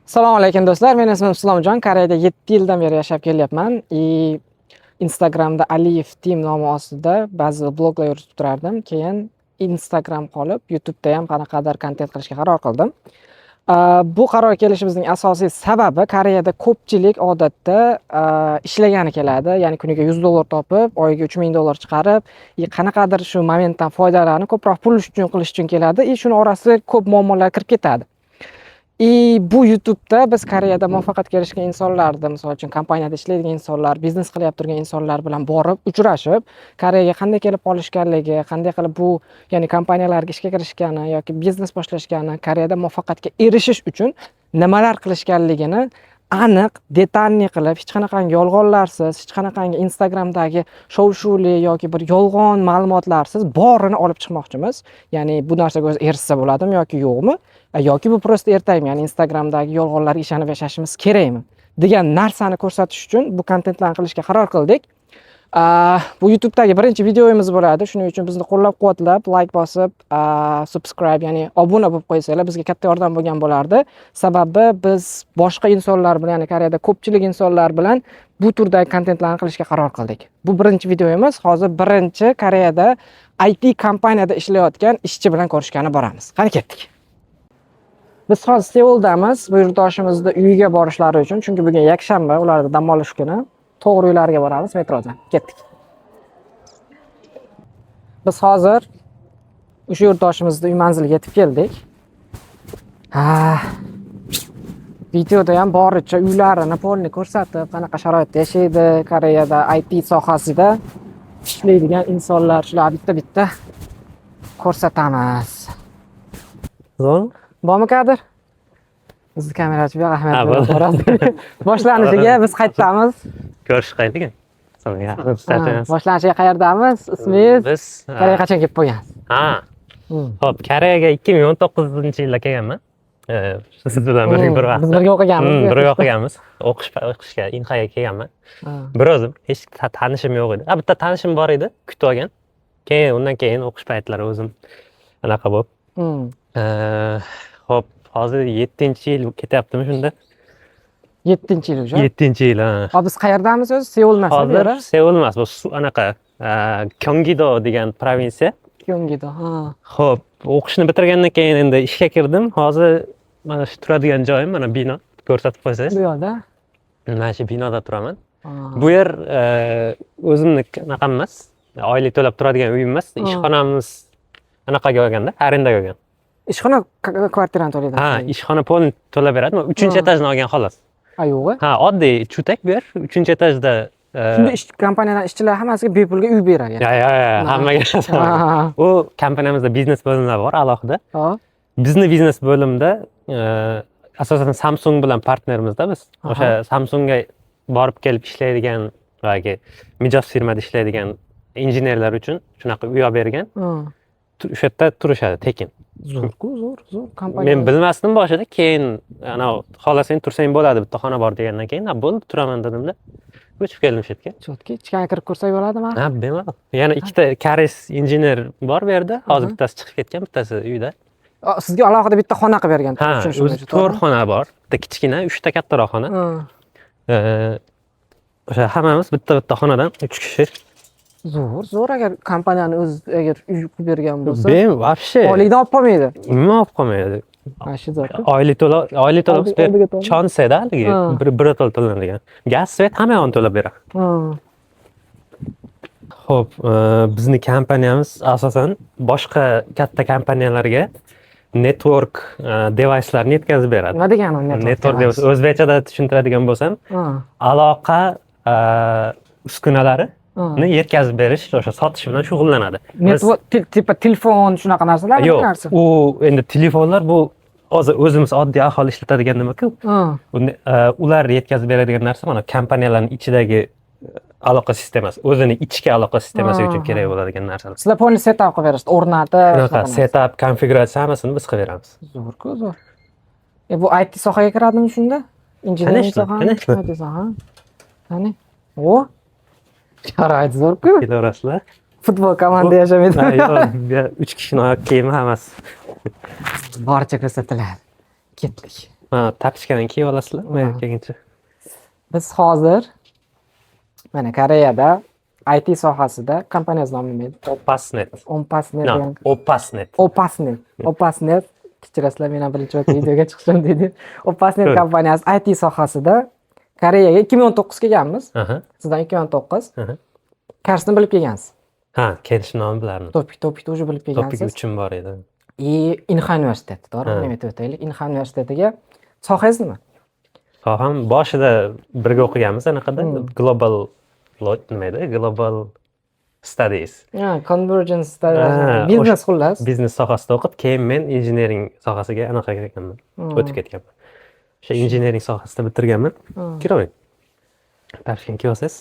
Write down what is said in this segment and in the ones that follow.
Assalomu alaykum, do'stlar. Meni ismim Islomjon. Koreyada 7 yildan beri yashab kelyapman. И Instagramda Aliyev Team nomi ostida ba'zi bloglar yuritib turardim. Keyin Instagram qolib, YouTube'da ham qanaqadir kontent qilishga qaror qildim. Bu qarorga kelishimizning asosiy sababi, Koreyada ko'pchilik odatda ishlagani keladi. Ya'ni kuniga 100 dollar topib, oyiga 3000 dollar chiqarib, и qanaqadir shu momentdan foydalanib, ko'proq pul uchun qilish uchun keladi. И shuni orasiga ko'p muammolar kirib ketadi. И bu YouTube'da biz Koreyada muvaffaqiyatga erishgan insonlarni, misol uchun, kompaniyada ishlaydigan insonlar, biznes qilyapti turgan insonlar bilan borib uchrashib, Koreyaga qanday kelib qolishganligi, qanday qilib bu, ya'ni kompaniyalarga ishga kirishgani yoki biznes boshlashgani, Koreyada muvaffaqiyatga erishish uchun nimalar qilishganligini aniq, детальный qilib, hech qanaqangi yolg'onlarsiz, hech qanaqangi Instagramdagi shov-shuvli yoki bir yolg'on ma'lumotlarsiz borini olib chiqmoqchimiz. Ya'ni bu narsaga o'zi erishsa bo'ladimi yoki yo'qmi? Yoki bu просто ertakmi? Ya'ni Instagramdagi yolg'onlarga ishonib yashashimiz kerakmi degan narsani ko'rsatish uchun bu kontentlarni qilishga qaror qildik. Bu YouTube'dagi birinchi videomiz bo'ladi. Shuning uchun bizni qo'llab-quvvatlab, like bosib, subscribe, ya'ni obuna bo'lib qo'ysanglar, bizga katta yordam bo'lgan bo'lardi. Sababi biz boshqa insonlar bilan, ya'ni Koreyada ko'pchilik insonlar bilan bu turdagi kontentlarni qilishga qaror qildik. Bu birinchi videomiz. Hozir birinchi Koreyada IT kompaniyada ishlayotgan ishchi bilan ko'rishgani boramiz. Qani, ketdik. Biz hozir Seuldamiz. Bu yurtdoshimizni uyiga borishlari uchun, chunki bugun yakshanba, ularda dam olish kuni. To'g'ri uylariga boramiz metrodan. Ketdik. Biz hozir o'sha yurtdoshimizni uy manziliga yetib keldik. Ha, videoda ham boricha uylarini полный ko'rsatib, qanaqa sharoitda yashaydi, Koreyada IT sohasida ishlaydigan insonlar, shular bitta-bitta ko'rsatamiz. Zo'r. Bormi kadr? Bizni kamerachi bu yoq, Ahmed Ha, bilan bo'ldi. boramiz. Boshlanishiga biz qayerdamiz? Ko'rish qayerda? Ha, boshlanishiga qayerdamiz? Ismingiz? Biz Koreyaga qachon kelib qolgansiz? Ha. Xo'p, Koreyaga 2019-yilda kelganman. Siz bilan bir bir vaqtda. Biz birga o'qiganmiz. Birga o'qiganmiz. O'qishga Inxaga kelganman. Bir o'zim, hech tanishim yo'q edi. Ha, bitta tanishim bor edi, kutib olgan. Keyin undan keyin o'qish paytlari o'zim anaqa bo'lib. Xo'p, hozir 7-yil ketyaptimi shunda? 7-yil уже. 7-yil, ha. Hop, biz qayerdamiz o'zi? Seul emas, bu Hozir yer? Seul emas, bu anaqa Kyongido degan provinsiya. Kyongido. Ha. Xo'p, o'qishni bitirgandan keyin endi ishga kirdim. Hozir mana shu turadigan joyim, mana bino, ko'rsatib qo'ysangiz. Bu yoqda. Mana shu binoda turaman. Ha. Bu yer o'zimni anaqam emas, oylik to'lab turadigan uyim emas. Ishxonamiz anaqaga olganda, arendaga olgan. Ishxona kvartirani to'laydi. Ha, ishxona полный to'lab beradi. Man uchinchi etajni olgan xolos. Ha, yo'q. Ha, oddiy chutak bu yer. Uchinchi etajda Shunda ish kompaniyadan ishchilar hammasiga bepulga uy berar ekan. Ya, hammaga. U kompaniyamizda biznes bo'limlar bor alohida. Bizni biznes bo'limda asosan Samsung bilan partnerimizda biz. O'sha Samsungga borib kelib ishlaydigan yoki mijoz firmada ishlaydigan injenerlar uchun shunaqa uy olib bergan. O'sha yerda turishadi tekin. Zo'r-ku, zo'r, zo'r kompaniya. Men bilmasdim boshida, keyin anavi xohlasang tursang bo'ladi, bitta xona bor degandan keyin, "Ha, bo'ldi, turaman" dedimda. Ko'chib keldim shu yerga. Чётко, ichkariga kirib ko'rsak bo'ladimi? Ha, bemalol. Yana ikkita koreys injener bor bu yerda. Hozir bittasi chiqib ketgan, bittasi uyda. Sizga alohida bitta xona qilib bergan. Ha, Tushunishim o'zi bo'yicha, to'rt to'g'rimi? xona bor. Bitta kichkina, uchta kattaroq xona. O'sha hammamiz bitta bitta xonadan uch kishi. Zo'r, zo'r, agar kompaniyani o'zi agar uy qilib bergan bo'lsa, Вообще oylikdan olib qolmaydi. Umuman olib qolmaydi. Mana shu zo'r. Oylik to'la, oylik to'lab Oldiga to'la. Chonseda haligi bir birato'la to'lanadigan. Gaz, свет, hamma yog'ini to'lab beradi. Xo'p, bizni kompaniyamiz asosan boshqa katta kompaniyalarga network device'larni yetkazib beradi. Nima degani u network Network device? Device o'zbekchada tushuntiradigan bo'lsam, aloqa uskunalarini yetkazib berish, o'sha sotish bilan shug'ullanadi. Network типа telefon, shunaqa narsalarmi? Yo'q, Narsa? u endi telefonlar, bu hozir o'zimiz oddiy aholi ishlatadigan nima-ku. Ular yetkazib beradigan narsa mana kompaniyalarning ichidagi aloqa sistemasi, o'zini ichki aloqa sistemasi uchun kerak bo'ladigan narsalar. Sizlar полный setup qilib berasiz, o'rnatib, Shunaqa shunaqa narsa. Setup, konfiguratsiya, hammasini biz qilib beramiz. Zo'r-ku, zo'r. Bu IT sohaga kiradimi shunda? Injenering Конечно, sohami? конечно. IT soha. Qani? O! Sharoit zo'r-ku. Kelaverasizlar. Futbol komanda yashamaydi. Ha, yo'q, bu yer uch kishini oyoq kiyimi hammasi. Boricha ko'rsatiladi. Ketdik. Ha, tapochkadan kiyib olasizlar, men kelguncha. Biz hozir mana Koreyada IT sohasida, kompaniyangiz nomi nima edi? Opasnet. Ompasnet No, degan. Opasnet. Opasnet. Opasnet. Kechirasizlar, men ham birinchi marta videoga chiqishim deydi. Opasnet To'g'ri. kompaniyasi IT sohasida Koreyaga 2019 kelganmiz. Sizdan 2019. Koreysni bilib kelgansiz. Ha, kelishimni oldin bilardim. TOPIK уже bilib TOPIK kelgansiz. 3 bor edi. И Inha universiteti, to'g'rimi? Ha. Nima aytib o'taylik? Inha universitetiga sohangiz nima? Soham boshida birga o'qiganmiz anaqada, global nima edi? Global Studies. Ha, Convergence, Ha, biznes xullas. Biznes sohasida o'qib, keyin men engineering sohasiga anaqa ketganman. O'tib ketganman. O'sha engineering sohasida bitirganman. Kiravering. Tapochkani kiyib olsangiz.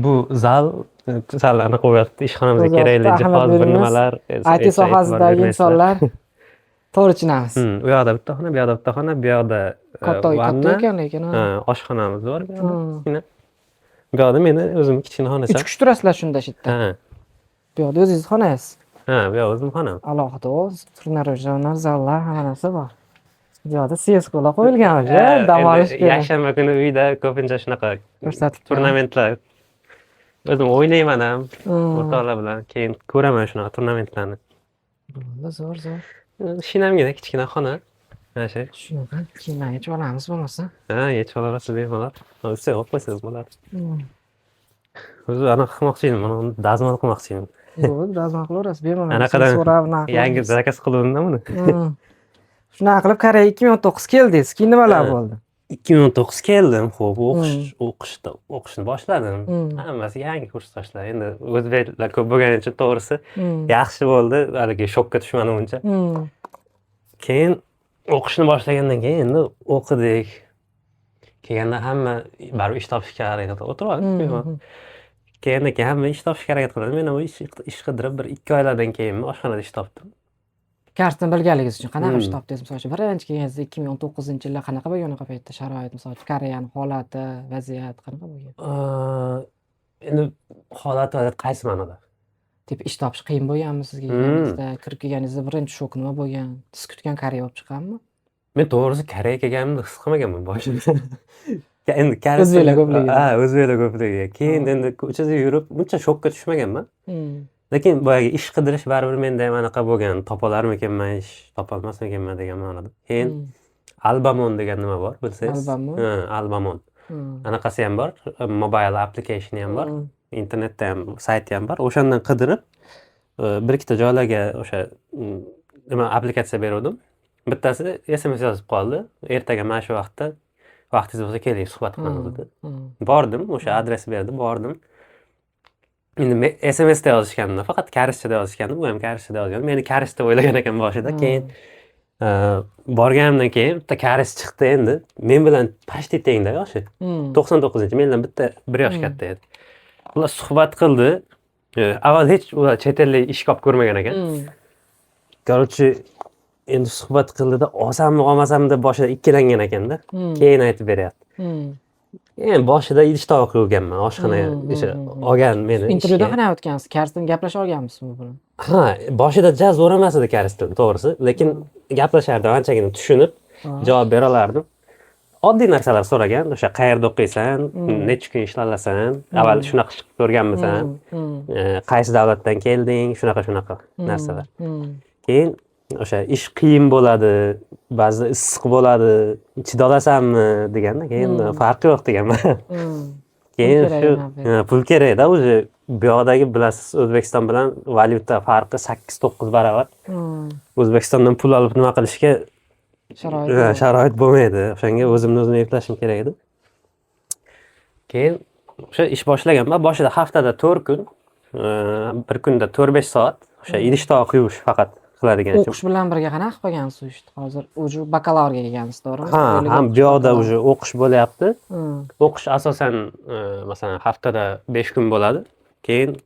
Bu zal sal anaqa bo'lyapti. Ishxonamizga O'zi kerakli vaqtda jihoz, ahamiyat bir bermaymiz. nimalar. IT sohasidagi insonlar to'g'ri tushunamiz. U yoqda bitta xona, bu yoqda bitta xona, bu yoqda Katta katta vanna. ekan lekin. Ha. Ha, oshxonamiz bor bu yoqda. Kichkina. Bu yoqda meni o'zim kichkina xonacham. Uch kishi turasizlar shunda shu yerda. Ha. Bu yoqda o'zingiz xonangiz. Ha, bu yoq o'zim xonam. Alohida o тренажёрный zallar, hamma narsa bor. Bu yoqda CS:GOlar qo'yilgan уже, dam olish Endi kerak. Yakshanba kuni uyda ko'pincha shunaqa Ko'rsatib turnamentlar o'zim o'ynayman ham o'rtoqlar bilan, keyin ko'raman shunaqa turnamentlarni. Bo'ldi, zo'r, zo'r. Shinamgina kichkina xona. Mana shu. Shunaqa kiyimlarni yechib olamiz bo'lmasa. Ha, yechib olaverasiz bemalol. Ustiga olib qo'ysangiz bo'ladi. O'zi anaqa qilmoqchi edim, buni dazmol qilmoqchi edim. Bo'ldi, dazmol qilaverasiz bemalol. Anaqadan So'rab, nima yangi qilamiz. заказ qiluvdim buni. Shunaqa qilib Koreyaga 2019 keldingiz. Keyin nimalar bo'ldi? 2019 keldim. Xo'p, o'qish o'qishda o'qishni boshladim. Hammasi yangi kursdoshlar. Endi o'zbeklar ko'p bo'lgani uchun, to'g'risi, yaxshi bo'ldi. Haligi shokka tushmadim uncha. Keyin o'qishni boshlagandan keyin endi o'qidik. Kelganda hamma baribir ish topishga harakat qilib o'tirib oldik. Keyin keyin hamma ish topishga harakat qiladi. Men ham ish qidirib bir 2 oylardan keyin oshxonada ish topdim. Koreysni bilganligingiz uchun qanaqa ish topdingiz? Misol uchun, birinchi kelganingizda 2019-yilda qanaqa bo'lgan unaqa paytda sharoit, misol uchun, Koreyani holati, vaziyat qanaqa bo'lgan? Endi holat, vaziyat qaysi ma'noda? Тип ish topish qiyin bo'lganmi sizga kelganingizda? Kirib kelganingizda birinchi shok nima bo'lgan? Siz kutgan Koreya bo'lib chiqqanmi? Men to'g'risi Koreyaga kelganimni his qilmaganman boshida. Endi koreys O'zbeklar ko'pligi. Ha, o'zbeklar ko'pligi. Keyin endi ko'chada yurib uncha shokka tushmaganman. Lekin boyagi ish qidirish baribir menda ham anaqa bo'lgan. Topolarmikanman ish, topolmasmikanman degan ma'noda. Keyin Albamon degan nima bor, bilsangiz. Albamon? Ha, Albamon. Anaqasi ham bor, mobile applicationi ham bor. Internetda ham, sayti ham bor. O'shandan qidirib, bir ikkita joylarga o'sha nima applikatsiya beruvdim. Bittasi SMS yozib qoldi. Ertaga mana shu vaqtda vaqtingiz bo'lsa keling, suhbat qilamiz dedi. Bordim, o'sha adres berdi, bordim. Endi men SMSda yozishgandi, faqat korischada yozishgandi, u ham korischada yozgan. Meni koreys deb o'ylagan ekan boshida. Keyin borganimdan keyin bitta koreys chiqdi endi. Men bilan почти tengda yoshi. 99-, mendan bitta bir yosh katta edi. Ular suhbat qildi. Avval hech ular chet ellik ish olib ko'rmagan ekan. Короче, endi suhbat qildida, olsammi, olmasammi deb boshida ikkilangan ekanda. Keyin aytib beryapti. Endi boshida idish tovoq yuvganman oshxonaga o'sha olgan meni Intervyuda ishga. qanaqa o'tgansiz? Koreys tilini gaplasha olganmisiz bu bilan? Ha, boshida ja zo'r emas edi koreys tili, to'g'risi, lekin gaplashardim, anchagina tushunib javob bera olardim. Oddiy narsalar so'ragan, o'sha qayerda o'qiysan, necha kun ishlalasan, avval shunaqa ish qilib ko'rganmisan, qaysi davlatdan kelding, shunaqa shunaqa narsalar. Keyin o'sha ish qiyin bo'ladi, ba'zida issiq bo'ladi, chidolasanmi deganda, keyin farqi yo'q deganman. Keyin Pul kerak shu anavi. Ha, pul kerakda уже, bu yoqdagi bilasiz, O'zbekiston bilan valyuta farqi 8-9 barobar. O'zbekistondan pul olib nima qilishga Sharoit yo'q. Sharoit bo'lmaydi. O'shanga o'zimni o'zim eplashim kerak edi. Keyin o'sha ish boshlaganman. Boshida haftada 4 kun, bir kunda 4-5 soat o'sha idish tovoq yuvish faqat qiladigan ishim. O'qish bilan birga qanaqa qilib qo'ygansiz u ishni? Hozir уже bakalavriga kelgansiz, to'g'rimi? Ha, Qo'liga ham o'qish bu yoqda bakalavr. Уже o'qish bo'lyapti. O'qish asosan, masalan, haftada 5 kun bo'ladi. Keyin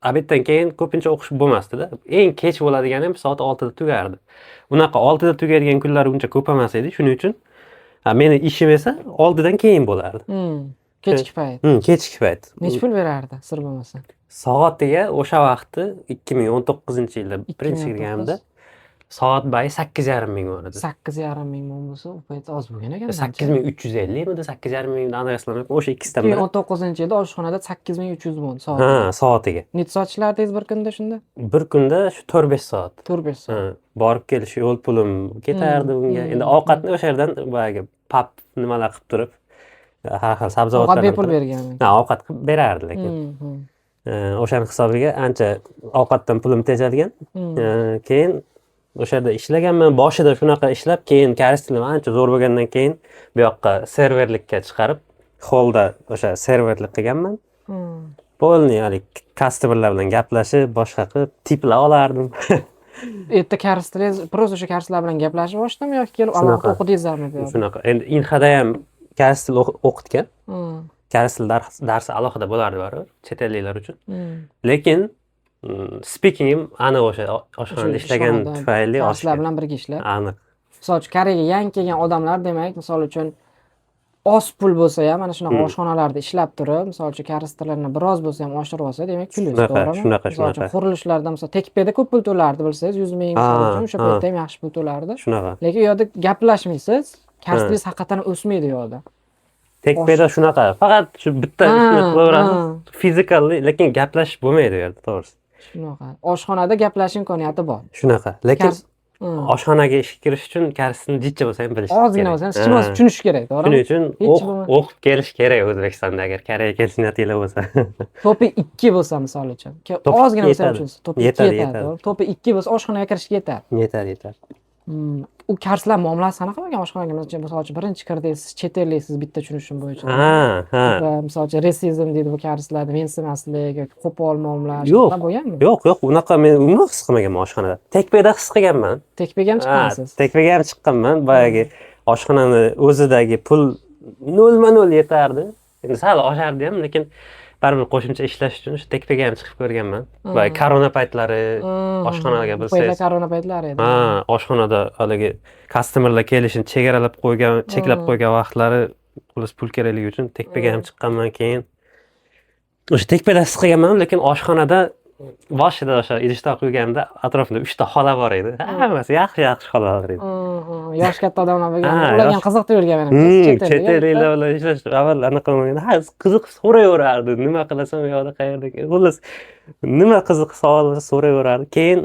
обед dan keyin ko'pincha o'qish bo'lmasdi-da. Eng kech bo'ladigani ham soat 6 da tugardi. Unaqa 6 da tugaydigan kunlar uncha ko'p emas edi. Shuning uchun meni ishim esa 6 dan keyin bo'lardi. Kechki payt. Kechki payt. Necha pul berardi, sir bo'lmasa? Soatiga o'sha vaqti 2019-yilda birinchi 2019. kirganimda Soat bayi 8,5 ming won edi. 8,5 ming won bo'lsa, u payt oz bo'lgan ekan. 8350 midi, 8,5 ming, aniq eslolmayapman, o'sha ikkisidan Ikki ming biri. 19-yilda oshxonada 8300 won soat. Ha, soatiga. Necha soat ishlardingiz bir kunda shunda? Bir kunda shu 4-5 soat. 4-5 soat. Ha, borib kelish, yo'l pulim ketardi bunga. Endi ovqatni o'sha yerdan boyagi pap nimalar qilib turib, har xil Ovqat sabzavotlar. bepul bergan. Ha, ovqat qilib berardi, lekin o'shani hisobiga ancha ovqatdan pulim tejalgan. Keyin o'sha yerda ishlaganman. Boshida shunaqa ishlab, keyin koreys tilim ancha zo'r bo'lgandan keyin bu yoqqa serverlikka chiqarib, holda o'sha serverlik qilganman. Полный haligi customerlar bilan gaplashib, boshqa qilib, tiplar olardim. U yerda koreys tilingiz просто o'sha koreyslar bilan gaplashib ochdimi yoki kelib alohida Shunaqa. o'qidingizmi bu yoqda? Shunaqa. Endi Inhada ham koreys tili o'qitgan. Koreys tili darsi alohida bo'lardi baribir chet elliklar uchun. Lekin speakingim aniq o'sha oshxonada O'sha ishlagan ishxonada tufayli koreyslar oshgan. Bilan birga ishlab. Aniq. Misol uchun, Koreyaga yangi kelgan odamlar, demak, misol uchun, oz pul bo'lsa ham, mana shunaqa oshxonalarda ishlab turib, misol uchun, koreys tilini biroz bo'lsa ham oshirib olsa, demak, plyus, Shunaqa, to'g'rimi? shunaqa, Misol uchun, shunaqa. Qurilishlarda, misol, Tekpeda ko'p pul to'lardi, bilsangiz, 100 ming, misol uchun, o'sha paytda ham yaxshi pul to'lardi. Shunaqa. Lekin u yoqda gaplashmaysiz, koreys tilingiz haqiqatan o'smaydi u yoqda. Tekpeda shunaqa. Faqat shu bitta ishni qilaverasiz. Physically, lekin gaplashish bo'lmaydi u yerda, to'g'risi. Shunaqa. Oshxonada gaplashish imkoniyati bor. Shunaqa. Lekin oshxonaga ishga kirish uchun koreys tilini jicha bo'lsa ham bilish Ozgina kerak. bo'lsa ham, hech bo'lmasa tushunish kerak, to'g'rimi? Shuning uchun Hech bo'lmasa. O'qib kelish kerak O'zbekistonda, agar Koreyaga kelish niyatinglar bo'lsa. TOPIK 2 bo'lsa, misol uchun. TOPIK Ozgina bo'lsa ham yetadi. tushunsa, TOPIK 2 Yetadi, yetadi, yetadi. to'g'ri? TOPIK 2 bo'lsa, oshxonaga kirishga yetadi. Yetadi, yetadi. U koreyslar muomalasi qanaqa bo'lgan oshxonaga? Misol uchun, birinchi kirdingiz, siz chet elliksiz, bitta tushunishim bo'yicha. Ha, ha. Va misol uchun, rasizm deydi bu koreyslarda, mensimaslik yoki qo'pol muomala, Yo'q. shunaqa bo'lganmi? Yo'q, unaqa men umuman his qilmaganman oshxonada. Tekpeda his qilganman. Tekpega ham Ha, chiqqansiz. Tekpaga ham chiqqanman. Boyagi oshxonani o'zidagi pul 0,0 yetardi. Endi sal oshardi ham, lekin baribir qo'shimcha ishlash uchun shu Tekpaga ham chiqib ko'rganman. Boyagi korona paytlari oshxonaga Bu paytlar bilsangiz. Korona paytlari edi. Ha, oshxonada haligi customerlar kelishini chegaralab qo'ygan, cheklab qo'ygan vaqtlari, xullas, pul kerakligi uchun Tekpaga ham chiqqanman keyin. O'sha Tekpada his qilganman, lekin oshxonada boshida o'sha idish tovoq yuvganimda atrofimda uchta xola bor edi. Hammasi yaxshi yaxshi xolalar edi. Yoshi katta odamlar bo'lgan. Ha, Ularga ham qiziq tuyulgan menimcha. Chet Chet ellik elliklar bilan ishlash avval anaqa bo'lmagan. Ha, qiziq so'rayverardi. Nima qilasan u yoqda, qayerda? Xullas, nima qiziq savollar so'rayverardi. Keyin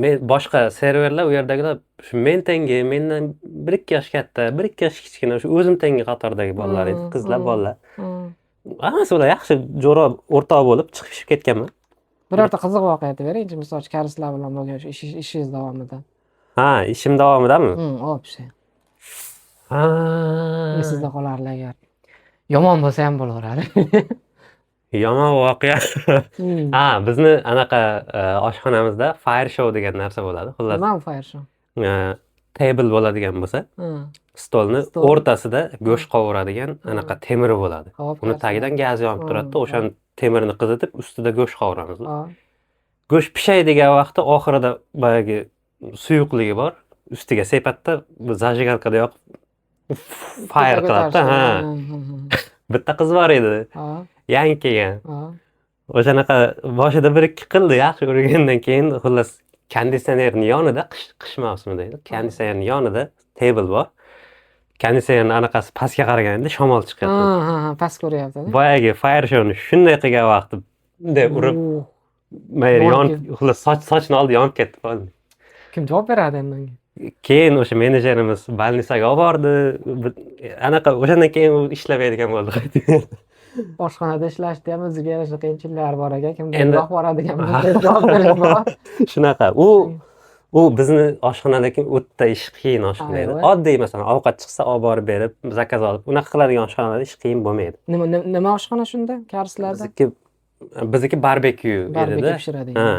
men boshqa serverlar, u yerdagilar shu men tengi, mendan 1-2 yosh katta, 1-2 yosh kichkina, shu o'zim tengi qatordagi bolalar edi, qizlar, bolalar. Hammasi ular yaxshi jo'ra, o'rtoq bo'lib chiqishib ketganman. Birorta qiziq voqea aytib beringchi, misol uchun, koreyslar bilan bo'lgan shu ishingiz davomida. Ha, ishim davomidami? Вообще. Ha. Esingizda qolarli agar. Yomon bo'lsa ham bo'laveradi. Yomon voqea. Ha, bizni anaqa oshxonamizda fire show degan narsa bo'ladi. Xullas, Nima bu fire show? Table bo'ladigan bo'lsa, stolni Stol. o'rtasida go'sht qovuradigan anaqa temiri bo'ladi. Uni tagidan gaz yonib turadi-da, o'shani temirni qizitib, ustida go'sht qovuramiz. Go'sht pishay degan vaqtda oxirida boyagi suyuqligi bor, ustiga sepadida, bu зажигалка da yoqib fire qiladida, ha. Bitta qiz bor edi, yangi kelgan. O'shanaqa boshida bir ikki qildi, yaxshi urgandan keyin, xullas, konditsionerni yonida, qish mavsumida edi. Konditsionerni yonida table bor. Konditsionerni anaqasi pastga qaraganda shamol chiqyapti. Ha, past ko'ryapti. Boyagi fire showni shunday qilgan vaqti bunday urib, mayli Yonib yonib, xullas, sochni oldi, yonib ketdi. Kim javob beradi endi unga? Keyin o'sha menejerimiz больница ga olib bordi. Anaqa o'shandan keyin u ishlamaydigan bo'ldi. Oshxonada ishlashda ham o'ziga yarasha qiyinchiliklari bor ekan. Kimdir yoqib yuboradigan bo'lsa, javob berish bor. Shunaqa. U bizni oshxonadagi o'ta ish qiyin oshxona edi. Ayva. Oddiy, masalan, ovqat chiqsa, olib borib berib, заказ olib, unaqa qiladigan oshxonalarda ish qiyin bo'lmaydi. Nima oshxona shunda koreyslarda? Bizniki barbekyu Barbekyu edida. pishiradigan. Ha,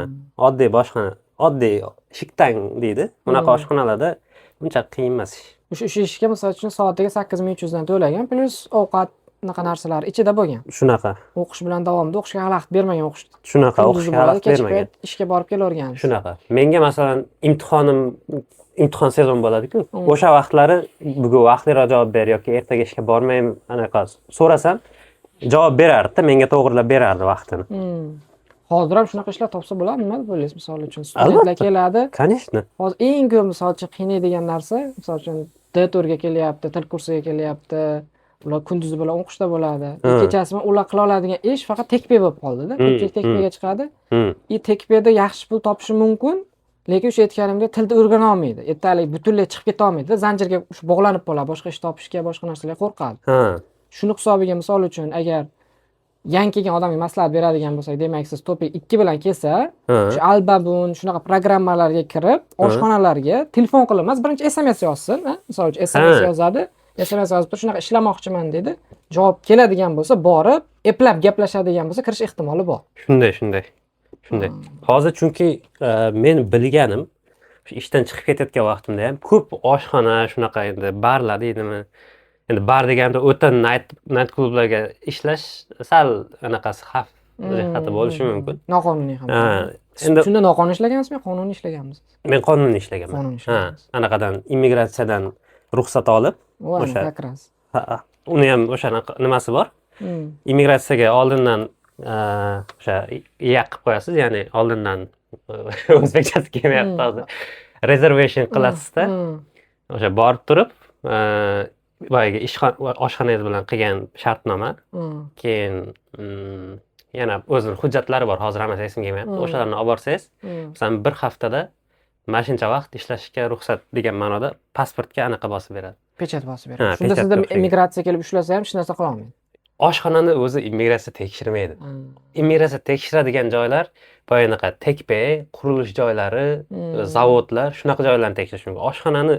oddiy boshxona, oddiy 식당 deydi. Bunaqa oshxonalarda uncha qiyin emas ish. O'sha ishga, misol uchun, soatiga 8300 dan to'lagan, plyus ovqat, unaqa narsalar ichida bo'lgan. Shunaqa. O'qish bilan davomida o'qishga xalaqit bermagan o'qish. Shunaqa, Kunduzi o'qishga bo'ladi, xalaqit kechki bermagan. Payt ishga borib kelavergansiz. Shunaqa. Menga, masalan, imtihon sezon bo'ladi-ku. O'sha vaqtlari bugun vaqtliroq javob ber yoki ertaga ishga bormayman, anaqa so'rasam javob berardi, menga to'g'rilab berardi vaqtini. Hozir ham shunaqa ishlar topsa bo'ladi, nima deb o'ylaysiz? Misol uchun, studentlar keladi. Конечно. Hozir eng ko'p, misol uchun, qiynaydigan narsa, misol uchun, D4ga kelyapti, til kursiga kelyapti. Ular kunduzi bilan o'qishda bo'ladi. Kechasi bilan ular qila oladigan ish faqat TechPay bo'lib qoldida. Ko'pchilik TechPayga chiqadi. И TechPayda yaxshi pul topishi mumkin, lekin o'sha aytganimdek tilni o'rgana olmaydi. Ertalik butunlay chiqib keta olmaydi. Zanjirga shu bog'lanib qoladi, boshqa ish topishga, boshqa narsalarga qo'rqadi. Shuni hisobiga, misol uchun, agar yangi kelgan odamga maslahat beradigan bo'lsak, demak, siz TOPIK 2 bilan kelsa, o'sha Albabun, shunaqa programmalarga kirib, oshxonalarga telefon qilib emas, birinchi SMS yozsin, ha? Misol uchun, SMS yozadi, SMS yozib turib, shunaqa ishlamoqchiman dedi. Javob keladigan bo'lsa, borib, eplab gaplashadigan bo'lsa, kirish ehtimoli bor. Shunday, shunday. Shunday. Hozir chunki men bilganim, shu ishdan chiqib ketayotgan vaqtimda ham ko'p oshxona, shunaqa endi barlar deydimi? Endi bar deganimda o'ta night klublarga ishlash sal anaqasi, xavf jihati bo'lishi mumkin. Noqonuniy ham. Ha, endi Shunda noqonuniy ishlaganmizmi, qonuniy ishlaganmisiz? Men qonuniy ishlaganman. Qonuniy Ha, ishlagansiz. anaqadan, immigratsiyadan ruxsat olib, Voy, o'sha как раз. Ha, uni ham o'sha nimasi bor. Immigratsiyaga oldindan o'sha ИАК qilib qo'yasiz, ya'ni oldindan, o'zbekchasi kelmayapti hozir. Reservation qilasizda, o'sha borib turib, boyagi oshxonangiz bilan qilgan shartnoma, keyin yana o'zini hujjatlari bor, hozir hammasi esimga kelmayapti. O'shalarni olib borsangiz, masalan, bir haftada mana shuncha vaqt ishlashga ruxsat degan ma'noda pasportga anaqa bosib beradi. Pechat bosib beradi. Ha, Shunda pechatga sizda o'xshagan. immigratsiya kelib ushlasa ham hech narsa qila olmaydi. Oshxonani o'zi immigratsiya tekshirmaydi. Immigratsiya tekshiradigan joylar boya anaqa TechPay, qurilish joylari, zavodlar, shunaqa joylarni tekshirish mumkin. Oshxonani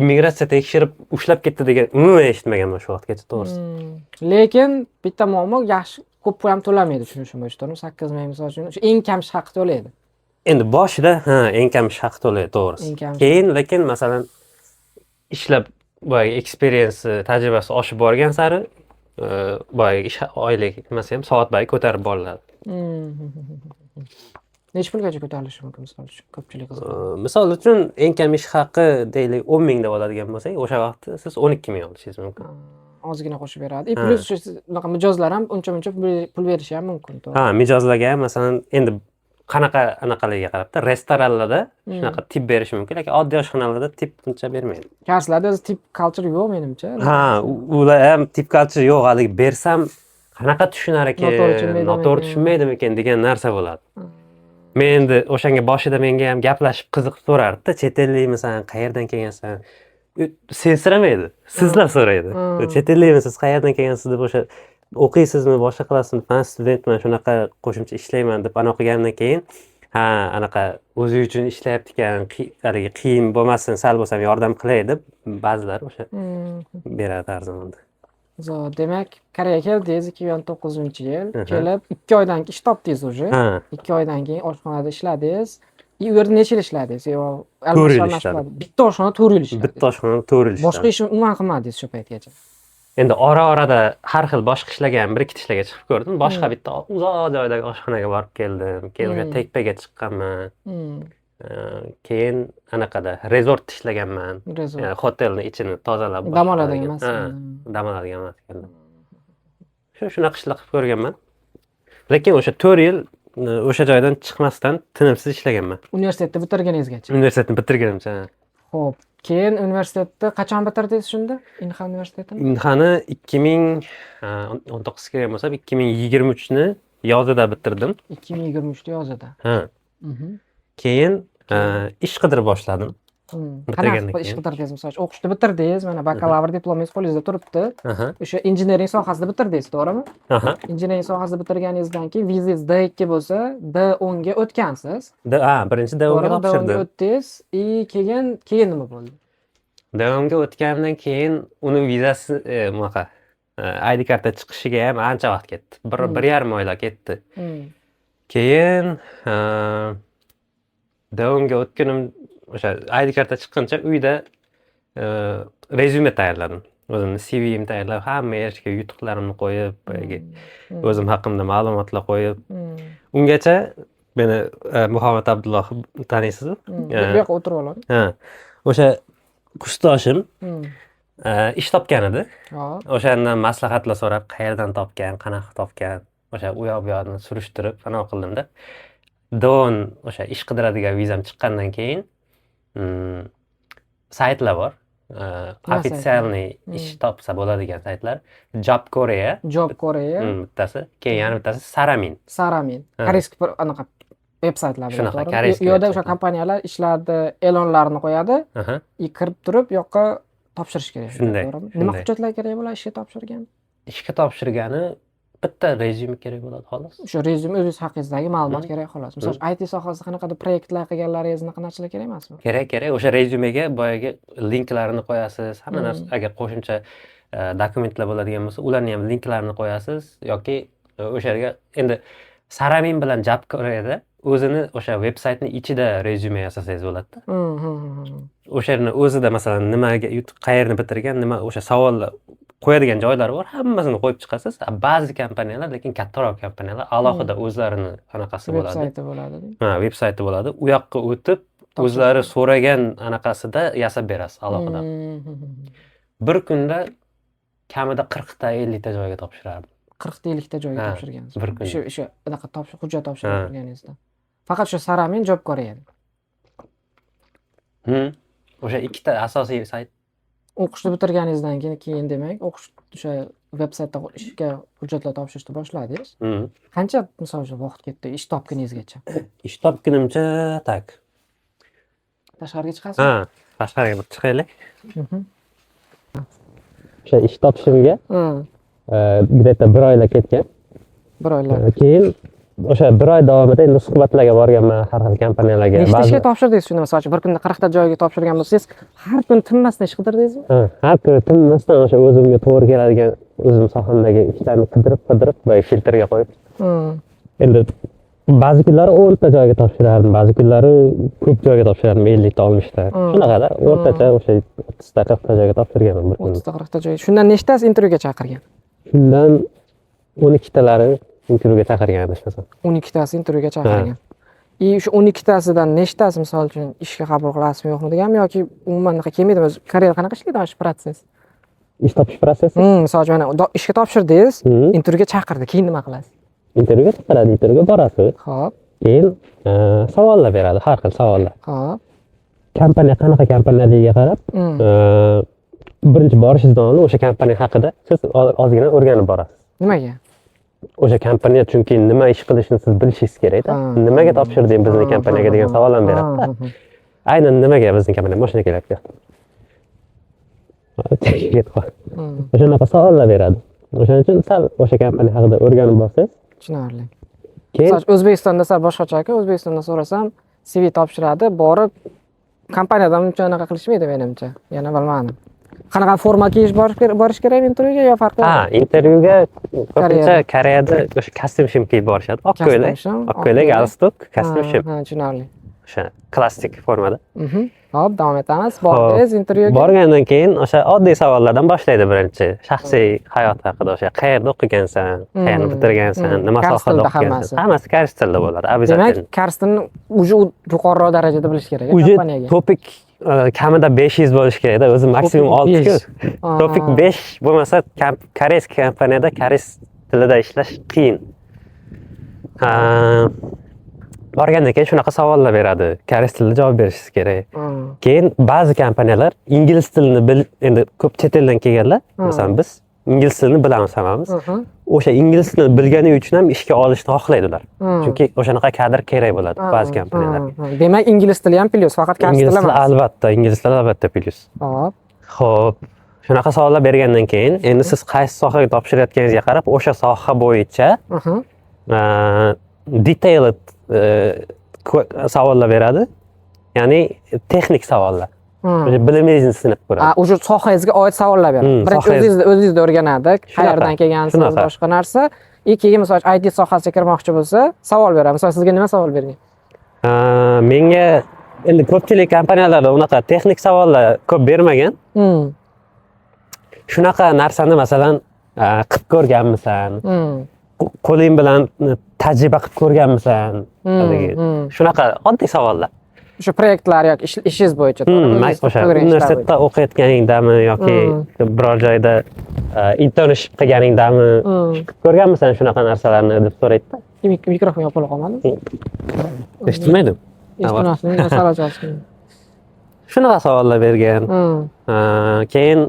immigratsiya tekshirib ushlab ketdi degan umuman eshitmaganman shu vaqtgacha, to'g'risi. Lekin bitta muammo, yaxshi ko'p pul ham to'lamaydi, tushunishim bo'yicha, to'g'rimi? 8000, misol uchun, o'sha eng kam ish haqi to'laydi. Endi boshida, ha, eng kam ish haqi to'laydi, to'g'risi. Eng kam. Keyin lekin, masalan, ishlab boyagi experience, tajribasi oshib borgan sari boyagi ish oylik nimasi ham soatbay ko'tarib boriladi. Necha pulgacha ko'tarilishi mumkin, misol uchun? Ko'pchilik qiziqadi. Misol uchun, eng kam ish haqi deylik 10 ming deb oladigan bo'lsak, o'sha vaqtda siz 12 ming olishingiz mumkin. Ozgina qo'shib beradi. И Ha. плюс shu unaqa mijozlar ham uncha muncha pul berishi ham mumkin, to'g'ri. Ha, mijozlarga ham, masalan, endi qanaqa anaqaligiga qarabda, restoranlarda shunaqa tip berishi mumkin, lekin oddiy oshxonalarda tip uncha bermaydi. Koreyslarda o'zi tip culture yo'q, menimcha. Ha, ular ham tip culture yo'q, haligi bersam qanaqa tushunar ekan, Noto'g'ri tushunmaydimikin? noto'g'ri tushunmaydimikan degan narsa bo'ladi. Men endi o'shanga boshida menga ham gaplashib, qiziqib so'rardida, chet ellikmisan, qayerdan kelgansan? Sensiramaydi, sizlab so'raydi. Chet ellikmisiz, qayerdan kelgansiz deb, o'sha o'qiysizmi, boshqa qilasizmi? Man studentman, shunaqa qo'shimcha ishlayman deb anaqa qilgandan keyin, ha, anaqa o'zi uchun ishlayapti ekan, haligi qiyin bo'lmasin, sal bo'lsam yordam qilay deb ba'zilar o'sha beradi arzonda. Zo'r. Demak, Koreyaga keldingiz 2019-yil. Kelib 2 oydan keyin ish topdingiz уже. Ha. 2 oydan keyin oshxonada ishladingiz. И u yerda necha yil ishladingiz? Yo, 4 yil almash ishladim. Bitta oshxonada 4 yil ishladingiz. Bitta oshxonada 4 yil Boshqa ishladim. ish umuman qilmadingiz shu paytgacha. Endi ora orada har xil boshqa ishlarga ham bir ikkita ishlarga chiqib ko'rdim. Boshqa bitta uzoq joydagi oshxonaga borib keldim. Keyin o'sha TechPayga chiqqanman. Keyin anaqada, resortda ishlaganman. Resort. Yani hotelni ichini tozalab Dam oladigan boshqaradigan. emas. Ha, dam oladigan emas ekan. Shu shunaqa ishlar qilib ko'rganman. Lekin o'sha 4 yil o'sha joydan chiqmasdan tinimsiz ishlaganman. Universitetni bitirganingizgacha. Universitetni bitirganimcha. Xo'p, keyin universitetni qachon bitirdingiz shunda? Inha universitetini? Inhani 2019 kelgan bo'lsam, 2023 ni yozida bitirdim. 2023 yozida. Ha. Keyin ish qidirib boshladim. Qanaqa Bitirgandan qilib ish keyin. qidirdingiz, misol uchun? O'qishni bitirdingiz, mana bakalavr diplomingiz qo'lingizda turibdi. O'sha engineering sohasida bitirdingiz, to'g'rimi? Aha. Engineering sohasida bitirganingizdan keyin vizangiz D2 bo'lsa, D10 ga o'tgansiz. Ha, birinchi D10 ga To'g'rimi? D10 ga topshirdim. o'tdingiz. И keyin nima bo'ldi? D10 ga o'tganimdan keyin uni vizasi bunaqa ID karta chiqishiga ham ancha vaqt ketdi. Bir 1,5 oylar ketdi. Keyin D10 ga o'tgunim, o'sha ID karta chiqquncha uyda rezyume tayyorladim. O'zimni CV'imni tayyorlab, hamma erishgan yutuqlarimni qo'yib, boyagi o'zim haqimda ma'lumotlar qo'yib. Ungacha meni Muhammad Abdulloh taniysizmi? Bu yoqqa o'tirib oling. Ha. O'sha kursdoshim ish topgan edi. Hop. O'shandan maslahatlar so'rab, qayerdan topgan, qanaqa topgan. O'sha u yoq bu yoqni surishtirib anaqa qildimda. Don o'sha ish qidiradigan vizam chiqqandan keyin saytlar bor. Nima Официальный ish topsa bo'ladigan saytlar. Job Korea. Job Korea. Bittasi. Keyin yana bittasi Saramin. Saramin. Ha. Корейский bir anaqa veb saytlar bo'ladi, Shunaqa, to'g'rimi? корейский U yerda o'sha veb-saytlar. kompaniyalar ishlarni e'lonlarini qo'yadi и kirib turib u yoqqa topshirish kerak, Shunday, to'g'rimi? Nima shunday. hujjatlar kerak bo'ladi ishga topshirgan? Ishga topshirgani bitta rezyume kerak bo'ladi, xolos. O'sha rezyume, o'zingiz haqingizdagi ma'lumot kerak, xolos. Misol uchun, IT sohasida qanaqadir proyektlar qilganlaringiz, unaqa narsalar kerak emasmi? Kerak, kerak. O'sha rezyumega boyagi linklarini qo'yasiz. Hamma narsa, agar qo'shimcha dokumentlar bo'ladigan bo'lsa, ularni ham linklarini qo'yasiz yoki o'sha yerga endi Saramin bilan Job Koreada o'zini o'sha veb saytni ichida rezyume yasasangiz bo'ladi-da. Hmm, hmm, hmm, hmm. O'sha yerni o'zida, masalan, nimaga qayerni bitirgan, nima, o'sha savollar qo'yadigan joylari bor, hammasini qo'yib chiqasiz. Ba'zi kompaniyalar, lekin kattaroq kompaniyalar alohida o'zlarini anaqasi Veb bo'ladi. sayti bo'ladi. Ha, veb sayti bo'ladi. U yoqqa o'tib, o'zlari so'ragan anaqasida yasab berasiz alohida. Bir kunda kamida 40 ta, 50 ta joyga topshirardim. 40 ta, 50 ta joyga Ha, topshirgansiz. bir kunda. O'sha anaqa hujjat topshirib Ha. turganingizda. Faqat shu Saramin, Job Korea. O'sha ikkita asosiy sayt. O'qishni bitirganingizdan keyin demak, o'qish, o'sha veb saytda ishga hujjatlar topshirishni boshladingiz. Qancha, misol uchun, vaqt ketdi ish topguningizgacha? Ish topgunimcha, так. Tashqariga chiqasizmi? Ha, tashqariga bir chiqaylik. O'sha ish topishimga где-то bir oylar ketgan. Bir oylar. Keyin o'sha bir oy davomida endi suhbatlarga borganman har xil kompaniyalarga. Nechta Ba'zi ishga topshirdingiz shunda? Misol uchun, bir kunda 40 ta joyga topshirgan bo'lsangiz, har kun tinmasdan ish qidirdingizmi? Ha, har kuni tinmasdan o'sha o'zimga to'g'ri keladigan, o'zim sohamdagi ishlarni qidirib qidirib va filtrga qo'yib. Endi ba'zi kunlari 10 ta joyga topshirardim, ba'zi kunlari ko'p joyga topshirardim, 50 ta, 60 ta. Shunaqada o'rtacha o'sha 30 ta, 40 ta joyga topshirganman bir kunda. 30 ta, 40 ta joy. Shundan nechtasi intervyuga chaqirgan? Shundan 12 talari intervyuga chaqirgan, adashmasam. 12 tasi intervyuga chaqirgan. И o'sha 12 tasidan nechtasi, misol uchun, ishga qabul qilasizmi, yo'qmi deganmi yoki umuman unaqa kelmaydimi? O'zi Koreyada qanaqa ishlaydi mana shu protsess? Ish topish protsessi? Misol uchun, mana ishga topshirdingiz, intervyuga chaqirdi, keyin nima qilasiz? Intervyuga chaqiradi, intervyuga borasiz. Keyin savollar beradi, har xil savollar. Kompaniya qanaqa kompaniyaligiga qarab, birinchi borishingizdan oldin o'sha kompaniya haqida siz ozgina o'rganib borasiz. Nimaga? O'sha kompaniya chunki nima ish qilishini siz bilishingiz kerakda. Nimaga topshirding bizni kompaniyaga degan savol ham beradida. Aynan nimaga bizni kompaniya, mashina kelyapti. Ketib qoldi. O'shanaqa savollar beradi. O'shaning uchun sal o'sha kompaniya haqida o'rganib borsangiz, Tushunarli. keyin Misol uchun, O'zbekistonda sal boshqacha-ku. O'zbekistonda so'rasam, CV topshiradi, borib kompaniyadan uncha anaqa qilishmaydi menimcha. Yana bilmadim. Qanaqa forma kiyish borish kerakmi intervyuga yo farqi Ha, yo'qmi? intervyuga ko'pincha Koreyada. Koreyada o'sha kostyum shim kiyib borishadi. Oq ko'ylak, Kostyum shim, oq ko'ylak, ko'ylak. galstuk, kostyum shim. Ha, tushunarli. O'sha klassik formada. Hop, davom etamiz. Bordingiz intervyuga. Borgandan keyin o'sha oddiy savollardan boshlaydi birinchi. Shaxsiy hayot haqida, o'sha qayerda o'qigansan, qayerni bitirgansan, nima Koreys sohada tilida o'qigansan. hammasi. Hammasi koreys tilida bo'ladi, Demak, обязательно. koreys tilini уже yuqoriroq darajada bilish kerak Уже kompaniyaga. TOPIK kamida 500 bo'lishi kerakda, o'zi maksimum TOPIK 6 ku. 5. TOPIK 5 bo'lmasa, koreys kompaniyada koreys tilida ishlash qiyin. Ha, borgandan keyin shunaqa savollar beradi. Koreys tilida javob berishingiz kerak. Keyin ba'zi kompaniyalar ingliz tilini bil, endi ko'p chet eldan kelganlar, masalan, biz ingliz tilini bilamiz hammamiz. O'sha ingliz tilini bilgani uchun ham ishga olishni xohlaydi ular. Chunki o'shanaqa kadr kerak bo'ladi ba'zi kompaniyalarga. Demak, ingliz tili ham plyus, faqat koreys Ingliz tili tili emas. Albatta, ingliz tili albatta plyus. Xo'p, shunaqa savollar bergandan keyin endi siz qaysi sohaga topshirayotganingizga qarab, o'sha soha bo'yicha detailed savollar beradi. Ya'ni texnik savollar. O'sha bilimingizni sinab ko'radi. A, уже sohangizga oid savollar beradi. Birinchi o'zingizni o'rganadi, qayerdan kelgansiz, boshqa narsa. И keyin, misol uchun, IT sohasiga kirmoqchi bo'lsa, savol beradi. Misol, sizga nima savol bergan? Menga endi ko'pchilik kompaniyalarda unaqa texnik savollar ko'p bermagan. Shunaqa narsani, masalan, qilib ko'rganmisan? Qo'ling bilan tajriba qilib ko'rganmisan? Haligi shunaqa oddiy savollar. O'sha proyektlar yoki ishingiz bo'yicha, to'g'rimi? O'zingiz O'sha qilgan ishlar universitetda o'qiyotganingdami yoki biror joyda Internship qilganingdami, ko'rganmisan shunaqa narsalarni deb so'raydida. Mikrofon yopilib qolmadimi? Eshitilmaydi. Eshitmasdim, sal ochasiz. Shunaqa savollar bergan. Keyin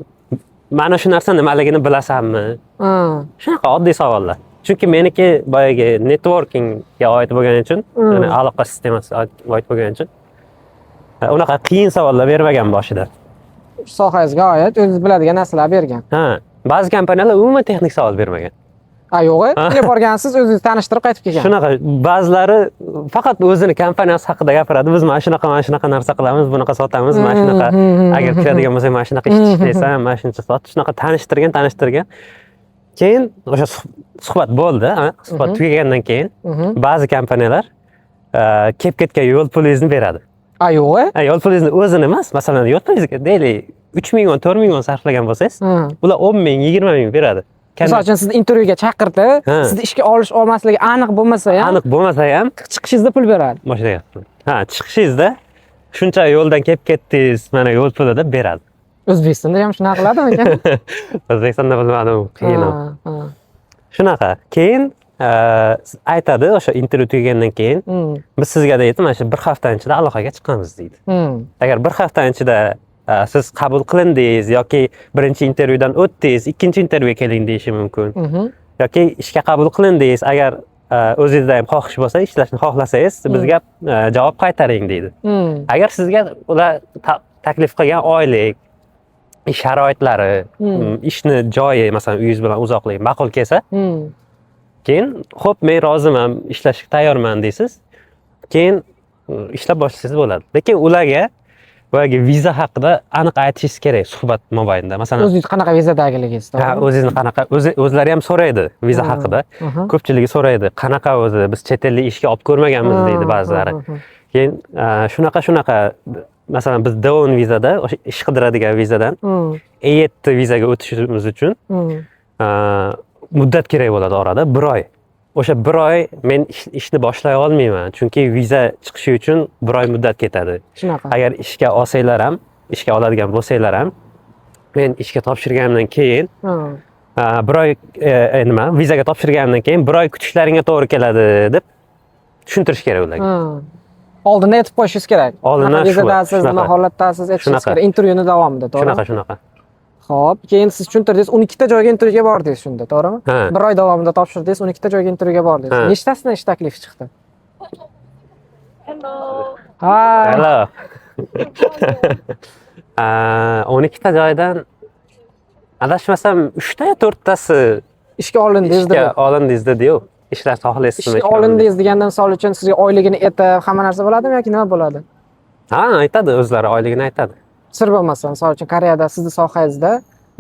mana shu narsa nimaligini bilasanmi? Shunaqa oddiy savollar. Chunki meniki boyagi networkingga oid bo'lgani uchun, ya'ni aloqa sistemasiga oid bo'lgani uchun unaqa qiyin savollar bermagan boshida. Sohangizga oid o'zingiz biladigan narsalar bergan. Ha, ba'zi kompaniyalar umuman texnik savol bermagan. A, yo'q, uyga borgansiz, o'zingizni tanishtirib qaytib kelgan. Shunaqa, ba'zilari faqat o'zini kompaniyasi haqida gapiradi. Biz mana shunaqa, mana shunaqa narsa qilamiz, bunaqa sotamiz, mana shunaqa, agar kiradigan bo'lsang, mana shunaqa ishni ishlaysan, mana shuncha sot, shunaqa tanishtirgan, tanishtirgan. Keyin o'sha suhbat bo'ldi, ha, suhbat tugagandan keyin ba'zi kompaniyalar kelib ketgan yo'l pulingizni beradi. A, yo'q. Ha, yo'l pulingizni o'zini emas, masalan, yo'l pulingizga deylik 3000 won, 4000 won sarflagan bo'lsangiz, ular 10 ming, 20 ming beradi. Misol uchun, sizni intervyuga chaqirdi, sizni ishga olish olmasligi aniq bo'lmasa ham, Aniq bo'lmasa ham chiqishingizda pul beradi. Boshida gapirdim. Ha, chiqishingizda shuncha yo'ldan kelib ketdingiz, mana yo'l puli deb beradi. O'zbekistonda ham shunaqa qiladimi? O'zbekistonda bilmadim, qiyin. Ha, ha. Shunaqa. Keyin aytadi o'sha intervyu tugagandan keyin, biz sizga deydi, mana shu bir haftani ichida aloqaga chiqamiz deydi. Agar bir haftani ichida siz qabul qilindingiz yoki birinchi intervyudan o'tdingiz, ikkinchi intervyuga keling deyishi mumkin. Yoki ishga qabul qilindingiz, agar o'zingizda ham xohish bo'lsa, ishlashni xohlasangiz, bizga javob qaytaring deydi. Agar sizga ular taklif qilgan oylik, ish sharoitlari, ishni joyi, masalan, uyingiz bilan uzoqligi ma'qul kelsa, keyin "Xo'p, men roziman, ishlashga tayyorman" deysiz. Keyin ishlab boshlasangiz bo'ladi. Lekin ularga boyagi viza haqida aniq aytishingiz kerak suhbat mobaynida. Masalan, O'zingiz qanaqa vizadagiligingiz, ha, to'g'rimi? O'zingizni qanaqa, o'zlari ham so'raydi viza haqida. Ko'pchiligi so'raydi, qanaqa o'zi, biz chet ellik ishga olib ko'rmaganmiz deydi ba'zilari. Keyin shunaqa shunaqa, masalan, biz D10 vizada, o'sha ish qidiradigan vizadan E7 vizaga o'tishimiz uchun muddat kerak bo'ladi orada, bir oy. O'sha bir oy men ishni boshlay olmayman, chunki viza chiqishi uchun bir oy muddat ketadi. Shunaqa. Agar ishga olsanglar ham, ishga oladigan bo'lsanglar ham, men ishga topshirganimdan keyin bir oy nima, vizaga topshirganimdan keyin bir oy kutishlaringga to'g'ri keladi deb tushuntirish kerak ularga. Oldindan aytib qo'yishingiz kerak. Oldindan Qanaqa vizadasiz, nima shunaqa. holatdasiz aytishingiz Shunaqa. kerak intervyuni davomida, to'g'rimi? Shunaqa, shunaqa. Xo'p, keyin siz tushuntirdingiz, 12 ta joyga intervyuga bordingiz shunda, to'g'rimi? Ha. Bir oy davomida topshirdingiz, 12 ta joyga intervyuga bordingiz. Ha. Nechtasidan ish taklifi chiqdi? Hello. Hi. Hello. 12 ta joydan adashmasam uchta yo to'rttasi Ishga olindingiz ishga deb. olindingiz dedi-yu. Ishlashni xohlaysizmi? Ishga olindingiz deganda, misol uchun, sizga oyligini aytib, hamma narsa bo'ladimi yoki nima bo'ladi? Ha, aytadi, o'zlari oyligini aytadi. Sir bo'lmasa, misol uchun, Koreyada sizni sohangizda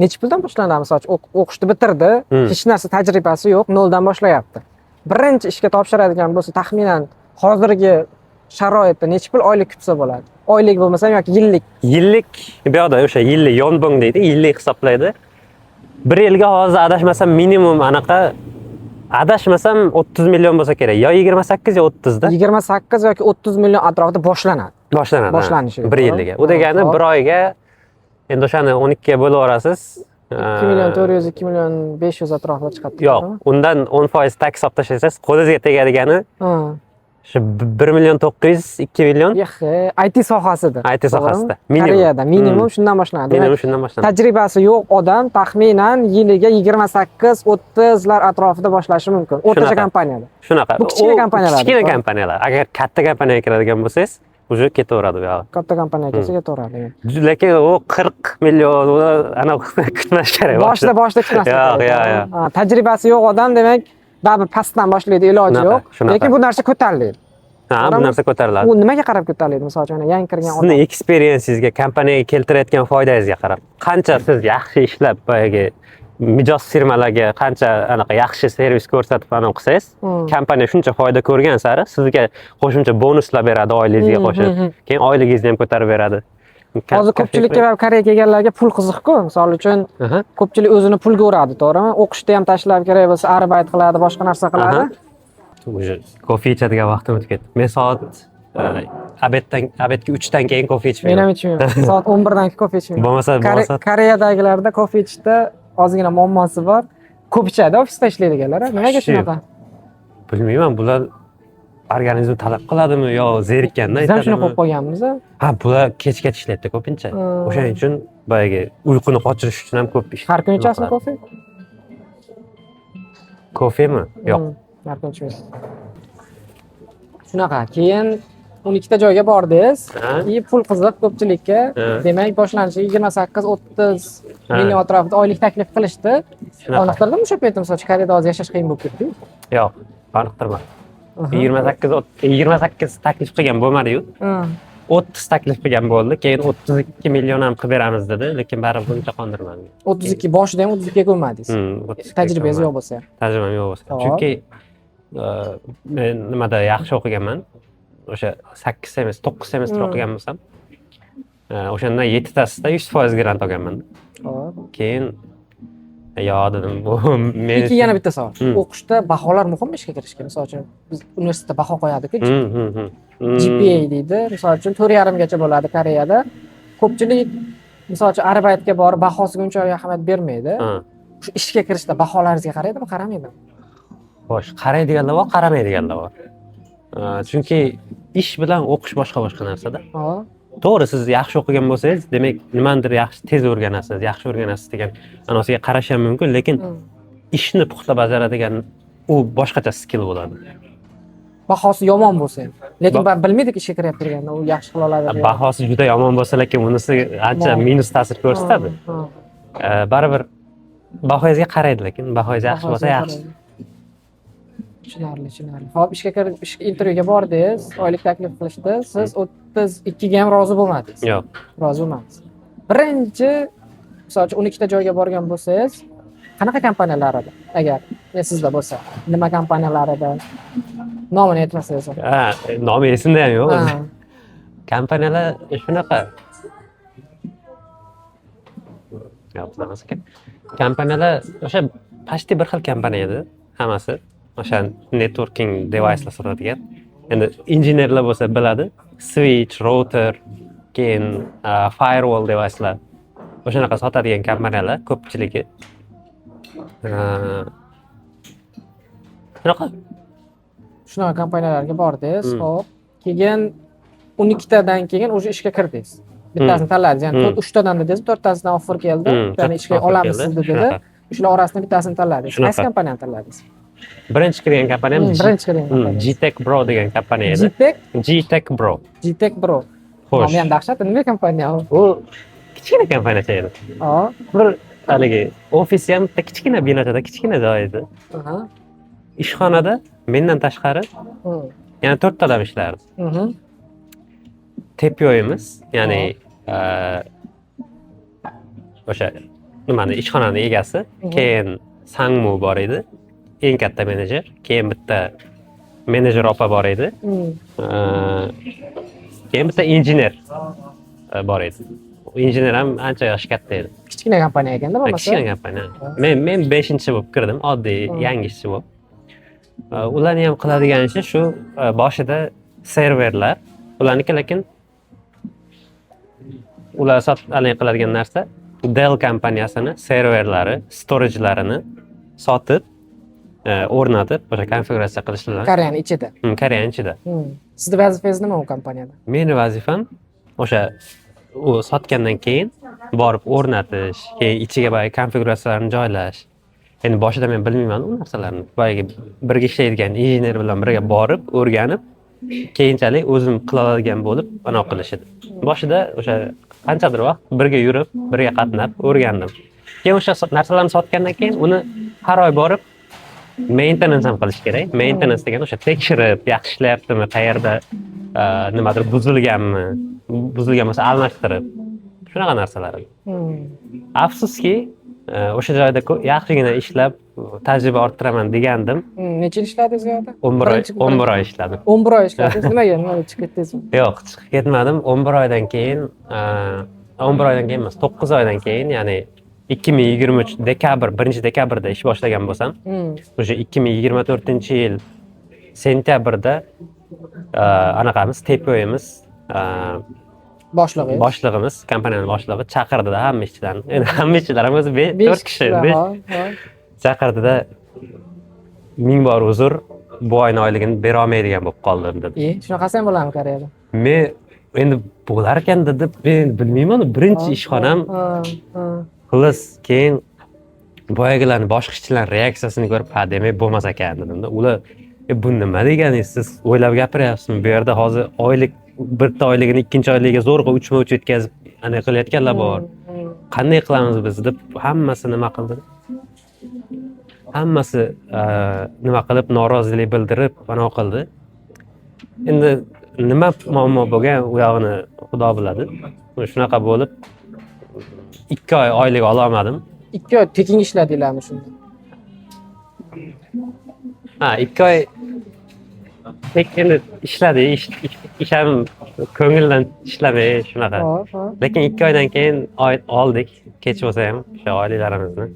necha puldan boshlanadi? Misol uchun, o'qishni bitirdi, hech narsa tajribasi yo'q, noldan boshlayapti. Birinchi ishga topshiradigan bo'lsa, taxminan hozirgi sharoitda necha pul oylik kutsa bo'ladi? Oylik bo'lmasa ham yoki yillik. Yillik bu yoqda o'sha yillik 연봉 deydi, yillik hisoblaydi. Bir yilga hozir adashmasam minimum anaqa, adashmasam 30 million bo'lsa kerak. Yo 28 yo 30 da 28 yoki 30 million atrofida boshlanadi. Boshlanadi. Ha. Boshlanishi, Bir yilliga. U degani bir oyga endi o'shani 12 ga bo'lib yuborasiz. 2 million 400, 2 million 500 atrofida chiqadi. Yo'q, undan 10% tax olib tashlasangiz, qo'lingizga tegadigani shu 1 million 900, 2 million. Yaxshi, IT sohasida. IT sohasida. To'g'rimi? Minimum. Koreyada minimum shundan boshlanadi. Minimum Demak, shundan boshlanadi. tajribasi yo'q odam taxminan yiliga 28, 30lar atrofida boshlashi mumkin. O'rtacha Shunaqa. kompaniyada. Shunaqa. Bu kichkina U kompaniyalar, kichkina to'g'ri? kompaniyalar. Agar katta kompaniyaga kiradigan bo'lsangiz, уже ketaveradi bu yog'i. Katta kompaniyaga kelsa ketaveradi. Lekin u 40 million, uni anaqa kutmash kerak. Boshida boshida kutmaslik Yo'q, kerak, yo'q, to'g'rimi? yo'q. Ha, tajribasi yo'q odam, demak, baribir pastdan boshlaydi, iloji Shunaqa, yo'q. shunaqa. Lekin bu narsa ko'tariladi. Ha, bu To'g'rimi? narsa ko'tariladi. U nimaga qarab ko'tariladi? Misol uchun, mana yangi kirgan Sizni odam. experiencingizga, kompaniyaga keltirayotgan foydangizga qarab. Qancha siz yaxshi ishlab, boyagi mijoz firmalarga qancha anaqa yaxshi servis ko'rsatib anaqa qilsangiz, kompaniya shuncha foyda ko'rgan sari sizga qo'shimcha bonuslar beradi oyligingizga qo'shib. Keyin oyligingizni ham ko'tarib beradi. Hozir ko'pchilikka va Koreyaga kelganlarga pul qiziq-ku. Misol uchun, ko'pchilik o'zini pulga uradi, to'g'rimi? O'qishda ham tashlab, kerak bo'lsa арбайт qiladi, boshqa narsa qiladi. Уже kofe ichadigan vaqtim o'tib ketdi. Men soat обед dan, обед ga 3 dan keyin kofe Men ichmayman. ham ichmayman. Soat 11 dan keyin kofe ichmayman. Bo'lmasa bo'lmasa Koreyadagilarda kofe ichishda Ozgina muammosi bor. Ko'p ichadi ofisda ishlaydiganlar. Nimaga shunaqa? Bilmayman, bular organizm talab qiladimi yo zerikkandan Biz ham shunaqa aytadimi? bo'lib qolganmiz. Ha, bular kechgacha ishlaydi ko'pincha. O'shaning uchun boyagi uyquni qochirish uchun ham ko'p ish. Har kuni nima ichasizmi qiladi. Kofe? Kofemi? Yo'q. Har kuni ichmaysiz. Shunaqa. Keyin 12 ta joyga bordingiz. Ha? И pul qiziq ko'pchilikka. Ha. Demak, boshlanishi 28-30 Ha. million atrofida oylik taklif qilishdi. Shunaqa. Qoniqtirdimi o'sha paytda, misol uchun, Koreyada hozir yashash qiyin bo'lib ketdi-yu. Yo'q, qoniqtirmadi. 28 taklif qilgan bo'lmadi-yu. 30 taklif qilgan bo'ldi. Keyin 32 million ham qilib beramiz dedi, lekin baribir buncha qondirmadi. 32 boshida ham 32 ga ko'nmadingiz. 32 Tajribangiz yo'q bo'lsa ham. Tajribam yo'q bo'lsa. Hop. Chunki men nimada yaxshi o'qiganman. O'sha 8 semestr, 9 semestr o'qigan bo'lsam, o'shandan 7 tasida 100% grant olganman. Keyin yo dedim, bu men Keyin yana bitta savol. O'qishda baholar muhimmi ishga kirishga? Misol uchun, biz universitetda baho qo'yadi-ku. GPA deydi. Misol uchun, 4,5 gacha bo'ladi Koreyada. Ko'pchilik, misol uchun, арбайт ga borib bahosiga unchalik ahamiyat bermaydi. Shu ishga kirishda baholaringizga qaraydimi, qaramaydimi? Xo'sh, qaraydiganlar bor, qaramaydiganlar bor. Chunki ish bilan o'qish boshqa boshqa narsada. To'g'ri, siz yaxshi o'qigan bo'lsangiz, demak, nimanidir yaxshi tez o'rganasiz, yaxshi o'rganasiz degan ma'nosiga qarash ham mumkin, lekin ishni puxta bajaradigan u boshqacha skill bo'ladi. Bahosi yomon bo'lsa ham. Lekin bilmaydik ishga kiryapti turganda u yaxshi qila oladi. Bahosi juda yomon bo'lsa, lekin unisi ancha minus ta'sir ko'rsatadi. Baribir bahoyingizga qaraydi, lekin bahoyingiz yaxshi bo'lsa Bahosiga yaxshi. qaraydi. Tushunarli, tushunarli. Xo'p, ishga kirib, ishga intervyuga bordingiz, oylik taklif qilishdi. Siz 32 ga ham rozi bo'lmadingiz. Yo'q. Rozi bo'lmadingiz. Birinchi, misol uchun, 12 ta joyga borgan bo'lsangiz, qanaqa kompaniyalar edi? Agar esingizda bo'lsa, nima kompaniyalar edi? Nomini aytmasangiz ham. Ha, nomi esimda ham yo'q o'zi. Kompaniyalar shunaqa. Yo'q, emas ekan. Kompaniyalar o'sha почти bir xil kompaniya edi hammasi. O'sha networking devicelar sotadigan. Endi injenerlar bo'lsa biladi. Switch, router, keyin firewall devicelar. O'shanaqa sotadigan kompaniyalar ko'pchiligi. Shunaqa. Shunaqa kompaniyalarga bordingiz, Hmm. Xo'p. Keyin 12 tadan keyin уже ishga kirdingiz. Bittasini tanladingiz. Ya'ni 3 tadan dedingiz, to'rttasidan offer keldi. Hmm, Ya'ni ishga to'rtta offer olamiz keldi. sizni dedi. Shunaqa. Shular orasidan bittasini tanladingiz. Shunaqa. Qaysi kompaniyani tanladingiz? Birinchi kirgan kompaniyam Birinchi kirgan kompaniya. GTech Bro degan kompaniya edi. GTech, GTech Bro. GTech Bro. Xo'sh. Nomi ham dahshat. Nima kompaniya u? U kichkina kompaniyacha edi. Bir haligi ofisi ham bitta kichkina binachada, kichkina joy edi. Ishxonada mendan tashqari yana to'rtta odam ishlardi. 대표imiz, ya'ni o'sha nimani ishxonani egasi, keyin 상무 bor edi, eng katta menejer, keyin bitta menejer opa bor edi, keyin bitta injener bor edi. Injener ham ancha yoshi katta edi. Kichkina kompaniya ekanda bo'lmasa. Kichkina kompaniya. Men beshinchi bo'lib kirdim, oddiy yangi ishchi bo'lib. Ularni ham qiladigan ishi shu boshida serverlar, ularniki, lekin ular haligi qiladigan narsa Dell kompaniyasini serverlari, storagelarini sotib, o'rnatib, o'sha konfiguratsiya qilish bilan. Koreyani ichida. Koreyani ichida. Sizni vazifangiz nima u kompaniyada? Meni vazifam o'sha u sotgandan keyin borib o'rnatish, keyin ichiga boyagi konfiguratsiyalarni joylash. Endi boshida men bilmayman u narsalarni. Boyagi birga ishlaydigan injener bilan birga borib, o'rganib, keyinchalik o'zim qila oladigan bo'lib anaqa qilish edi. Boshida o'sha qanchadir vaqt birga yurib, birga qatnab o'rgandim. Keyin o'sha narsalarni sotgandan keyin uni har oy borib maintenance ham qilish kerak. Maintenance degani o'sha tekshirib, yaxshi ishlayaptimi, qayerda nimadir buzilganmi, buzilgan bo'lsa almashtirib, shunaqa narsalar. Afsuski, o'sha joyda yaxshigina ishlab, tajriba orttiraman degandim. Necha yil ishladingiz u yerda? 11 oy, 11 oy ishladim. 11 oy ishladingiz. Nimaga? Nimaga chiqib ketdingiz? Yo'q, chiqib ketmadim. 11 oydan keyin, 11 oydan keyin emas, 9 oydan keyin, ya'ni 2023 dekabr, 1 dekabrda ish boshlagan bo'lsam, o'sha 2024 yil sentyabrda anaqamiz, 대표imiz Boshlig'i. Boshlig'imiz, kompaniyani boshlig'i chaqirdida hamma ishchilarni. Endi hamma ishchilar ham o'zi 4 kishi, 5 chaqirdida, ming bor uzr, bu oyni oyligini bera olmaydigan bo'lib qoldim dedi. Shunaqasi ham bo'ladimi Koreyada? Men endi bo'lar ekan deb men bilmayman, birinchi ishxonam. Xullas, keyin boyagilarni, boshqa ishchilarni reaksiyasini ko'rib, ha, demak bo'lmas ekan dedimda. Ular bu nima deganingiz, siz o'ylab gapiryapsizmi? Bu yerda hozir oylik bitta oyligini ikkinchi oyligiga zo'rg'a uchma-uch yetkazib anaqa qilayotganlar bor. Qanday qilamiz biz deb hammasi nima qildi? Hammasi nima qilib norozilik bildirib anaqa qildi. Endi nima muammo bo'lgan u yog'ini Xudo biladi. Shunaqa bo'lib 2 oy oylik ololmadim. 2 oy tekin ishladinglarmi shunda? Ha, 2 oy tekin ishladik, ish ham ko'ngildan ishlamay shunaqa. Lekin 2 oydan keyin oy oldik, kech bo'lsa ham o'sha oyliklarimizni.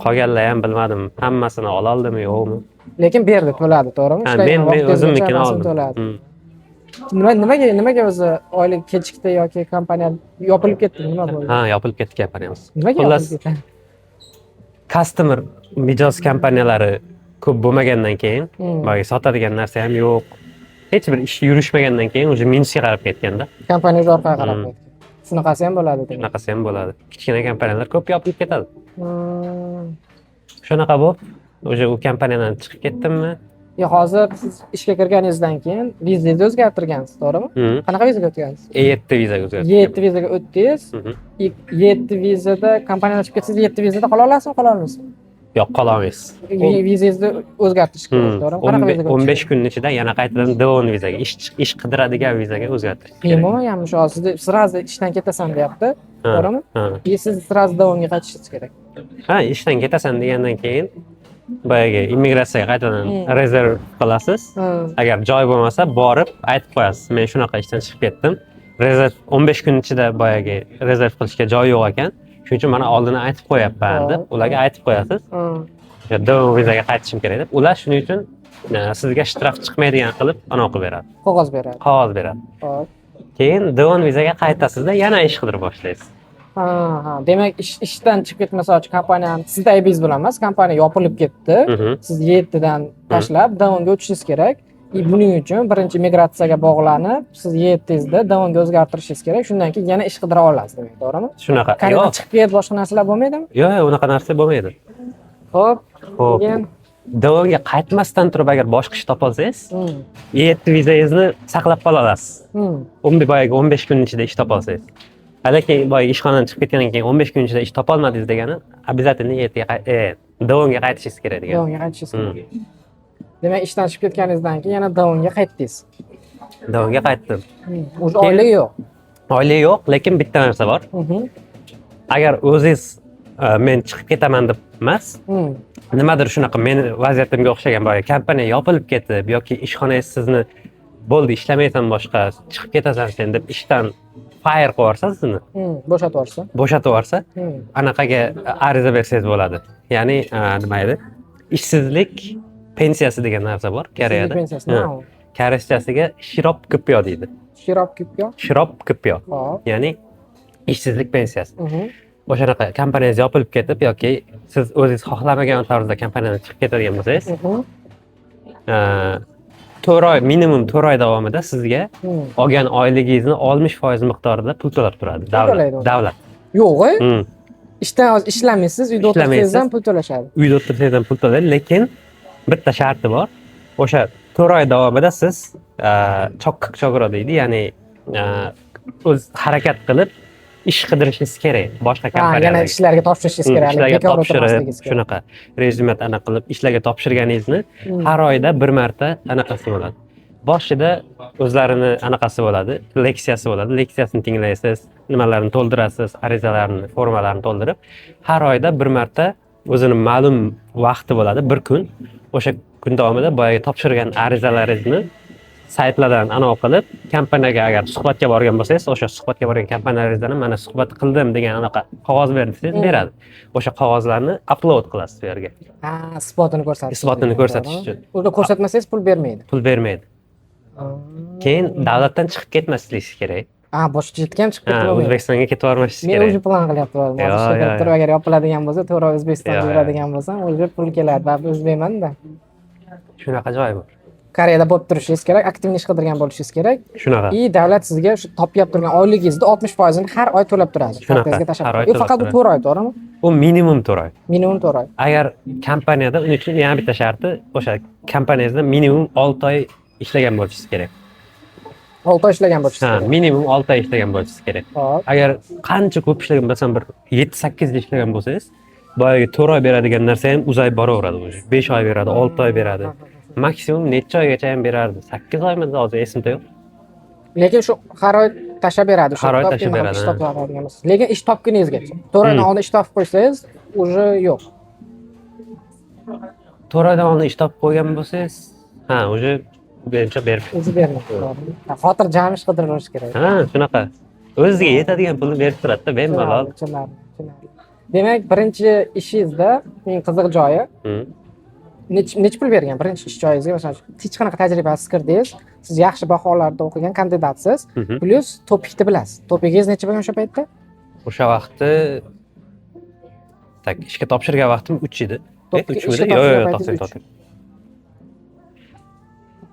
Qolganlar ham bilmadim, hammasini ololdimi yo'qmi. Lekin berdi, to'ladi, to'g'rimi? Ha, men o'zimnikini oldim. To'ladi. Nimaga o'zi oylik kechikdi yoki kompaniya yopilib ketdi, nima bo'ldi? Ha, yopilib ketdi kompaniyamiz. Nimaga Xullas, yopilib ketdi? Customer mijoz kompaniyalari ko'p bo'lmagandan keyin, boyagi sotadigan narsa ham yo'q. Hech bir ish yurishmagandan keyin уже minusga qarab ketganda. Kompaniya уже orqaga qarab ketgan. Shunaqasi ham bo'ladi demak. Shunaqasi ham bo'ladi. Kichkina kompaniyalar ko'p yopilib ketadi. Shunaqa bo'lib, уже u kompaniyadan chiqib ketdimmi? Yo, hozir siz ishga kirganingizdan keyin vizangizni o'zgartirgansiz, to'g'rimi? Qanaqa vizaga o'tgansiz? E7 vizaga o'zgartirdim. E7 vizaga o'tdingiz. E7 vizada kompaniyadan chiqib ketsangiz, E7 vizada qola olasizmi, qola olmaysizmi? Yo'q, qola olmaysiz. Vizangizni o'zgartirish kerak, to'g'rimi? Qanaqa vizaga o'tish 15 kun ichida yana qaytadan D10 vizaga, ish qidiradigan vizaga o'zgartirish Qiyin kerak. bo'lmaganmi shu? Hozir sizni сразу ishdan ketasan deyapti, to'g'rimi? Ha. И siz сразу D10ga qaytishingiz kerak. Ha, ishdan ketasan degandan keyin boyagi immigratsiyaga qaytadan rezerv qilasiz. Agar joy bo'lmasa, borib aytib qo'yasiz. Men shunaqa ishdan chiqib ketdim. Rezerv 15 kun ichida boyagi rezerv qilishga joy yo'q ekan. Shuning uchun mana oldin aytib qo'yapman deb ularga aytib qo'yasiz. O'sha D10 vizaga qaytishim kerak deb. Ular shuning uchun sizga shtraf chiqmaydigan qilib anaqa qilib beradi. Qog'oz beradi. Qog'oz beradi. Keyin D10 vizaga qaytasizda yana ish qidirib boshlaysiz. Ha. Demak, ishdan chiqib ketmasa, kompaniyani sizni aybingiz bilan emas, kompaniya yopilib ketdi. Siz E7dan tashlab D10ga o'tishingiz kerak. И buning uchun birinchi migratsiyaga bog'lanib, siz E7ingizda D10ga o'zgartirishingiz kerak. Shundan keyin yana ish qidira olasiz demak, to'g'rimi? Shunaqa. Koreyadan Yo'q, chiqib ketib boshqa narsalar bo'lmaydimi? yo'q, unaqa narsa bo'lmaydi. Xo'p, Xo'p. keyin D10ga qaytmasdan turib agar boshqa ish topolsangiz, E7 vizangizni saqlab qola olasiz. Boyagi 15 kun ichida ish topolsangiz. Lekin boyagi ishxonadan chiqib ketgandan keyin 15 kun ichida ish topolmadingiz degani, обязательно E7ga D10ga qaytishingiz kerak degan. D10ga qaytishingiz kerak. Demak, ishdan chiqib ketganingizdan keyin yana D10ga qaytdingiz. D10ga qaytdim. Уже oylik yo'q. Oylik yo'q, lekin bitta narsa bor. Agar o'zingiz men chiqib ketaman deb emas, nimadir shunaqa meni vaziyatimga o'xshagan boyagi kompaniya yopilib ketib yoki ishxonangiz sizni bo'ldi ishlamaysan boshqa chiqib ketasan sen deb ishdan fire qilib yuborsa sizni, Bo'shatib yuborsa. Bo'shatib yuborsa, anaqaga ariza bersangiz bo'ladi. Ya'ni nima edi? Ishsizlik pensiyasi degan narsa bor Koreyada. Ishsizlik pensiyasi Ha. nima u? Koreschasiga 실업급여 deydi. 실업급여? 실업급여. Ya'ni ishsizlik pensiyasi. O'shanaqa kompaniyangiz yopilib ketib yoki siz o'zingiz xohlamagan tarzda kompaniyadan chiqib ketadigan bo'lsangiz, 4 oy, minimum 4 oy davomida sizga olgan oyligingizni 60% miqdorida pul to'lab turadi. Pul to'laydi Davlat. u? Davlat. Yo'q, Ishdan ishlamaysiz, uyda o'tirsangiz ham Ishlamaysiz. pul to'lashadi. Uyda o'tirsangiz ham pul to'laydi, lekin bitta sharti bor. O'sha 4 oy davomida siz 적극적으로 deydi, ya'ni o'z harakat qilib ish qidirishingiz kerak boshqa Ha, yana kompaniyalarga. ishlarga topshirishingiz kerak. Ishlarga Bekor topshirib, o'tirmasligingiz kerak. Shunaqa rezyume anaqa qilib ishlarga topshirganingizni har oyda bir marta anaqasi bo'ladi. Boshida o'zlarini anaqasi bo'ladi, leksiyasi bo'ladi. Leksiyasini tinglaysiz, nimalarni to'ldirasiz, arizalarni, formalarni to'ldirib, har oyda bir marta o'zini ma'lum vaqti bo'ladi, bir kun. O'sha kun davomida boyagi topshirgan arizalaringizni saytlardan anavi qilib, kompaniyaga agar suhbatga borgan bo'lsangiz, o'sha suhbatga borgan kompaniyalaringizdan ham mana suhbat qildim degan anaqa qog'oz ber desangiz, beradi. O'sha qog'ozlarni upload qilasiz u yerga. Ha, isbotini ko'rsatish. Isbotini ko'rsatish uchun. Unda ko'rsatmasangiz pul bermaydi. Pul bermaydi. Keyin davlatdan chiqib ketmasligingiz kerak. A, boshqa chetga ham chiqib Ha, ketib bo'lmaydi. O'zbekistonga ketib yubormashingiz Men kerak. уже plan qilyapman. Yo, Hozir ishga yo, kirib yo. turib, agar yopiladigan bo'lsa, to'g'ri O'zbekistonga Yo, yo. yuradigan bo'lsam, уже pul keladi. Baribir o'zbekman-da. Shunaqa joy bor. Koreyada bo'lib turishingiz kerak, активный ish qidirgan bo'lishingiz kerak. Shunaqa. И davlat sizga shu topyap turgan oyligingizni 60%ini har oy to'lab turadi. Shunaqa, Kartangizga tashlab har oy turadi. to'lab Faqat bu turadi. 4 oy, to'g'rimi? U minimum 4 oy. Minimum 4 oy. Agar kompaniyada, uning uchun yana bitta sharti, o'sha kompaniyangizda minimum 6 oy ishlagan bo'lishingiz kerak. 6 oy ishlagan bo'lishingiz Ha, kerak. minimum 6 oy ishlagan bo'lishingiz kerak. Agar qancha ko'p ishlagan bo'lsam, bir 7-8 yil ishlagan bo'lsangiz, boyagi 4 oy beradigan narsa ham uzayib boraveradi уже. 5 oy beradi, 6 oy beradi. Maksimum necha oygacha ham berardi? 8 oymi, hozir esimda yo'q. Lekin shu har oy tashlab beradi. O'sha Har oy topgan tashlab beradi, ish ha. topadigan bo'lsangiz. Lekin ish topguningizgacha. 4 oydan oldin ish topib qo'ysangiz, уже yo'q. 4 oydan oldin ish topib qo'ygan bo'lsangiz, ha, уже menimcha berib. O'zi bermaydi. To'g'rimi? Xotirjam ish qidirilishi kerak. Ha, shunaqa. O'ziga yetadigan pulni berib turadi-da, bemalol. Tushunarli, tushunarli. Demak, birinchi ishingizda eng qiziq joyi necha pul bergan birinchi ish joyingizga? Masalan, hech qanaqa tajribasiz kirdingiz, siz yaxshi baholarda o'qigan kandidatsiz, plyus TOPIKni bilasiz. TOPIKingiz necha bo'lgan o'sha paytda? O'sha vaqti, так, ishga topshirgan vaqtim 3 edi. TOPIK 3 ishga midi? Yo'q, yo'q, topshirgan to'xtang, paytingiz. To'xtang.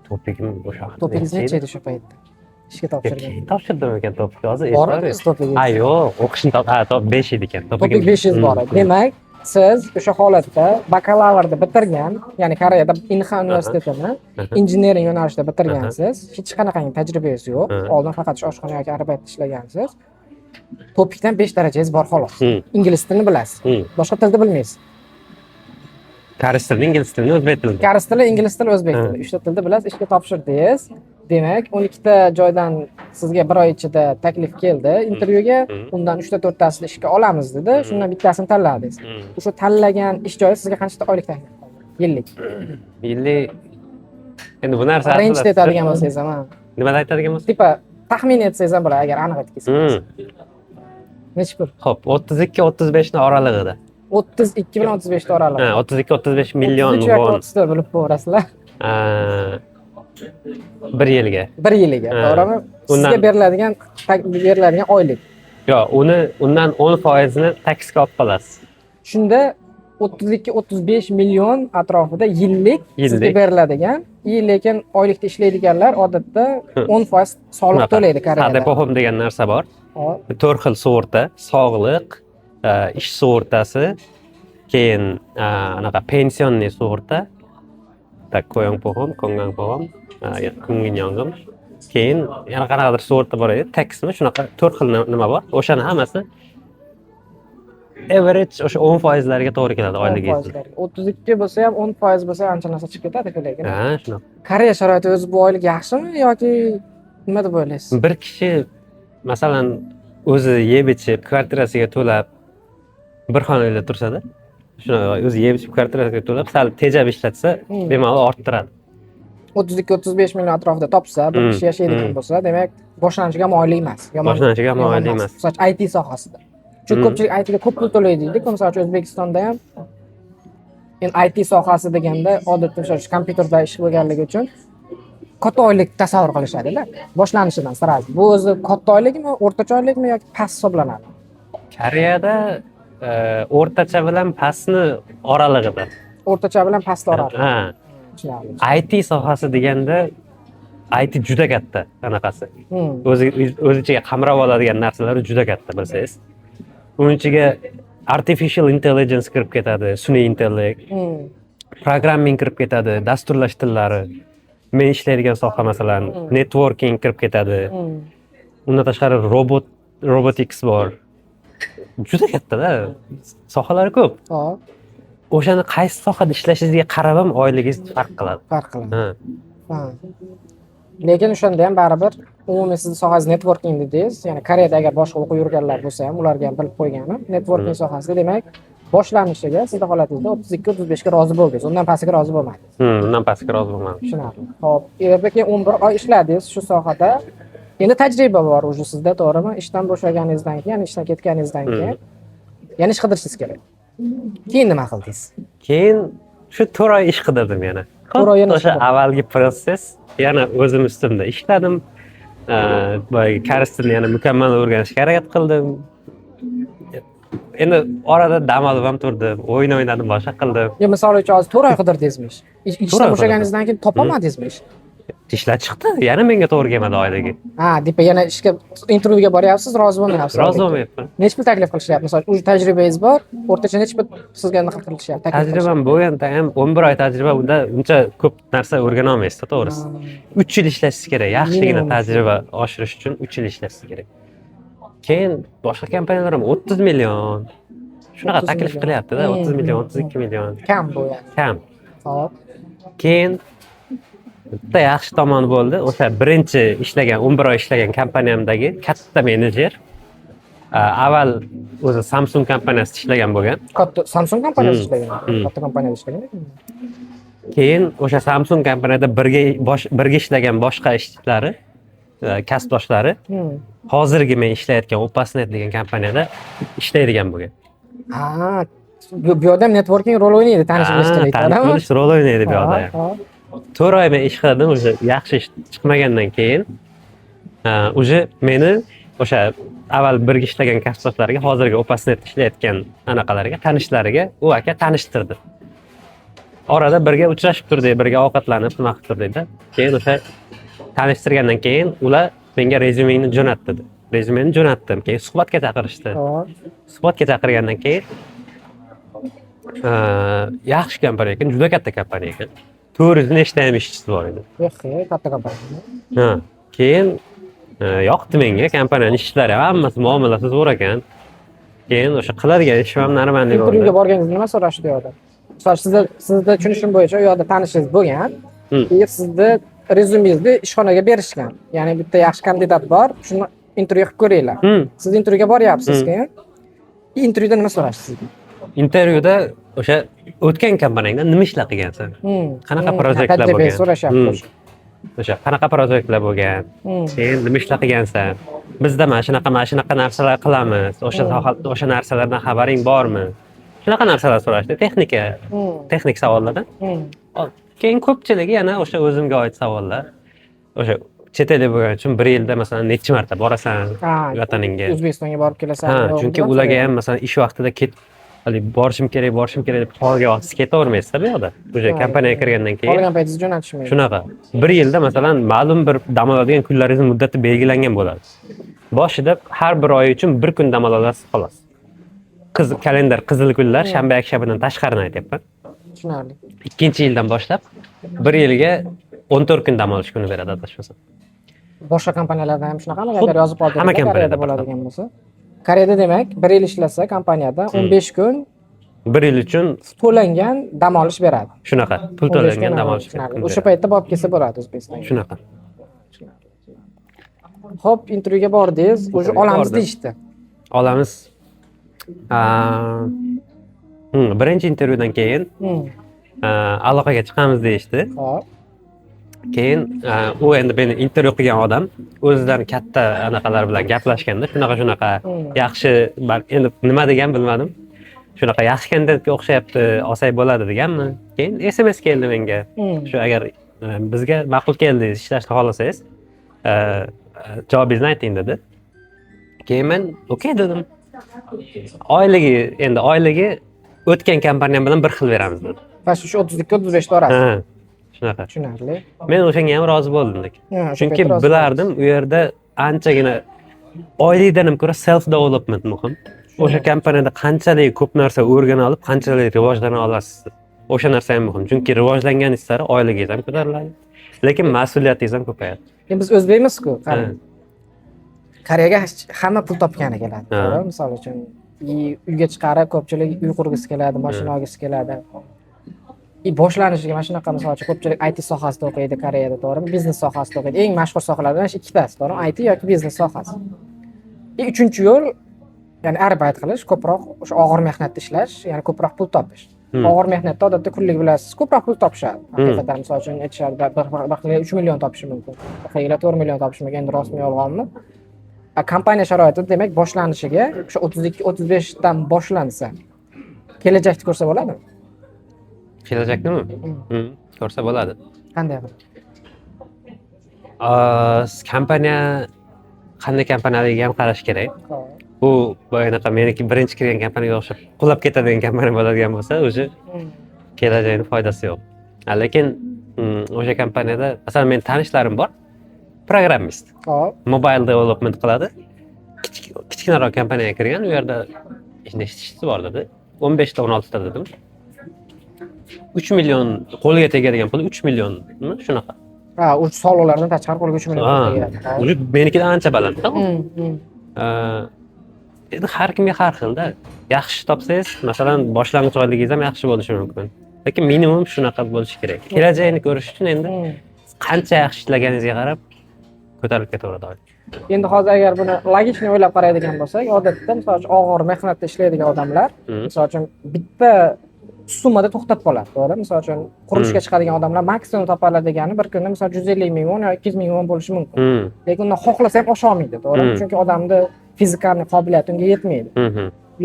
TOPIKim o'sha vaqtda TOPIKingiz necha necha edi? edi o'sha paytda? Ishga Yo'q, topshirgan. keyin topshirdim ekan TOPIK. Hozir Bor eslab edi TOPIKingiz? Ha, yo'q, o'qishni top, ha, top 5 edi ekan. TOPIK 500 bor edi. Demak, siz o'sha holatda bakalavrni bitirgan, ya'ni Koreyada Inha universitetini injiniring yo'nalishida bitirgansiz, hech qanaqangi tajribangiz yo'q. Oldin faqat shu oshxona yoki arbetda ishlagansiz. TOPIKdan 5 darajangiz bor xolos. Ingliz tilini bilasiz. Boshqa tilni bilmaysiz. Koreys tilini, ingliz tilini, o'zbek tilini. Koreys tili, ingliz tili, o'zbek tili. Uchta tilni bilasiz, ishga topshirdingiz. Demak, 12 ta joydan sizga bir oy ichida taklif keldi intervyuga. Undan 3 ta 4 tasini ishga olamiz dedi. Shundan bittasini tanladingiz. O'sha tanlagan ish joyi sizga qancha oylik taklif qildi? Yillik. Yillik endi bu narsa Range aslida aytadigan bo'lsangiz ham, ha. Nimada aytadigan bo'lsak? Типа taxmin etsangiz ham bo'ladi, agar aniq aytib ketsangiz. Necha pul? Xo'p, 32 35 ni oralig'ida. 32 bilan 35 ta oralig'i. Ha, 32 35 million 33 yoki won. 34 bilib qo'yasizlar. Ha, bir yilga. Bir yiliga, Ha. to'g'rimi? Sizga beriladigan oylik. Yo'q, uni undan 10 foizini taxga olib qolasiz. Shunda 32-35 million atrofida yillik sizga Yillik. beriladigan. И lekin oylikda ishlaydiganlar odatda 10% soliq Shunaqa. to'laydi Koreyada. 4대 보험 degan narsa bor. Hop. To'rt xil sug'urta: sog'liq, ish sug'urtasi, keyin anaqa пенсионный sug'urta, так, 고용 보험, 건강 보험, 국민연금, keyin yana qanaqadir sug'urta bor edi, taxmi, shunaqa to'rt xil nima bor. O'shani hammasi average o'sha 10 foizlarga to'g'ri keladi oyligingizni. 10%. 32 bo'lsa ham, 10% bo'lsa ham ancha narsa chiqib ketadi lekin. Ha, shunaqa. Koreya sharoiti o'zi bu oylik yaxshimi yoki nima deb o'ylaysiz? Bir kishi, masalan, o'zi yeb ichib, kvartirasiga to'lab, bir xonada tursada, shunaqa o'zi yeb ichib, kvartirasiga to'lab, sal tejab ishlatsa, bemalol orttiradi. 32-35 million atrofida topsa, bir kishi yashaydigan bo'lsa, demak, boshlanishiga ham oylik emas. Yomon Boshlanishiga ham yomon oylik emas. Misol uchun IT sohasida. Chunki ko'pchilik ITga ko'p pul to'laydi deydi. Misol uchun O'zbekistonda ham endi IT sohasi deganda odatda misol uchun kompyuterda ish bo'lganligi uchun katta oylik tasavvur qilishadi-da. Boshlanishidan сразу. Bu o'zi katta oylikmi, o'rtacha oylikmi yoki past hisoblanadi? Koreyada o'rtacha bilan pastni oralig'ida. O'rtacha bilan past oralig'i. Ha. Tushunarli. IT sohasi deganda IT juda katta anaqasi. O'zi o'z ichiga qamrab oladigan narsalari juda katta, bilsangiz. Uning ichiga artificial intelligence kirib ketadi, sun'iy intellekt, programming kirib ketadi, dasturlash tillari. Men ishlaydigan soha, masalan, networking kirib ketadi. Undan tashqari robotics bor. Juda kattada, sohalari ko'p. O'shani qaysi sohada ishlashingizga qarab ham oyligingiz farq qiladi. Farq qiladi. Ha. Ha. Lekin o'shanda ham baribir umumiy sizni sohangiz networking dedingiz. Ya'ni Koreyada agar boshqa o'qib yurganlar bo'lsa ham, ularga ham bilib qo'yganim, networking sohasida demak boshlanishiga sizni holatingizda 32-35 ga rozi bo'ldingiz. Undan pastiga rozi bo'lmadingiz. Undan pastga rozi bo'lmadim. Tushunarli. Xo'p, yerda keyin 11 oy ishladingiz shu sohada. Endi tajriba bor уже sizda, to'g'rimi? Ishdan bo'shaganingizdan keyin, ya'ni ishdan ketganingizdan keyin yana ish qidirishingiz kerak. Keyin nima qildingiz? Keyin shu 4 oy ish qidirdim yana. 4 oy yana O'sha ish qidirdingiz. avvalgi protsess, yana o'zim ustimda ishladim. Boyagi koreys tilini yana mukammal o'rganishga harakat qildim. Endi orada dam olib ham turdim, o'yin o'ynadim, boshqa qildim. Yo, misol uchun, hozir 4 oy qidirdingizmi ish? Ishdan Oy bo'shaganingizdan keyin topolmadingizmi ish? Ishlar chiqdi, yana menga to'g'ri kelmadi oyligi. Ha, depa yana ishga intervyuga boryapsiz, rozi bo'lmayapsiz. Rozi bo'lmayapman. Necha pul taklif qilishyapti? Misol, уже tajribangiz bor, o'rtacha necha pul sizga anaqa qilishyapti? Taklif Tajribam bo'lganda ham, 11 oy tajriba, unda uncha ko'p narsa o'rgana olmaysizda, to'g'risi. 3 yil ishlashingiz kerak, yaxshigina Minimum. tajriba oshirish uchun 3 yil ishlashingiz kerak. Keyin boshqa kompaniyalar ham 30 million shunaqa 30 taklif million. qilyapti-da, 30 million, 32 million. Kam bu yani. Kam. Hop. Keyin bitta yaxshi tomoni bo'ldi. O'sha birinchi ishlagan, 11 oy ishlagan kompaniyamdagi katta menejer avval o'zi Samsung kompaniyasida ishlagan bo'lgan. Katta Samsung kompaniyasida ishlagan. Hmm. Katta kompaniyada ishlagan. Keyin o'sha Samsung kompaniyada birga ishlagan boshqa ishchilari, kasbdoshlari hozirgi men ishlayotgan Opasnet degan kompaniyada ishlaydigan bo'lgan. Ha, bu yerda ham networking rol o'ynaydi, tanish bilishchilik. Tanish bilish rol o'ynaydi bu yoqda ham. 4 oy men ish qildim, уже yaxshi ish chiqmagandan keyin уже meni o'sha avval birga ishlagan kasbdoshlariga, hozirgi Opasnet ishlayotgan anaqalarga, tanishlariga u aka tanishtirdi. Orada birga uchrashib turdik, birga ovqatlanib, nima qilib turdikda. Keyin o'sha tanishtirgandan keyin ular menga rezyumengni jo'nat dedi. Rezyumeni jo'natdim. Keyin suhbatga chaqirishdi. Suhbatga chaqirgandan keyin yaxshi kompaniya ekan, juda katta kompaniya ekan. 400 nechta ham ishchisi bor edi. Yo'q, katta kompaniya. Ha, keyin yoqdi menga kompaniyani ishlari ham, hammasi, muomalasi zo'r ekan. Keyin o'sha qiladigan ishim ham нормальный Intervyuga bo'ldi. borganingizda nima so'rashdi u yoqda? Misol, sizda tushunishim bo'yicha u yoqda tanishingiz bo'lgan. И sizni rezyumengizni ishxonaga berishgan. Ya'ni bitta yaxshi kandidat bor, shuni intervyu qilib ko'ringlar. Siz intervyuga boryapsiz keyin. Intervyuda nima so'rashdi sizdan? Intervyuda o'sha o'tgan kompaniyangda nima ishlar qilgansan? Qanaqa proyektlar Tajriba bo'lgan? so'rashyapti o'sha. O'sha qanaqa proyektlar bo'lgan? Keyin nima ishlar qilgansan? Bizda mana shunaqa, mana shunaqa narsalar qilamiz. O'sha soha, o'sha narsalardan xabaring bormi? Shunaqa narsalar so'rashdi. Texnika, texnik savollardan. Keyin ko'pchiligi yana o'sha o'zimga oid savollar. O'sha chet elda bo'lgani uchun bir yilda, masalan, necha marta borasan vataningga? O'zbekistonga borib kelasan. Ha, Yo'q, chunki bilan ularga so'rayapti. ham, masalan, ish vaqtida haligi borishim kerak, borishim kerak deb qolgan vaqtingiz ketavermaysizda bu yoqda. Уже kompaniyaga kirgandan keyin Qolgan paytingizni jo'natishmaydi. Shunaqa. Bir yilda, masalan, ma'lum bir dam oladigan kunlaringiz muddati belgilangan bo'ladi. Boshida har bir oy uchun bir kun dam ola olasiz, xolos. Qizil kalendar, qizil kunlar, shanba, yakshanbadan tashqarini aytyapman. Tushunarli. Ikkinchi yildan boshlab bir yilga 14 kun dam olish kuni beradi, adashmasam. Boshqa kompaniyalarda ham shunaqami? Xuddi Agar yozib oldirsa, hamma Koreyada kompaniyada bir xil. bo'ladigan bo'lsa. Koreyada, demak, bir yil ishlasa kompaniyada 15 kun Bir yil uchun to'langan dam olish beradi. Shunaqa, pul 15 to'langan kun dam olish tushunarli. kun O'sha beradi. paytda borib kelsa bo'ladi O'zbekistonga. Shunaqa. Tushunarli. Xo'p, intervyuga bordingiz, уже Intervyuga olamiz bordim. deyishdi. Olamiz. Birinchi intervyudan keyin aloqaga chiqamiz deyishdi. Keyin u endi meni intervyu qilgan odam o'zidan katta anaqalar bilan gaplashganda, shunaqa shunaqa yaxshi, endi nima degan bilmadim. Shunaqa yaxshi kandidatga o'xshayapti, olsak bo'ladi deganmi? Keyin SMS keldi menga. Shu agar bizga ma'qul keldingiz, ishlashni xohlasangiz, javobingizni ayting dedi. Keyin men okey dedim. Oyligi, endi oyligi o'tgan kompaniyam bilan bir xil beramiz dedi. Va shu 32 35 orasi. Ha, shunaqa. Tushunarli. Men o'shanga ham rozi bo'ldim lekin. Ha, o'sha Chunki paytda rozi bilardim, u yerda anchagina oylikdan ham ko'ra self development muhim. O'sha kompaniyada qanchalik ko'p narsa o'rgana olib, qanchalik rivojlana olasiz. O'sha narsa ham muhim. Chunki rivojlanganingiz sari oyligingiz ham ko'tariladi. Lekin mas'uliyatingiz ham ko'payadi. Endi biz o'zbekmiz-ku, qarang. Koreyaga hamma pul topgani keladi. To'g'rimi? Misol uchun, uyga chiqarib, ko'pchilik uy qurgisi keladi, mashina olgisi keladi. И boshlanishiga mana shunaqa, misol uchun, ko'pchilik IT sohasida o'qiydi Koreyada, to'g'rimi? Biznes sohasida o'qiydi. Eng mashhur sohalardan shu ikkitasi, to'g'rimi? IT yoki biznes sohasi. И uchinchi yo'l, ya'ni arbeid qilish, ko'proq o'sha og'ir mehnatda ishlash, ya'ni ko'proq pul topish. Og'ir mehnatda odatda kunlik bilasiz, ko'proq pul topishadi. Haqiqatan, misol uchun, aytishadi, bir xil 3 million topishi mumkin. Bir xil 4 million topishi mumkin, endi rostmi yolg'onmi? Kompaniya sharoitida, demak, boshlanishiga o'sha 32 35 dan boshlansa, kelajakni ko'rsa bo'ladimi? Kelajaknimi? Hmm. Ko'rsa bo'ladi. Qanday qilib? Kompaniya qanday kompaniyaligiga ham qarash kerak. Bu boyanaqa meniki birinchi kirgan kompaniyaga o'xshab qulab ketadigan kompaniya bo'ladigan bo'lsa, уже kelajagini foydasi yo'q. Lekin o'sha kompaniyada, masalan, meni tanishlarim bor, programmist, mobile development qiladi. Kichkinaroq kompaniyaga kirgan, u yerda nechta ishchisi bor dedi, 15ta, 16ta dedim. 3 million qo'lga tegadigan puli, 3 millionmi, shunaqa. Ha, u soliqlardan tashqari qo'lga 3 million Ha, tegadi. Hop. Уже menikidan ancha balandda u. Endi har kimga har xilda. Yaxshi ish topsangiz, masalan, boshlang'ich oyligingiz ham yaxshi bo'lishi mumkin, lekin minimum shunaqa bo'lishi kerak kelajagini ko'rish uchun. Endi qancha yaxshi ishlaganingizga qarab ko'tarilib ketaveradi oylik. Endi hozir agar buni логичный o'ylab qaraydigan bo'lsak, odatda, misol uchun, og'ir mehnatda ishlaydigan odamlar, misol uchun, bitta summada to'xtab qoladi, to'g'ri? Misol uchun, qurilishga chiqadigan odamlar maksimum topa oladigani bir kunda, misol, 150 ming won yo 200 ming won bo'lishi mumkin. Lekin undan xohlasa ham osha olmaydi, to'g'rimi? Hmm. Chunki odamni физикальный qobiliyati unga yetmaydi.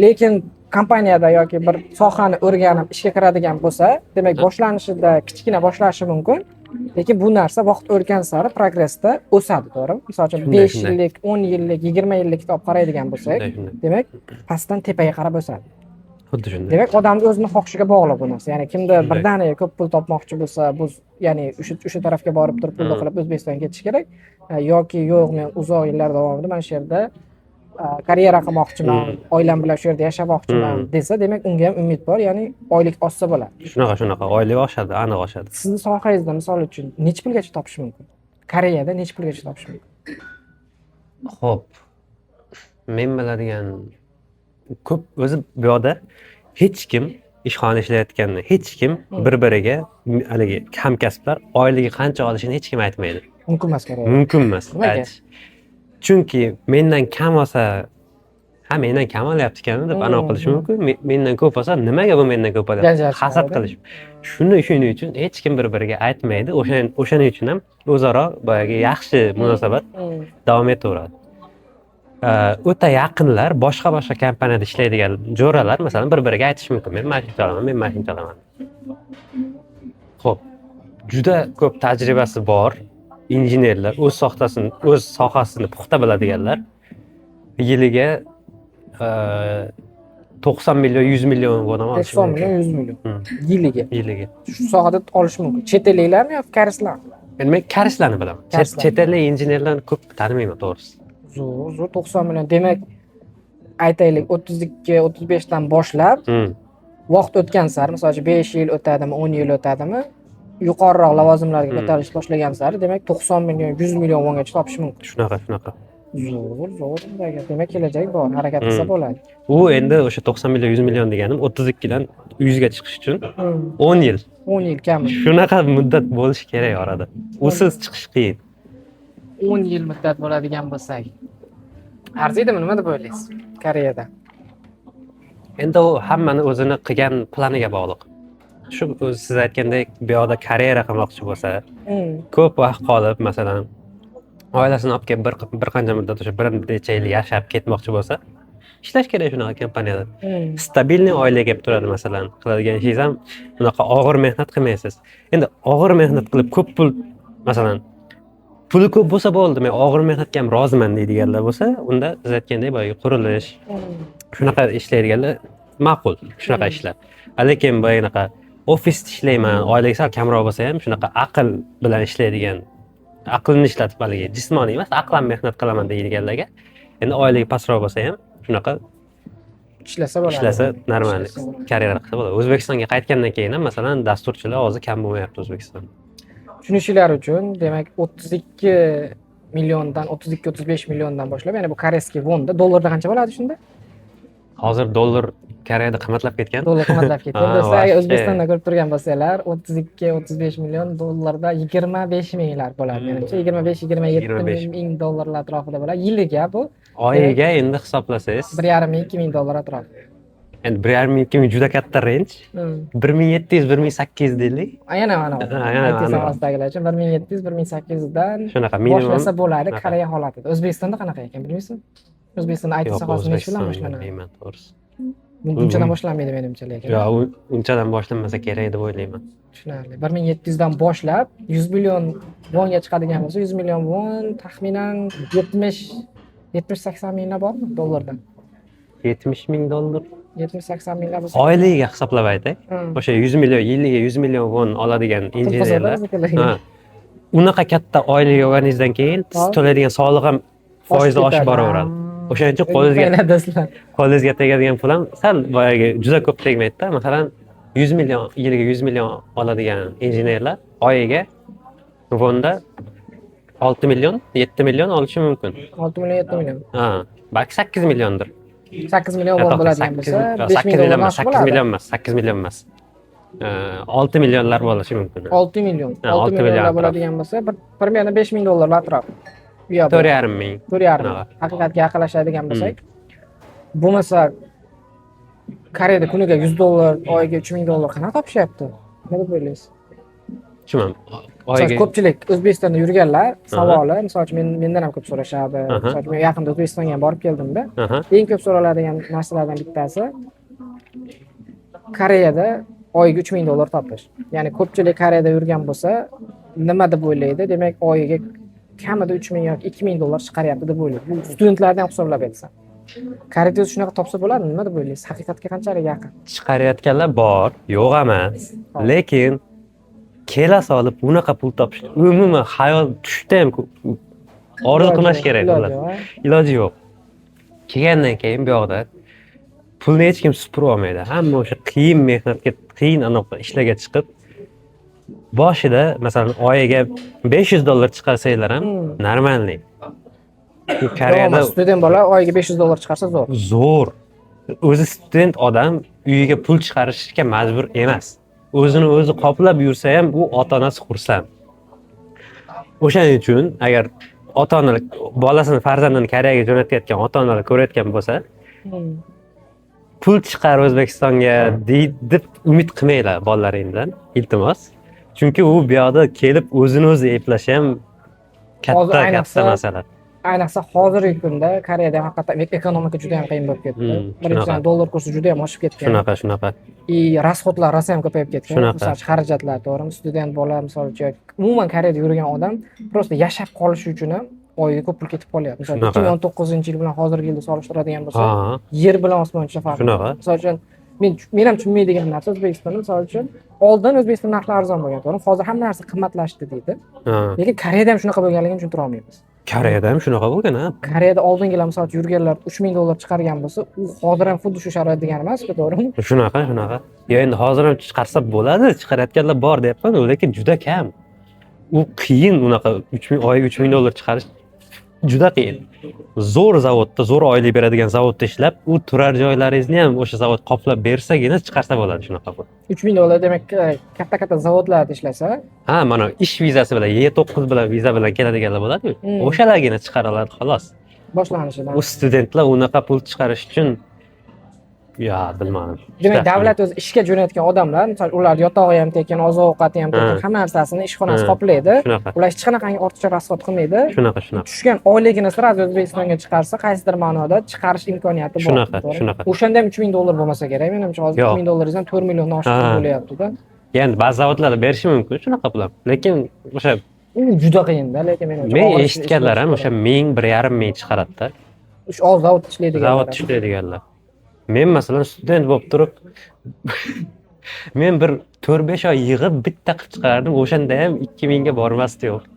Lekin kompaniyada yoki bir sohani o'rganib ishga kiradigan bo'lsa, demak, boshlanishida kichkina boshlashi mumkin, lekin bu narsa vaqt o'tgan sari progressda o'sadi, to'g'rimi? Misol uchun, Shunday, 5 shunday. yillik, 10 yillik, 20 yillik olib qaraydigan bo'lsak, Shunday, shunday. demak, pastdan tepaga qarab o'sadi. Xuddi shunday. Demak, odamni o'zini xohishiga bog'liq bu narsa, ya'ni kimdir birdaniga ko'p pul topmoqchi bo'lsa, bu, ya'ni o'sha tarafga borib turib pulni qilib O'zbekistonga ketish kerak, yoki yo'q, men uzoq yillar davomida mana shu yerda karyera qilmoqchiman, oilam bilan shu yerda yashamoqchiman desa, demak, unga ham umid bor, ya'ni oylik oshsa bo'ladi. Shunaqa, oylik oshadi, aniq oshadi. Sizni sohangizda, misol uchun, necha pulgacha topish mumkin? Koreyada necha pulgacha topish mumkin? Ho'p, men biladigan ko'p, o'zi bu yoqda hech kim, ishxona ishlayotganda hech kim bir biriga, haligi hamkasblar oyligi qancha olishini hech kim aytmaydi. Mumkin emas Koreyada. Mumkin emas Nimaga? aytish. Chunki mendan kam olsa, ha, mendan kam olyapti ekan deb anavi qilishi mumkin. Mendan ko'p olsa, nimaga bu mendan ko'p olyapti, Janjal hasad chiqaradi. qilish. Shuning uchun hech kim bir biriga aytmaydi. O'shaning uchun ham o'zaro boyagi yaxshi munosabat davom etaveradi. O'ta yaqinlar, boshqa boshqa kompaniyada ishlaydigan jo'ralar, masalan, bir biriga aytishi mumkin: men mana shuncha olaman, men mana shuncha olaman. Ho'p, juda ko'p tajribasi bor injenerlar, o'z sohasini puxta biladiganlar yiliga 90 million, 100 million won ham olishi 90 mumkin. million, 100 million yiliga? Yiliga. Shu sohada olishi mumkin chet elliklarmi yoki koreyslarmi? Endi men koreyslarni bilaman. Koreyslar. Chet ellik injenerlarni ko'p tanimayman, to'g'risi. Zo'r, zo'r, 90 million. Demak, aytaylik, 32, 35dan boshlab, vaqt o'tgan sari, misol uchun, 5 yil o'tadimi, 10 yil o'tadimi, yuqoriroq lavozimlarga ko'tarilish boshlagan sari, demak, 90 million, 100 million wongacha topish mumkin. Shunaqa. Zo'r, zo'r. Demak, kelajak bor, harakat qilsa bo'ladi. U endi o'sha 90 million, 100 million deganim 32dan 100ga chiqish uchun 10 yil. 10 yil kami. Shunaqa muddat bo'lishi kerak orada. Usiz chiqish qiyin. 10 yil muddat bo'ladigan bo'lsak, arziydimi, nima deb o'ylaysiz Koreyada? Endi u hammani o'zini qilgan planiga bog'liq. Shu o'zi siz aytgandek, bu yoqda karyera qilmoqchi bo'lsa, ko'p vaqt qolib, masalan, oilasini olib kelib bir qancha muddat, o'sha bir necha yil yashab ketmoqchi bo'lsa, ishlash kerak shunaqa kompaniyada. Стабильный oila kelib turadi, masalan, qiladigan ishingiz ham unaqa og'ir mehnat qilmaysiz. Endi og'ir mehnat qilib ko'p pul, masalan, puli ko'p bo'lsa bo'ldi, men og'ir mehnatga ham roziman deydiganlar bo'lsa, unda siz aytgandek boyagi qurilish, shunaqa ishlaydiganlar ma'qul, shunaqa ishlar. Lekin boyagi ofisda ishlayman, oyligi sal kamroq bo'lsa ham, shunaqa aql bilan ishlaydigan, aqlini ishlatib, haligi jismoniy emas, aqlan mehnat qilaman deydiganlarga endi oyligi pastroq bo'lsa ham, shunaqa Ishlasa bo'ladi. Ishlasa нормально Ishlasa bo'ladi. karyera qilsa bo'ladi. O'zbekistonga qaytgandan keyin ham, masalan, dasturchilar hozir kam bo'lmayapti O'zbekistonda. Tushunishinglar uchun, demak, 32 milliondan, 32, 35 milliondan boshlab, ya'ni bu корейский vonda, dollarda qancha bo'ladi shunda? Hozir dollar Koreyada qimmatlab ketgan. Dollar qimmatlab ketgan. Ha, Do'stlar, agar вообще. O'zbekistondan ko'rib turgan bo'lsanglar, 32, 35 million dollarda 25 minglar bo'ladi menimcha, 25, 27 25 ming dollarlar atrofida bo'ladi yiliga bu. Oyiga endi hisoblasangiz, 1,5 ming, 2 ming dollar atrofida. Endi 1,5 ming, 2 ming juda katta range. 1700, 1800 deylik. Yana mana Ha, yana IT mana. sohasidagilar uchun 1700, 1800dan Shunaqa minimum. boshlasa bo'ladi Shunaqa. Koreya holatida. O'zbekistonda qanaqa ekan, bilmaysizmi? O'zbekistonda IT Yo'q, sohasi nechi bilan O'zbekiston boshlanadi? bilmayman, to'g'risi. Unchadan boshlanmaydi menimcha lekin. Yo'q, unchadan boshlanmasa kerak deb o'ylayman. Tushunarli. 1700 dan boshlab 100 million vonga chiqadigan bo'lsa, 100 million von taxminan 70-80 minglab bormi dollardan? 70 ming dollar. 70-80 minglab bo'lsa. Oyligiga hisoblab aytay. O'sha 100 million, yiliga 100 million won oladigan injenerlar. Unaqa katta oylik olganingizdan keyin siz to'laydigan soliq ham foizi oshib boraveradi. O'shaning uchun qo'lingizga tegadigan pul ham sal boyagi juda ko'p tegmaydi-da. Masalan, 100 million, yiliga 100 million oladigan injenerlar oyiga wonda 6 million, 7 million olishi mumkin. 6 million, 7 million. Ha, balki 8 milliondir. 8 million won bo'ladigan bo'lsa, 5 ming dollar 8 million emas, 8 million emas. 6 millionlar bo'lishi mumkin. 6 million. 6 millionlar bo'ladigan bo'lsa, примерно 5 ming dollar atrof. 4,5 ming. 4,5 ming. Haqiqatga yaqinlashadigan bo'lsak, bo'lmasa Koreyada kuniga 100 dollar, oyiga 3 ming dollar qanaqa topishyapti? Nima deb o'ylaysiz? Tushunmadim. Oyiga ko'pchilik O'zbekistonda yurganlar savoli, misol uchun mendan ham ko'p so'rashadi. Misol uchun men yaqinda O'zbekistonga ham borib keldimda. Eng ko'p so'raladigan narsalardan bittasi Koreyada oyiga 3 ming dollar topish. Ya'ni ko'pchilik Koreyada yurgan bo'lsa, nima deb o'ylaydi? Demak, oyiga kamida 3 ming yoki 2 ming dollar chiqaryapti deb o'ylaydi. Bu studentlarni ham hisoblab aytsam. Koreyada o'zi shunaqa topsa bo'ladimi? Nima deb o'ylaysiz? Haqiqatga qanchalik yaqin? Chiqarayotganlar bor, yo'q emas. Lekin kela solib unaqa pul topish umuman xayol tushda ham orzu qilmash kerak. Iloji yo'q. Kelgandan keyin bu yoqda pulni hech kim supurib olmaydi. Hamma o'sha qiyin mehnatga, qiyin anaqa ishlarga chiqib, boshida masalan oyiga 500 dollar chiqarsanglar ham normalniy. Koreyada student bola oyiga 500 dollar chiqarsa zo'r. Zo'r. O'zi student odam uyiga pul chiqarishga majbur emas. O'zini o'zi qoplab yursa ham u ota-onasi xursand. O'shaning uchun agar ota-onalar bolasini, farzandini Koreyaga jo'natayotgan ota-onalar ko'rayotgan bo'lsa, pul chiqar O'zbekistonga deb umid qilmanglar bolalaringdan, iltimos. Chunki u bu yoqda kelib o'zini o'zi eplashi ham katta katta masala. Ayniqsa hozirgi kunda Koreyada haqiqatan ekonomika juda ham qiyin bo'lib ketdi. Birinchidan dollar kursi juda ham oshib ketgan. Shunaqa. И расход lar rosa ham ko'payib ketgan. Misol uchun xarajatlar, to'g'rimi? Student bola misol uchun umuman Koreyada yurgan odam просто yashab qolishi uchun ham oyiga ko'p pul ketib qolyapti. Misol 2019-yil bilan hozirgi yilni solishtiradigan bo'lsak, yer bilan osmoncha farq. Misol uchun men ham tushunmaydigan narsa O'zbekistonda misol uchun oldin O'zbekiston narxlari arzon bo'lgan, to'g'rimi? Hozir hamma narsa qimmatlashdi deydi. Lekin Koreyada ham shunaqa bo'lganligini tushuntira olmaymiz. Koreyada ham shunaqa bo'lgan, ha? Koreyada oldingilar misol uchun yurganlar 3000 dollar chiqargan bo'lsa, u hozir ham xuddi shu sharoit degani emas-ku, to'g'rimi? Shunaqa. Yo, endi hozir ham chiqarsa bo'ladi, chiqarayotganlar bor deyapman, lekin juda kam. U qiyin, unaqa 3000 oyiga 3000 dollar chiqarish juda qiyin. Zo'r zavodda, zo'r oylik beradigan zavodda ishlab, u turar joylaringizni ham o'sha zavod qoplab bersagina chiqarsa bo'ladi shunaqa pul. 3000 dollar demak, katta-katta zavodlarda ishlasa, ha, mana ish vizasi bilan E9 bilan viza bilan keladiganlar bo'ladi-ku. O'shalargina chiqara oladi xolos. Boshlanishidan. U studentlar unaqa pul chiqarish uchun ya bilmadim. Demak, davlat o'zi ishga jo'natgan odamlar, misol ular yotog'i ham tekin, oziq-ovqati ham tekin, hamma narsasini ishxonasi qoplaydi. Ular hech qanaqangi ortiqcha rasxod qilmaydi. Shunaqa. Tushgan oyligini sразу O'zbekistonga chiqarsa, qaysidir ma'noda chiqarish imkoniyati bor. Shunaqa. O'shanda ham 3000 dollar bo'lmasa kerak. Menimcha hozir 3000 dollaringizdan 4 milliondan oshiq bo'lyapti-da. Ya'ni ba'zi zavodlarda berishi mumkin shunaqa pul ham. Lekin o'sha u juda qiyinda, lekin menimcha men eshitganlar ham o'sha 1000, 1,5 ming chiqaradida. O'sha zavod ishlaydiganlar. Zavod ishlaydiganlar. Men masalan student bo'lib turib men bir 4-5 oy yig'ib bitta qilib chiqardim, o'shanda ham 2000 ga bormasdi yo'q.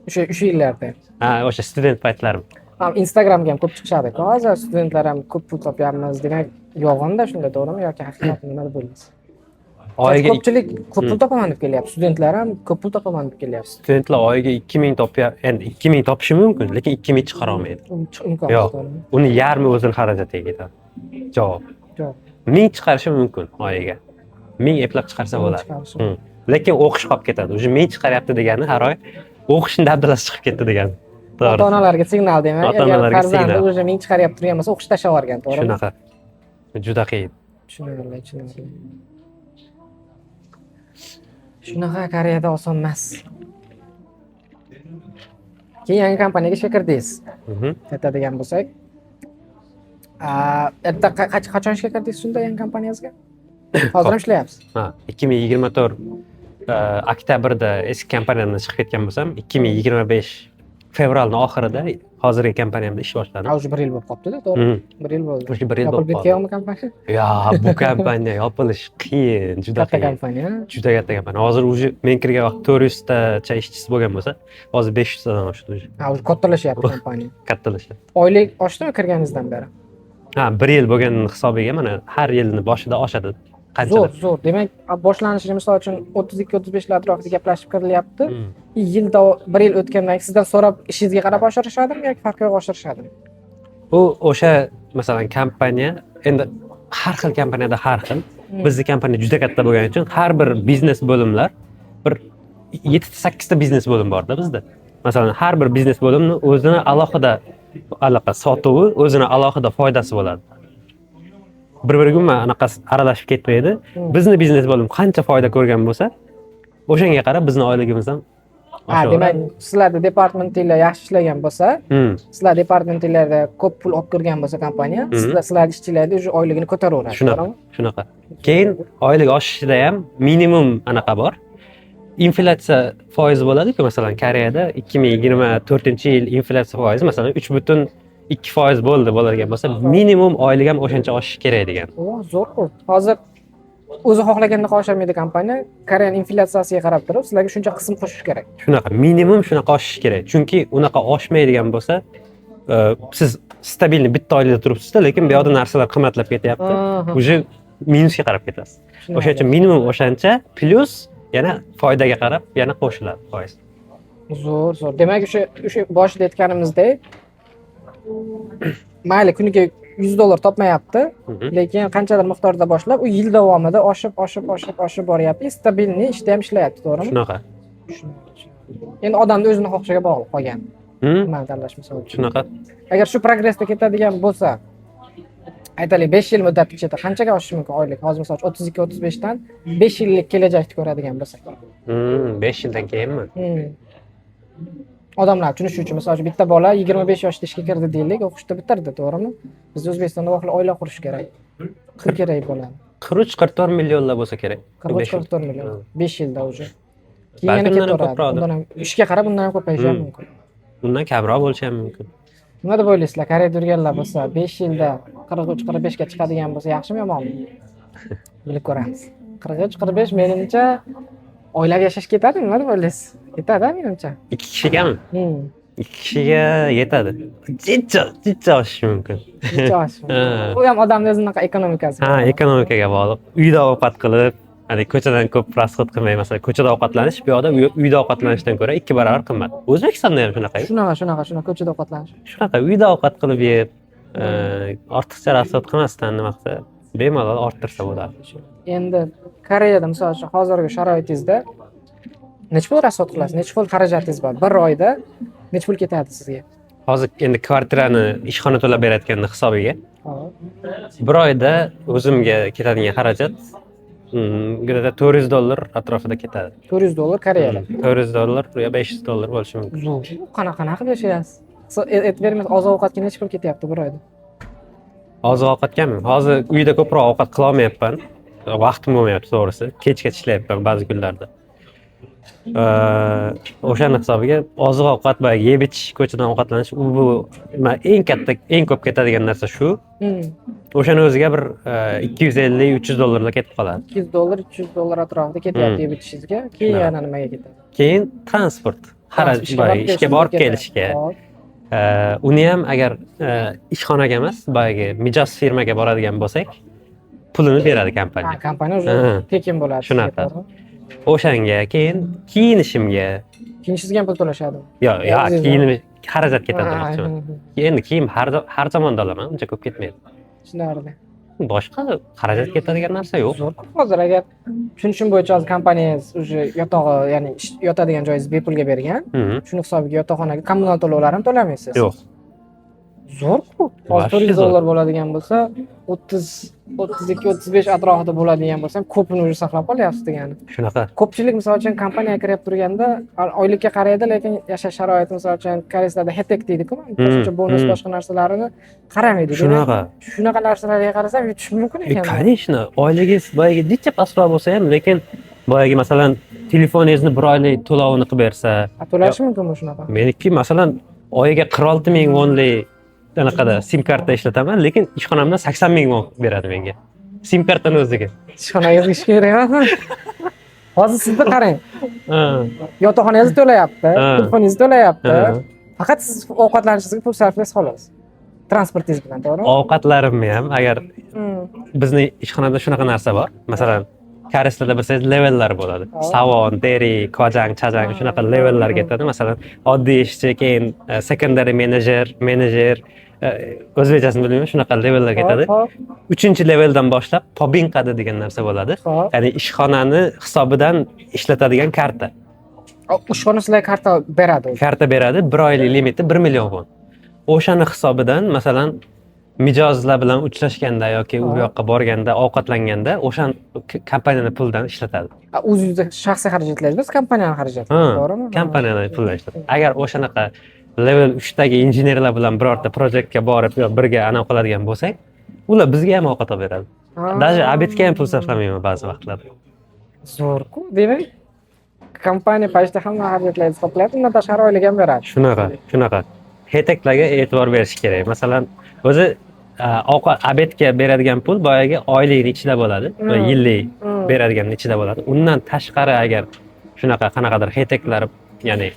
O'sha yillarda. Ha, o'sha student paytlarim. Ha, Instagramga ham ko'p chiqishadi-ku. Hozir studentlar ham ko'p pul topyapmiz demak, yolg'onda shunda, to'g'rimi yoki haqiqatni nima deb o'ylaysiz? Oyiga ko'pchilik ko'p pul topaman deb kelyapti. Studentlar ham ko'p pul topaman deb kelyapti. Studentlar oyiga 2000 topyapti, endi 2000 topishi mumkin, lekin 2000 chiqara olmaydi. Yo'q. Uni yarmi o'zini xarajatiga ketadi. Javob. 1000 chiqarishi mumkin oyiga. 1000 eplab chiqarsa bo'ladi. Lekin o'qish qolib ketadi. O'sha 1000 chiqaryapti degani har oy o'qishni dabdalasi chiqib ketdi degani. Ota-onalarga signal demak, agar farzandi o'sha 1000 chiqaryapti turgan bo'lsa, o'qish tashlab yuborgan, to'g'rimi? Shunaqa. Juda qiyin. Tushunarli. Shunaqa Koreyada oson emas. Keyin yangi kompaniyaga ishga kirdingiz. Aytadigan bo'lsak, Erta qachon ishga kirdingiz shunda yangi kompaniyangizga? Hozir ham ishlayapsiz? Ha, 2024 oktyabrda eski kompaniyamdan chiqib ketgan bo'lsam, 2025 fevralni oxirida hozirgi kompaniyamda ish boshladim. Ha, уже bir yil bo'lib qolibdi-da, to'g'ri? Mhm. Bir yil bo'ldi. O'sha bir yil Yopilib bo'lib qoldi. ketganmi kompaniya? Yo, bu kompaniya yopilishi qiyin, juda Katta qiyin. kompaniya. Juda katta kompaniya. Hozir уже men kirgan vaqt 400 tacha ishchisi bo'lgan bo'lsa, hozir 500 tadan oshdi уже. Ha, уже kattalashyapti kompaniya. Kattalashdi. Oylik oshdimi kirganingizdan beri? Ha, bir yil bo'lgan hisobiga mana har yilni boshida oshadi. Qanchadir. Zo'r, zo'r. Demak, boshlanishi, misol uchun, 32-35 lar atrofida gaplashib kirilyapti. Yil bir yil o'tgandan keyin sizdan so'rab, ishingizga qarab oshirishadimi yoki farqi yo'q, oshirishadimi? Bu o'sha, masalan, kompaniya endi har xil kompaniyada har xil. Bizni kompaniya juda katta bo'lgani uchun har bir biznes bo'limlar, bir yettita, sakkizta biznes bo'lim borda bizda. Masalan, har bir biznes bo'limni o'zini alohida anaqa sotuvi, o'zini alohida foydasi bo'ladi. Bir biriga umuman anaqasi aralashib ketmaydi. Bizni biznes bo'lim qancha foyda ko'rgan bo'lsa, o'shanga qarab bizni oyligimiz ham Ha, oshaveradi. Demak, sizlarni departamentinglar yaxshi ishlagan bo'lsa, sizlar departamentinglarda ko'p pul olib kirgan bo'lsa kompaniya, sizlar ishchilarni уже oyligini ko'taraveradi, Shunaqa. to'g'rimi? Shunaqa. Keyin oylik oshishida ham minimum anaqa bor. Inflyatsiya foizi bo'ladi-ku, masalan, Koreyada 2024-yil inflyatsiya foizi, masalan, 3,2% bo'ldi bo'ladigan bo'lsa, minimum oylik ham o'shancha oshishi kerak degan. O, zo'r-ku. Hozir o'zi xohlagandaqa oshirmaydi kompaniya, Koreyan inflyatsiyasiga qarab turib, sizlarga shuncha qism qo'shish kerak. Shunaqa, minimum shunaqa oshishi kerak. Chunki unaqa oshmaydigan bo'lsa, siz стабильный bitta oylikda turibsiz-da, lekin bu yoqda narsalar qimmatlab ketyapti. Уже minusga qarab ketasiz. O'shaning uchun minimum o'shancha plyus yana foydaga qarab yana qo'shiladi foiz. Zo'r, zo'r. Demak, o'sha boshida aytganimizdek, mayli, kuniga 100 dollar topmayapti, lekin qanchadir miqdorda boshlab, u yil davomida oshib, oshib, oshib, oshib boryapti. Стабильный ishda ham ishlayapti, to'g'rimi? Shunaqa. Endi odamni o'zini xohishiga bog'liq qolgan. Nimani tanlash, misol uchun. Shunaqa. Agar shu progressda ketadigan bo'lsa, aytaylik, 5 yil muddat ichida qanchaga oshishi mumkin oylik? Hozir, misol uchun, 32, 35 dan 5 yillik kelajakni ko'radigan bo'lsak. 5 yildan keyinmi? Odamlar tushunishi uchun, misol uchun, bitta bola 25 yoshda ishga kirdi deylik, o'qishni bitirdi, to'g'rimi? Biz O'zbekistonda vaqtli oila qurish kerak. Pul kerak bo'ladi. 43-44 millionlar bo'lsa kerak. 43, 5 yil. 44 million. 5 yilda уже. Keyin Balki yana undan ham ketaveradi. ko'proqdir. Undan ham, ishga qarab, undan ham ko'payishi ham mumkin. Undan kamroq bo'lishi ham mumkin. Nima deb o'ylaysizlar? Koreyada yurganlar bo'lsa, 5 yilda 43, 45 ga chiqadigan bo'lsa, yaxshimi, yomonmi? Bilib ko'ramiz. 43, 45, menimcha, oilaviy yashash ketadi, nima deb o'ylaysiz? Yetadi, menimcha. Ikki kishigami? Hmm. Ikki kishiga yetadi. Jicha, jicha oshishi mumkin. Necha oshishi mumkin? Ha. U ham odamni o'zinaqa ekonomikasi. Ha, ekonomikaga bog'liq. Uyda ovqat qilib, hani ko'chadan ko'p расход qilmay, masalan, ko'chada ovqatlanish bu yoqda uyda ovqatlanishdan ko'ra ikki barobar qimmat. O'zbekistonda ham shunaqa. Shunaqa, shunaqa, shunaqa, ko'chada ovqatlanish. Shunaqa, uyda ovqat qilib yeb, ortiqcha расход qilmasdan nima qilsa, bemalol orttirsa bo'ladi. Endi Koreyada, misol uchun, hozirgi sharoitingizda necha pul расход qilasiz? Necha pul xarajatingiz bor? Bir oyda necha pul ketadi sizga? Hozir endi kvartirani ishxona to'lab berayotganni hisobiga bir oyda o'zimga ketadigan xarajat где-то 400 dollar atrofida ketadi. 400 dollar Koreyada. 400 dollar yo 500 dollar bo'lishi mumkin. Zo'r. Qanaqa qilib yashayapsiz? Aytib bermaysiz, oziq ovqatga necha pul ketyapti bir oyda? Oziq ovqatgami? Hozir uyda ko'proq ovqat qilolmayapman. Vaqtim bo'lmayapti, to'g'risi. Kechgacha ishlayapman ba'zi kunlarda. O'shani hisobiga oziq ovqat va yeb ichish, ko'chadan ovqatlanish, u bu nima, eng katta, eng ko'p ketadigan narsa shu. O'shani o'ziga bir 250-300 dollarlar ketib qoladi. 200 dollar, 300 dollar atrofida ketyapti yeb ichishingizga. Keyin yana nimaga ketadi? Keyin transport xaraj, Ishga boyagi borib ishga borib kelishga. kelishga. Hop. Uni ham agar ishxonaga emas, boyagi mijoz firmaga boradigan bo'lsak, pulini beradi kompaniya. Ha, kompaniya уже tekin bo'ladi sizga, Shunaqa. to'g'rimi? O'shanga, keyin kiyinishimga. Kiyinishingizga ham pul to'lashadimi? Yo'q, yo'q, O'zingizdan? Kiyinim xarajat ketadi demoqchiman. Endi kiyim har zamonda olaman, uncha ko'p ketmaydi. Tushunarli. Boshqa xarajat ketadigan narsa yo'q. Zo'r. Hozir, agar tushunishim bo'yicha, hozir kompaniyangiz уже yotog'i, ya'ni yotadigan joyingizni bepulga bergan. Shuni hisobiga yotoqxonaga kommunal to'lovlar ham to'lamaysiz. Yo'q. Zo'r-ku. Hozir Вообще 400 zo'r. dollar bo'ladigan bo'lsa, 30, 32, 35 atrofida bo'ladigan bo'lsa ham, ko'pini уже saqlab qolyapsiz degani. Shunaqa. Ko'pchilik, misol uchun, kompaniyaga kiryapti turganda oylikka qaraydi, lekin yashash sharoiti, misol uchun, koreyslarda 혜택 deydi-ku, qo'shimcha bonus, boshqa narsalarini qaramaydi. Demak, Shunaqa. shunaqa narsalarga qarasam, yutish mumkin ekan. Конечно, oyligingiz boyagi jicha pastroq bo'lsa ham, lekin boyagi, masalan, telefoningizni bir oylik to'lovini qilib bersa, Ha, to'lashi mumkinmi shunaqa? Meniki, masalan, oyiga 46 ming vonlik anaqada sim karta ishlataman, lekin ishxonamdan 80 ming von beradi menga. Sim kartani o'ziga. Ishxonangizga ish kerak emasmi? Hozir sizni qarang. Yotoqxonangizni to'layapti, telefoningizni to'layapti. Faqat siz ovqatlanishingizga pul sarflaysiz, xolos. Transportingiz bilan, to'g'rimi? Ovqatlarimni ham agar bizni ishxonada shunaqa narsa bor. Masalan, koreyslarda bilsangiz, levellar bo'ladi. 사원, 대리, 과장, 차장 shunaqa levellar ketadi. Masalan, oddiy ishchi, keyin secondary manager, menejer, o'zbekchasini bilmayman, shunaqa levellar ketadi. Uchinchi leveldan boshlab 법인카드 degan narsa bo'ladi. Ya'ni ishxonani hisobidan ishlatadigan karta. Ishxona sizlarga karta beradi o'zi. Karta beradi, bir oylik limiti 1 million won. O'shani hisobidan, masalan, mijozlar bilan uchrashganda yoki u yoqqa borganda, ovqatlanganda o'sha kompaniyani pulidan ishlatadi. O'zingizni shaxsiy xarajatlaringiz emas, kompaniyani xarajati, Ha, to'g'rimi? kompaniyani pulidan ishlatadi. Agar o'shanaqa level 3 dagi injenerlar bilan birorta proyektga borib yo birga anaqa qiladigan bo'lsak, ular bizga ham ovqat olib beradi. Даже обед ga ham pul sarflamayman ba'zi vaqtlarda. Zo'r-ku. Demak, kompaniya почти hamma xarajatlaringizni qoplayapti, undan tashqari oylik ham beradi. Shunaqa, shunaqa. 혜택 larga e'tibor berish kerak. Masalan, o'zi ovqat, обед ga beradigan pul boyagi oylikni ichida bo'ladi. Yillik beradigan ichida bo'ladi. Undan tashqari agar shunaqa qanaqadir 혜택 lar, ya'ni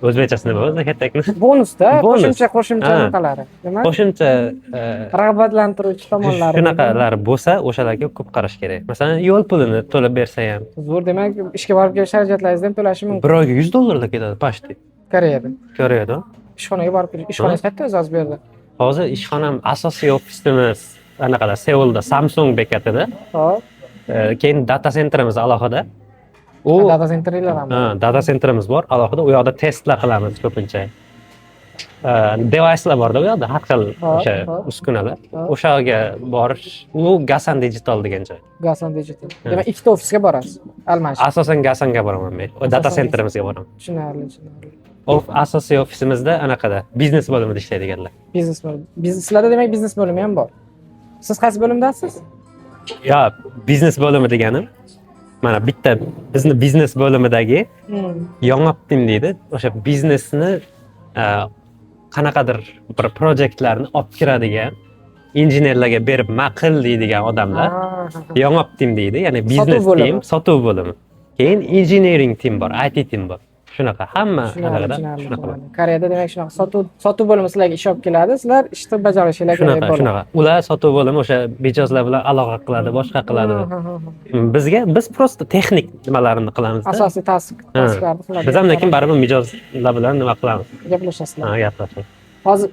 o'zbekchasi nima o'zi 혜택 ni? Bonusda, Bonus. qo'shimcha anaqalari. Nima? Qo'shimcha Rag'batlantiruvchi tomonlari. Shunaqalar bo'lsa, o'shalarga ko'p qarash kerak. Masalan, yo'l pulini to'lab bersa ham. Zo'r, demak, ishga borib kelish xarajatlaringizni ham to'lashi mumkin. Bir oyga 100 dollarlar ketadi почти. Koreyada. Koreyada. Ishxonaga borib kelish. Ishxonangiz qayerda o'zi hozir bu yerda? Hozir ishxonam asosiy ofisimiz anaqada, Seulda, Samsung bekatida. Keyin data centerimiz alohida. U Data centerlar ham bor. Ha, data centerimiz bor alohida. U yoqda testlar qilamiz ko'pincha. Devicelar borda u yoqda, har xil o'sha uskunalar. O'sha yerga borish, u Gasan Digital degan joy. Gasan Digital. Ha. Demak, ikkita ofisga borasiz. Almashib. Asosan Gasanga boraman men. O data Asosan centerimizga boraman. Tushunarli, tushunarli. Asosiy ofisimizda anaqada, biznes bo'limida ishlaydiganlar. Biznes bo'lim. Biznes, sizlarda demak biznes bo'limi ham bor. Siz qaysi bo'limdasiz? Yo, biznes bo'limi deganim mana bitta bizni biznes bo'limidagi 영업팀 deydi. O'sha biznesni qanaqadir bir proyektlarni olib kiradigan, injenerlarga berib ma'qul deydigan odamlar 영업팀 deydi. Ya'ni biznes bo'limi. Team, sotuv bo'limi. Keyin engineering team bor, IT team bor. Shunaqa hamma anaqada shunaqa bor. Tushunarli. Koreyada demak shunaqa sotuv bo'limi sizlarga ish olib keladi, sizlar ishni bajarishinglar kerak Shunaqa, bo'ladi. Shunaqa. Ular sotuv bo'limi o'sha mijozlar bilan aloqa qiladi, boshqa qiladi. Ha, ha, ha. Bizga, biz просто texnik nimalarni qilamiz. Asosiy tasklarni qiladi. Biz ham lekin baribir mijozlar bilan nima qilamiz? Gaplashasizlar. Ha, gaplashamiz. Hozir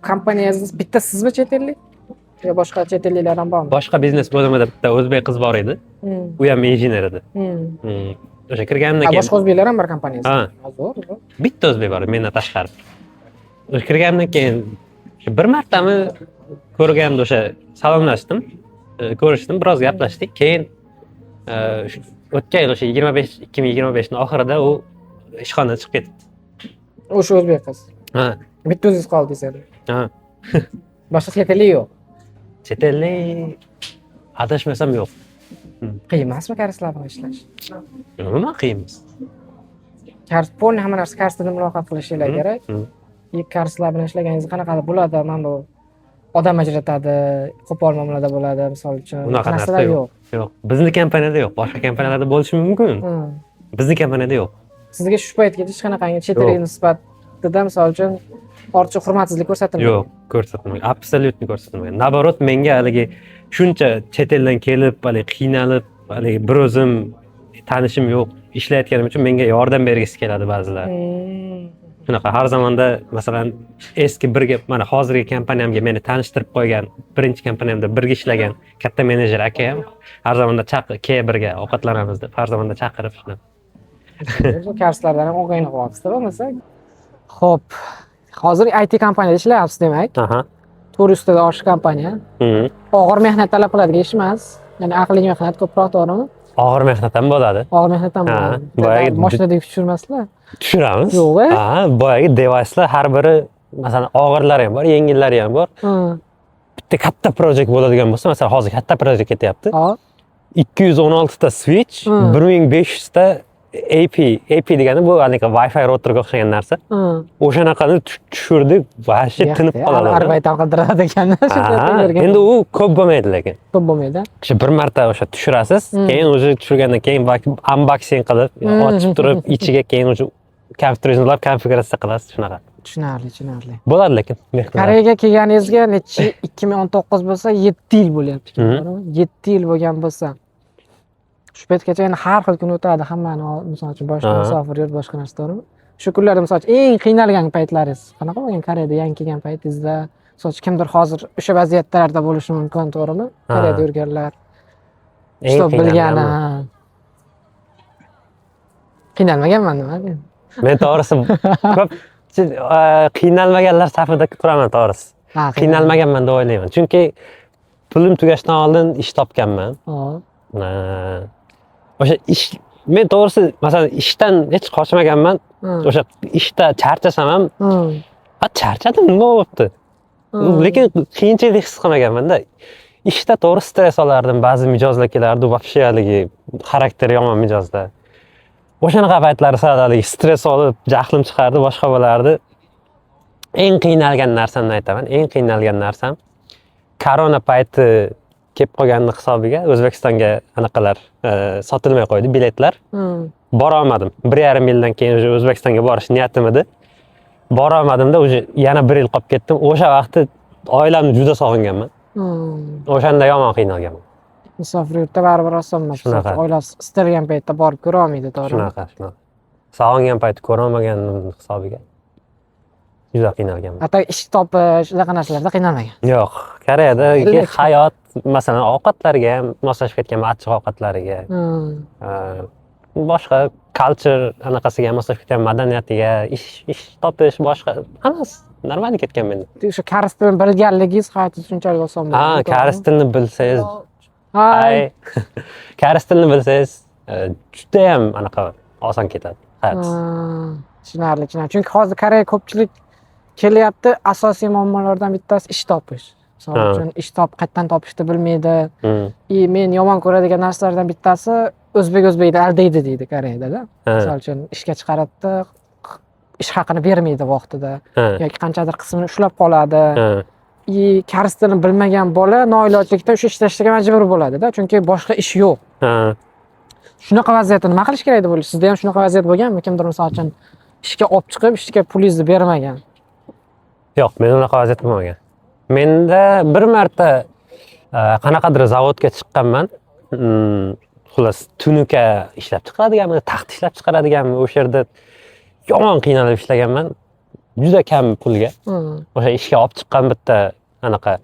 kompaniyangizda bitta sizmi chet ellik? Yo boshqa chet elliklar ham bormi? Boshqa biznes bo'limida bitta o'zbek qiz bor edi. U ham injener edi. O'sha kirganimdan keyin Boshqa o'zbeklar ham bor kompaniyangizda? Ha. Ha, zo'r, zo'r. Bitta o'zbek bor edi mendan tashqari. O'sha kirganimdan keyin o'sha bir martami ko'rganimda o'sha salomlashdim, ko'rishdim, biroz gaplashdik. Keyin o'tgan yil o'sha 25 2025 ni oxirida u ishxonadan chiqib ketdi. O'sha o'zbek qiz. Ha. Bitta o'zingiz qoldingiz endi. Ha. Boshqa chet ellik yo'q. Chet ellik adashmasam yo'q. Qiyin emasmi koreyslar bilan ishlash? Nima qiyin emas. Kars полный hamma narsa koreys tilida muloqot qilishinglar kerak. И koreyslar bilan ishlaganingizda qanaqadir bo'ladi, mana bu odam ajratadi, qo'pol muomalada bo'ladi, misol uchun. Unaqa narsa Narsalar yo'q. yo'q. Yo'q. Bizni kompaniyada yo'q. Boshqa kompaniyalarda bo'lishi mumkin. Bizni kompaniyada yo'q. Sizga shu paytgacha hech qanaqangi chet ellik Yo'q. nisbatida, misol uchun, ortiqcha hurmatsizlik ko'rsatilmagan. Yo'q, ko'rsatilmagan. Абсолютно ko'rsatilmagan. Наоборот, menga haligi shuncha chet eldan kelib, haligi qiynalib, haligi bir o'zim, tanishim yo'q, ishlayotganim uchun menga yordam bergisi keladi ba'zilar. Shunaqa har zamonda, masalan, eski birga, mana hozirgi kompaniyamga meni tanishtirib qo'ygan, birinchi kompaniyamda birga ishlagan katta menejer aka ham har zamonda chaqir, kel, birga ovqatlanamiz deb har zamonda chaqirib shunaqa. Koreyslardan ham og'ayni qilyapsizda bo'lmasa. Xo'p, Hozir IT kompaniyada ishlayapsiz, demak. Aha. 400 tada oshiq kompaniya. Og'ir mehnat talab qiladigan ish emas. Ya'ni aqliy mehnat ko'proq, to'g'rimi? Og'ir mehnat ham bo'ladi. Og'ir mehnat ham Ha, bo'ladi. boyagi Mashinada yuk tushirmaslar. Tushiramiz. Yo'q, e? Ha, boyagi devicelar har biri, masalan, og'irlari ham bor, yengillari ham bor. Bitta katta project bo'ladigan bo'lsa, masalan, hozir katta project ketyapti. 216 ta switch, 1500 ta AP, AP degani bu anaqa Wi-Fi routerga o'xshagan narsa. O'shanaqani tushirdik, вообще tinib qoladi. Arbeit ham qildiradi ekan. Ha, endi u ko'p bo'lmaydi lekin. Ko'p bo'lmaydi. O'sha bir marta o'sha tushirasiz, keyin уже tushirgandan keyin unboxing qilib, ochib turib, ichiga keyin уже kompyuteringizni ulab konfiguratsiya qilasiz, shunaqa. Tushunarli, tushunarli. Bo'ladi lekin mehnat. Koreyaga kelganingizga nechi, 2019 bo'lsa, 7 yil bo'lyapti ekan, to'g'rimi? 7 yil bo'lgan bo'lsa, shu paytgacha endi har xil kun o'tadi hammani, misol uchun, boshqa musofir yurt, boshqa narsa, to'g'rimi? Shu kunlarda, misol uchun, eng qiynalgan paytlaringiz qanaqa bo'lgan Koreyada yangi kelgan paytingizda? Misol uchun, kimdir hozir o'sha vaziyatlarda bo'lishi mumkin, to'g'rimi? Ha. Koreyada yurganlar. Eng Что bilgani. qiynalganmi? Ha. Qiynalmaganman nima? Men to'g'risi ko'p qiynalmaganlar safida turaman, to'g'risi. Ha, Qiynalmaganman deb o'ylayman. Chunki pulim tugashidan oldin ish topganman. O'sha ish, men to'g'risi, masalan, ishdan hech qochmaganman. O'sha ishda charchasam ham, ha, charchadim, nima bo'pti? Lekin qiyinchilik his qilmaganman-da. Ishda to'g'ri stress olardim, ba'zi mijozlar kelardi, вообще haligi xarakteri yomon mijozlar. O'shanaqa paytlari sal haligi stress olib, jahlim chiqardi, boshqa bo'lardi. Eng qiynalgan narsamni aytaman. Eng qiynalgan narsam korona payti kelib qolganini hisobiga O'zbekistonga anaqalar sotilmay qo'ydi, biletlar. Bora olmadim. 1,5 yildan keyin уже O'zbekistonga borish niyatim edi. Bora olmadimda, уже yana bir yil qolib ketdim. O'sha vaqti oilamni juda sog'inganman. O'shanda yomon qiynalganman. Musofir yurtda baribir oson emas. Shunaqa. Oilasi istalgan paytda borib ko'ra olmaydi, to'g'rimi? Shunaqa, shunaqa. Sog'ingan payti ko'rolmaganimni hisobiga juda qiynalganman. Hatto ish topish, shunaqa narsalarda qiynalmagan. Yo'q, Koreyadagi Lekin- hayot, masalan, ovqatlarga ham moslashib ketganman, achchiq ovqatlariga. Boshqa culture anaqasiga ham moslashib ketgan, madaniyatiga, ish topish, boshqa hammasi нормально ketgan menda. O'sha koreys tilini bilganligingiz hayotingiz shunchalik oson bo'ldi. Ha, to'g'rimi? Koreys tilini bilsangiz, Hay. ay, koreys tilini bilsangiz, judayam anaqa oson ketadi hayot. Tushunarli, tushunarli. Chunki hozir Koreyaga ko'pchilik kelyapti, asosiy muammolardan bittasi ish topish. Misol uchun, ish qayerdan topishni bilmaydi. И men yomon ko'radigan narsalardan bittasi, o'zbek o'zbekni aldaydi deydi Koreyada-da. Misol uchun, ishga chiqaradida, ish haqini bermaydi vaqtida yoki qanchadir qismini ushlab qoladi. И koreys tilini bilmagan bola noilojlikdan o'sha ishlashga majbur bo'ladi-da, chunki boshqa ish yo'q. Shunaqa vaziyatda nima qilish kerak deb o'ylaysiz? Sizda ham shunaqa vaziyat bo'lganmi? Kimdir, misol uchun, ishga olib chiqib, ishga pulingizni bermagan. Yo'q, menda unaqa vaziyat bo'lmagan. Menda bir marta qanaqadir zavodga chiqqanman. Xullas, tunuka ishlab chiqaradiganmi, taxt ishlab chiqaradiganmi, o'sha yerda yomon qiynalib ishlaganman. Juda kam pulga. O'sha ishga olib chiqqan bitta anaqa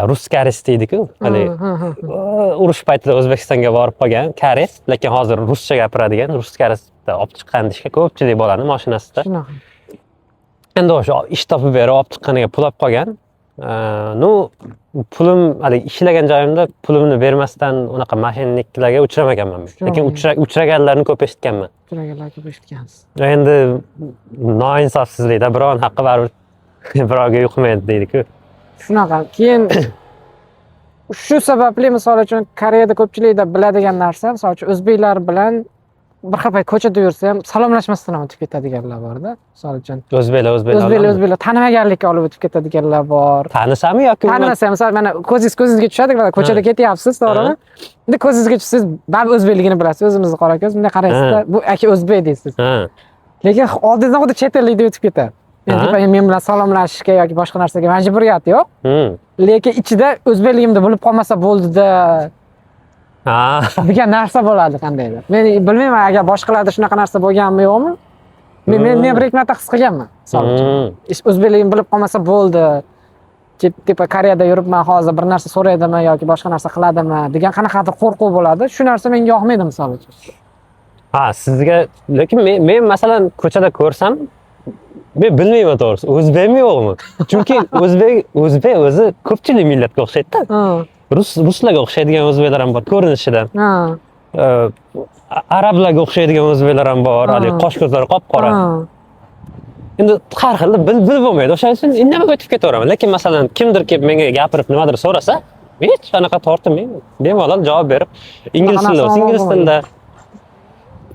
rus koreys deydi-ku, haligi Hı, hı, hı. urush paytida O'zbekistonga borib qolgan koreys, lekin hozir ruscha gapiradigan rus koreys bitta olib chiqqan ishga ko'pchilik bolani mashinasida. Shunaqa. Endi o'sha ish topib berib olib chiqqaniga pul olib qolgan. Ну, pulim, haligi ishlagan joyimda pulimni bermasdan unaqa мошенник larga uchramaganman men. Lekin uchraganlarni ko'p eshitganman. Uchraganlar ko'p eshitgansiz. Endi noinsofsizlikda birovni haqqi baribir birovga yuqmaydi deydi-ku. Shunaqa. Keyin shu sababli, misol uchun, Koreyada ko'pchilikda biladigan narsa, misol uchun, o'zbeklar bilan bir xil payt ko'chada yursa ham salomlashmasdan ham o'tib ketadiganlar borda. Misol uchun, O'zbeklar o'zbeklar o'zbeklar o'zbeklar tanimaganlikka olib o'tib ketadiganlar bor. Tanisami yoki umuman- Tanimasa ham, misol, mana ko'zingiz ko'zingizga tushadi, mana ko'chada ketyapsiz, to'g'rimi? Endi ko'zingizga tushsangiz, baribir o'zbekligini bilasiz, o'zimizni qora ko'z, bunday qaraysizda, bu aka o'zbek deysiz. Lekin oldingizdan xuddi chet ellik deb o'tib ketadi. Endi men bilan salomlashishga yoki boshqa narsaga majburiyat yo'q. Lekin ichida o'zbekligimni bilib qolmasa bo'ldida degan narsa bo'ladi qandaydir. Men bilmayman, agar boshqalarda shunaqa narsa bo'lganmi, yo'qmi? Men bir ikki marta his qilganman. Misol uchun. O'zbekligimni bilib qolmasa bo'ldi. Типа Koreyada yuribman, hozir bir narsa so'raydimi yoki boshqa narsa qiladimi degan qanaqadir qo'rquv bo'ladi. Shu narsa menga yoqmaydi, misol uchun. Ha, sizga, lekin men masalan ko'chada ko'rsam Men bilmayman to'g'risi, o'zbekmi yo'qmi? Chunki o'zbek o'zi ko'pchilik millatga o'xshaydi-da. Ruslarga o'xshaydigan o'zbeklar ham bor ko'rinishidan. Arablarga o'xshaydigan o'zbeklar ham bor, haligi qosh ko'zlari qop-qora. Endi har xil bilib bo'lmaydi. O'shaning uchun indamay o'tib ketaveraman. Lekin masalan, kimdir kelib menga gapirib nimadir so'rasa, hech qanaqa tortinmayman. Bemalol javob berib, ingliz tilida bo'lsa, ingliz tilida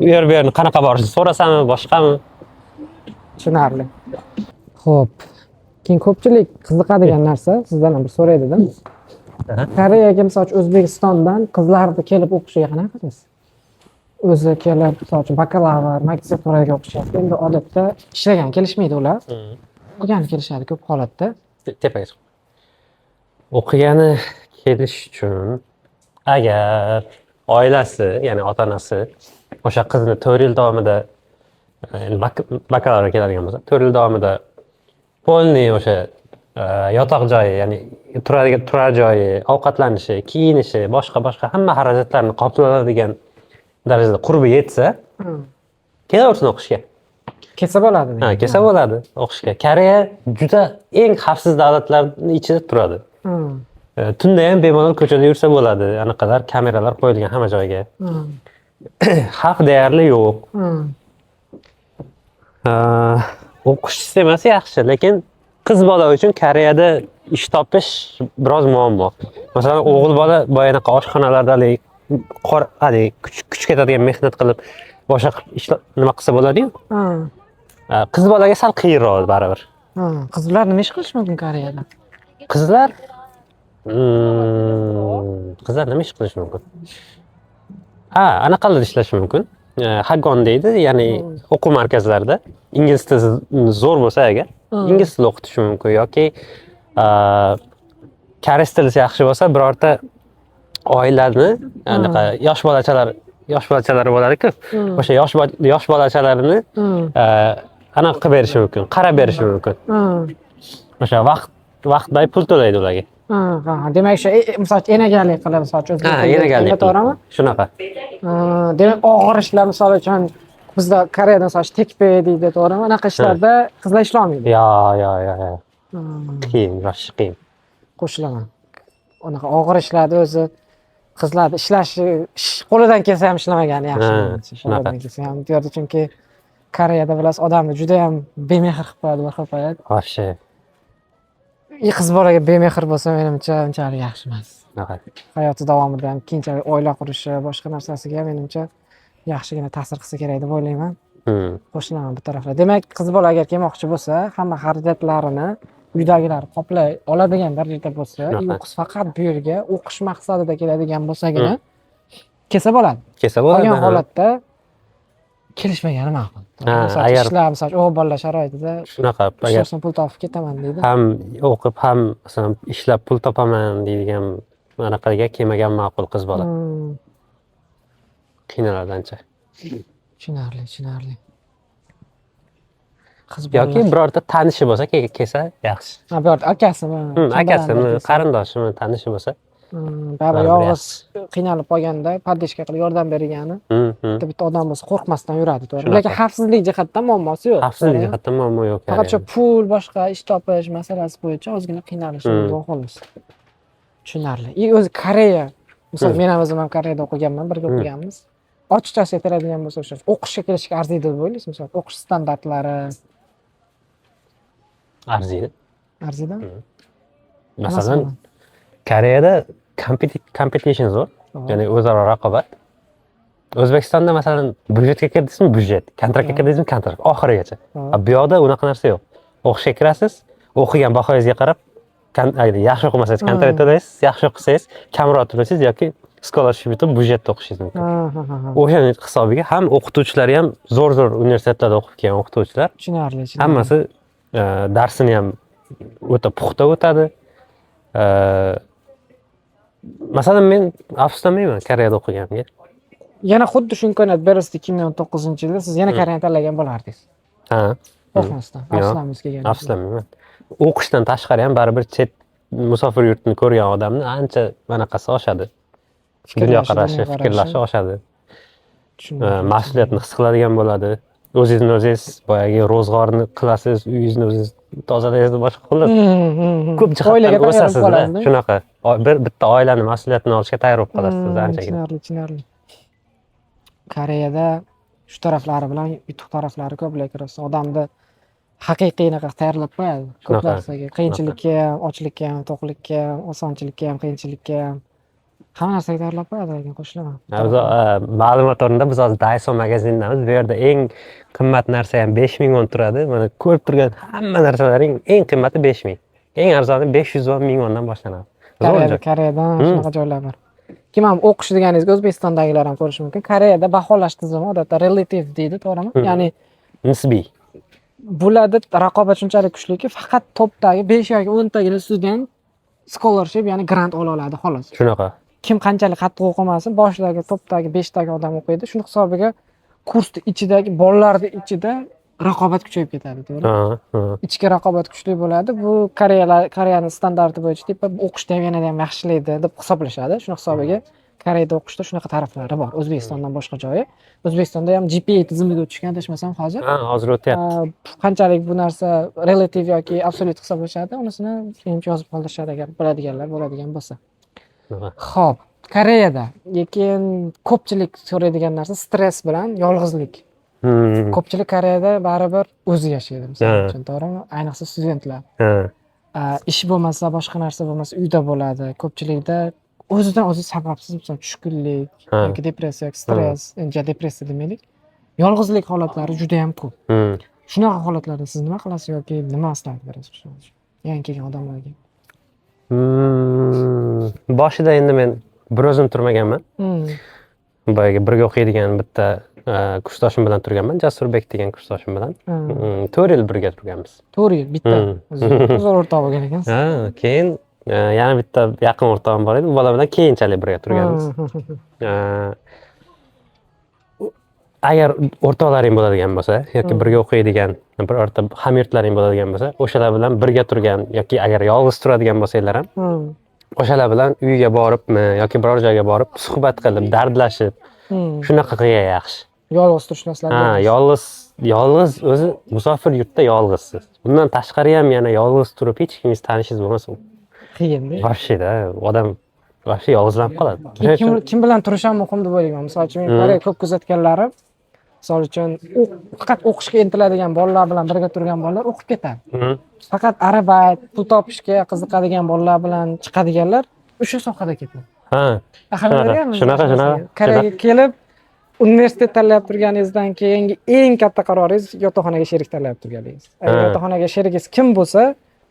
u yer bu yerni qanaqa borishini so'rasami, boshqami? Tushunarli. Xo'p. Keyin ko'pchilik qiziqadigan narsa, sizdan ham bir so'ray dedim. Koreyaga, misol uchun, O'zbekistondan qizlarni kelib o'qishiga qanaqa qaraysiz? O'zi kelib, misol uchun, bakalavr, magistraturaga o'qishyapti. Endi odatda ishlagan kelishmaydi ular. O'qigani kelishadi ko'p holatda. Tepaga chiq. O'qigani kelish uchun agar oilasi, ya'ni ota-onasi o'sha qizni 4 yil davomida, endi bakalavrga keladigan bo'lsa, 4 yil davomida полный o'sha yotoq joyi, ya'ni turadigan turar joyi, ovqatlanishi, kiyinishi, boshqa boshqa hamma xarajatlarni qoplanadigan darajada qurbi yetsa, kelaversin o'qishga. Kelsa bo'ladi. Ha, kelsa bo'ladi o'qishga. Koreya juda eng xavfsiz davlatlarning ichida turadi. Tunda ham bemalol ko'chada yursa bo'ladi. Anaqalar, kameralar qo'yilgan hamma joyga. Xavf deyarli yo'q. O'qish sistemasi yaxshi, lekin qiz bola uchun Koreyada ish topish biroz muammo. Masalan, o'g'il bola boyanaqa oshxonalarda haligi qor, haligi kuch ketadigan mehnat qilib, boshqa qilib ishla, nima qilsa bo'ladi-yu. Qiz bolaga sal qiyinroq baribir. Qizlar nima ish qilishi mumkin Koreyada? Qizlar nima ish qilishi mumkin? Ha, anaqalarda ishlashi mumkin. Hagwon deydi, ya'ni o'quv markazlarida ingliz tili zo'r bo'lsa agar, ingliz tili o'qitishi mumkin yoki koreys tili yaxshi bo'lsa, birorta oilani anaqa yosh bolachalar bo'ladi-ku. O'sha yosh bolachalarini anaqa qilib berishi mumkin, qarab berishi mumkin. O'sha vaqt pul to'laydi ularga. Ha. Demak, o'sha misol uchun enagalik qilib, misol uchun, o'zbek Ha, tilida enagalik aytganda, to'g'rimi? Shunaqa. Ha, demak, og'ir ishlar, misol uchun, bizda Koreyada, misol uchun, taekbe deydi, to'g'rimi? Anaqa ishlarda qizlar ishlolmaydi. Yo. Qiyin, rosa qiyin. Qo'shilaman. Unaqa og'ir ishlarda o'zi qizlarni ishlashi, ish qo'lidan kelsa ham ishlamagani yaxshi. Ha, Menimcha. Shunaqa. Qo'lidan kelsa ham. Bu yerda chunki Koreyada, bilasiz, odamni juda ham bemehr qilib qo'yadi bir xil payt. Вообще. И qiz bolaga bemehr bo'lsa, menimcha, unchalik yaxshi emas. Shunaqa. Hayoti davomida ham, keyinchalik oila qurishi, boshqa narsasiga, menimcha, yaxshigina ta'sir qilsa kerak deb o'ylayman. Qo'shilaman bu taraflar. Demak, qiz bola agar kelmoqchi bo'lsa, hamma xarajatlarini uydagilar qoplay oladigan darajada bo'lsa, Shunaqa. u qiz faqat bu yerga o'qish maqsadida keladigan bo'lsagina kelsa bo'ladi. Kelsa bo'ladi. Qolgan Ha. holatda kelishmagani ma'qul. Ha, Misol uchun, agar ishlar, misol uchun, o'g'il bolalar sharoitida shunaqa agar ishlashdan pul topib ketaman deydi. Ham o'qib, ham masalan ishlab pul topaman deydigan anaqaga kelmagan ma'qul qiz bola. Qiynaladi ancha. Tushunarli. Qiz Yoki bolalar. Birorta tanishi bo'lsa kelsa yaxshi. Ha, bu yerda akasimi? Kim Akasimi, bilan kelsa. Qarindoshimi, tanishi bo'lsa. Baribir Baribir yolg'iz qiynalib qolganda поддержка qilib yordam bergani Hmm. bitta bitta odam bo'lsa, qo'rqmasdan yuradi, to'g'ri. Shunaqa. Lekin xavfsizlik jihatdan muammosi yo'q. Xavfsizlik to'g'rimi? jihatdan muammo yo'q. Faqat shu pul, boshqa ish topish masalasi bo'yicha ozgina qiynalishi mumkin, xolos. Tushunarli. И o'zi Koreya, misol, men ham o'zim ham Koreyada o'qiganman, birga o'qiganmiz. Ochiqchasi aytiladigan bo'lsa, o'sha o'qishga kelishga arziydi deb o'ylaysiz, misol, o'qish standartlari Arziydi. Arziydi? Masalan, Koreyada competition zo'r. Ya'ni o'zaro raqobat. O'zbekistonda, masalan, byudjetga kirdingizmi, byudjet, kontraktga kirdingizmi, kontrakt oxirigacha. Ha. Bu yoqda unaqa narsa yo'q. O'qishga kirasiz, o'qigan bahoyingizga qarab, agar yaxshi o'qimasangiz kontrakt to'laysiz, yaxshi o'qisangiz kamroq to'laysiz yoki scholarship yutib byudjetda o'qishingiz mumkin. Ha, ha, ha, ha. O'shani hisobiga ham o'qituvchilari ham zo'r zo'r universitetlarda o'qib kelgan o'qituvchilar. Tushunarli. Hammasi darsini ham o'ta puxta o'tadi. Masalan, men afsuslanmayman Koreyada o'qiganimga. Yana xuddi shu imkoniyat berilsa 2019-yilda, siz yana Koreyani tanlagan bo'lardingiz. Ha. Qo'rqmasdan, Yo'q. afsuslanmaysiz kelgan. Afsuslanmayman. O'qishdan tashqari ham baribir chet musofir yurtni ko'rgan odamni ancha anaqasi oshadi. Fikrlashi, Dunyoqarashi, dunyoqarashi. fikrlashi oshadi. Tushunarli. Mas'uliyatni his qiladigan bo'ladi. O'zingizni o'zingiz boyagi ro'zg'orni qilasiz, uyingizni o'zingiz tozalaysiz, boshqa, xullas, ko'p Oilaga jihatdan tayyor bo'lib o'sasizda. qolasizda. Shunaqa bir bitta oilani mas'uliyatini olishga tayyor bo'lib qolasiz anchagina. Tushunarli. Koreyada shu taraflari bilan yutuq taraflari ko'p, lekin rost odamni haqiqiy anaqa tayyorlab qo'yadi ko'p narsaga: qiyinchilikka ham, ochlikka ham, to'qlikka ham, osonchilikka ham, qiyinchilikka ham, hamma narsaga tayyorlab qo'yadi, lekin qo'shilaman. Ha, biz ma'lumot o'rnida, biz hozir Daiso magazindamiz. Bu yerda eng qimmat narsa ham 5000 won turadi. Mana ko'rib turgan hamma narsalaring eng qimmati 5000. Eng arzoni 500 won, 1000 wondan boshlanadi. Zo'r Koreyada joy. Koreyada shunaqa joylar bor. Keyin mana o'qish deganingizga O'zbekistondagilar ham ko'rishi mumkin. Koreyada baholash tizimi odatda relative deydi, to'g'rimi? Hmm. Ya'ni Nisbiy. Bularda raqobat shunchalik kuchliki, faqat topdagi 5 yoki 10 tagina student scholarship, ya'ni grant ola oladi, xolos. Shunaqa. Kim qanchalik qattiq o'qimasin, boshidagi topdagi beshtagi odam o'qiydi. Shuni hisobiga kursni ichidagi bolalarni ichida raqobat kuchayib ketadi, to'g'rimi? Ha, ha. Ichki raqobat kuchli bo'ladi. Bu Koreyalar, Koreyani standarti bo'yicha типа o'qishda ham yanada ham yaxshilaydi deb hisoblashadi. Shuni hisobiga Koreyada o'qishda shunaqa taraflari bor. O'zbekistondan boshqa joyi. O'zbekistonda ham GPA tizimiga o'tishgan, adashmasam, hozir. Ha, hozir o'tyapti. Qanchalik bu narsa relativ yoki absolyut hisoblashadi, unisini menimcha yozib qoldirishadi, agar biladiganlar bo'ladigan bo'lsa. Shunaqa. Xo'p, Koreyada lekin ko'pchilik so'raydigan narsa stress bilan yolg'izlik. Ko'pchilik Koreyada baribir o'zi yashaydi, misol uchun, to'g'rimi? Ayniqsa studentlar. Ish bo'lmasa, boshqa narsa bo'lmasa, uyda bo'ladi. Ko'pchilikda o'zidan o'zi sababsiz, misol, tushkunlik yoki depressiya yoki stress, endi depressiya demaylik. Yolg'izlik holatlari juda ham ko'p. Shunaqa holatlarda siz nima qilasiz yoki nima maslahat berasiz, misol uchun, yangi kelgan odamlarga? Boshida endi men bir o'zim turmaganman. Boyagi birga o'qiydigan bitta kursdoshim bilan turganman, Jasurbek degan kursdoshim bilan. 4 yil birga turganmiz. 4 yil bitta. Hmm. Zo'r o'rtoq bo'lgan ekansiz. Ha, keyin yana bitta yaqin o'rtog'im bor edi. U bola bilan keyinchalik birga turganmiz. Agar o'rtoqlaring bo'ladigan bo'lsa yoki birga o'qiydigan bir o'rta hamyurtlaring bo'ladigan bo'lsa, o'shalar bilan birga turgan yoki agar yolg'iz turadigan bo'lsanglar ham, o'shalar bilan uyga boribmi yoki biror joyga borib suhbat qilib, dardlashib, shunaqa qilgan yaxshi. Yolg'iz turishni maslahat Ha, berasiz. yolg'iz o'zi musofir yurtda yolg'izsiz. Bundan tashqari ham yana yolg'iz turib, hech kimingiz tanishingiz bo'lmasa, Qiyinda. Вообще da odam вообще yolg'izlanib qoladi. Keyin kim bilan turish ham muhim deb o'ylayman. Misol uchun, men Koreya ko'p kuzatganlarim, misol uchun, faqat o'qishga intiladigan bolalar bilan birga turgan bolalar o'qib ketadi. Faqat arbait, pul topishga qiziqadigan bolalar bilan chiqadiganlar o'sha sohada ketadi. Ahamiyat berganmisiz shu Shunaqa. narsaga? Koreyaga kelib universitet tanlab turganingizdan keyingi eng katta qaroringiz yotoqxonaga sherik tanlab turganingiz. Agar yotoqxonaga sherigingiz kim bo'lsa,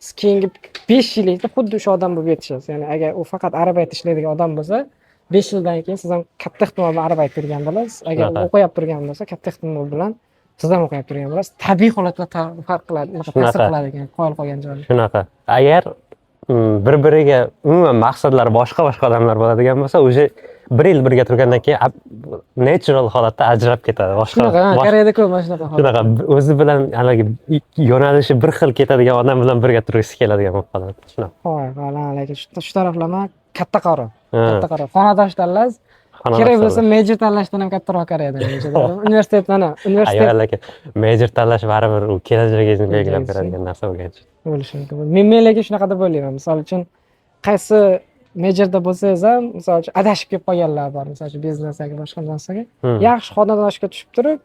siz keyingi 5 yillikda xuddi o'sha odam bo'lib yetishasiz. Ya'ni agar u faqat arbait ishlaydigan odam bo'lsa, 5 yildan keyin siz ham katta ehtimol bilan arbait turgan bo'lasiz. Agar u o'qiyap turgan bo'lsa, katta ehtimol bilan siz ham o'qiyap turgan bo'lasiz. Tabiiy holatlar farq qiladi, unaqa ta'sir qiladi ekan, qoyil qolgan joyi. Shunaqa. Agar bir biriga umuman maqsadlari boshqa boshqa odamlar bo'ladigan bo'lsa, уже bir yil birga turgandan keyin natural holatda ajrab ketadi. Boshqa Shunaqa, ha, Koreyada ko'p mana shunaqa holat. Shunaqa o'zi bilan haligi yo'nalishi bir xil ketadigan odam bilan birga turgisi keladigan bo'lib qoladi. Shunaqa. Voy, lekin shu taraflama katta qaror. Katta qaror. Xonadosh tanlash Xonadosh kerak bo'lsa tanlash. Major tanlashdan ham kattaroq Koreyada menimcha. Universitet, mana, universitet Ayol, lekin major tanlash baribir u kelajagingizni belgilab Kelajagingizni. beradigan narsa bo'lgani uchun. Bo'lishi mumkin. Men lekin shunaqa deb o'ylayman. Misol uchun, qaysi majorda bo'lsangiz ham, misol uchun, adashib kelib qolganlar bor, misol uchun, biznes yoki boshqa narsaga. Yaxshi xonadoshga tushib turib,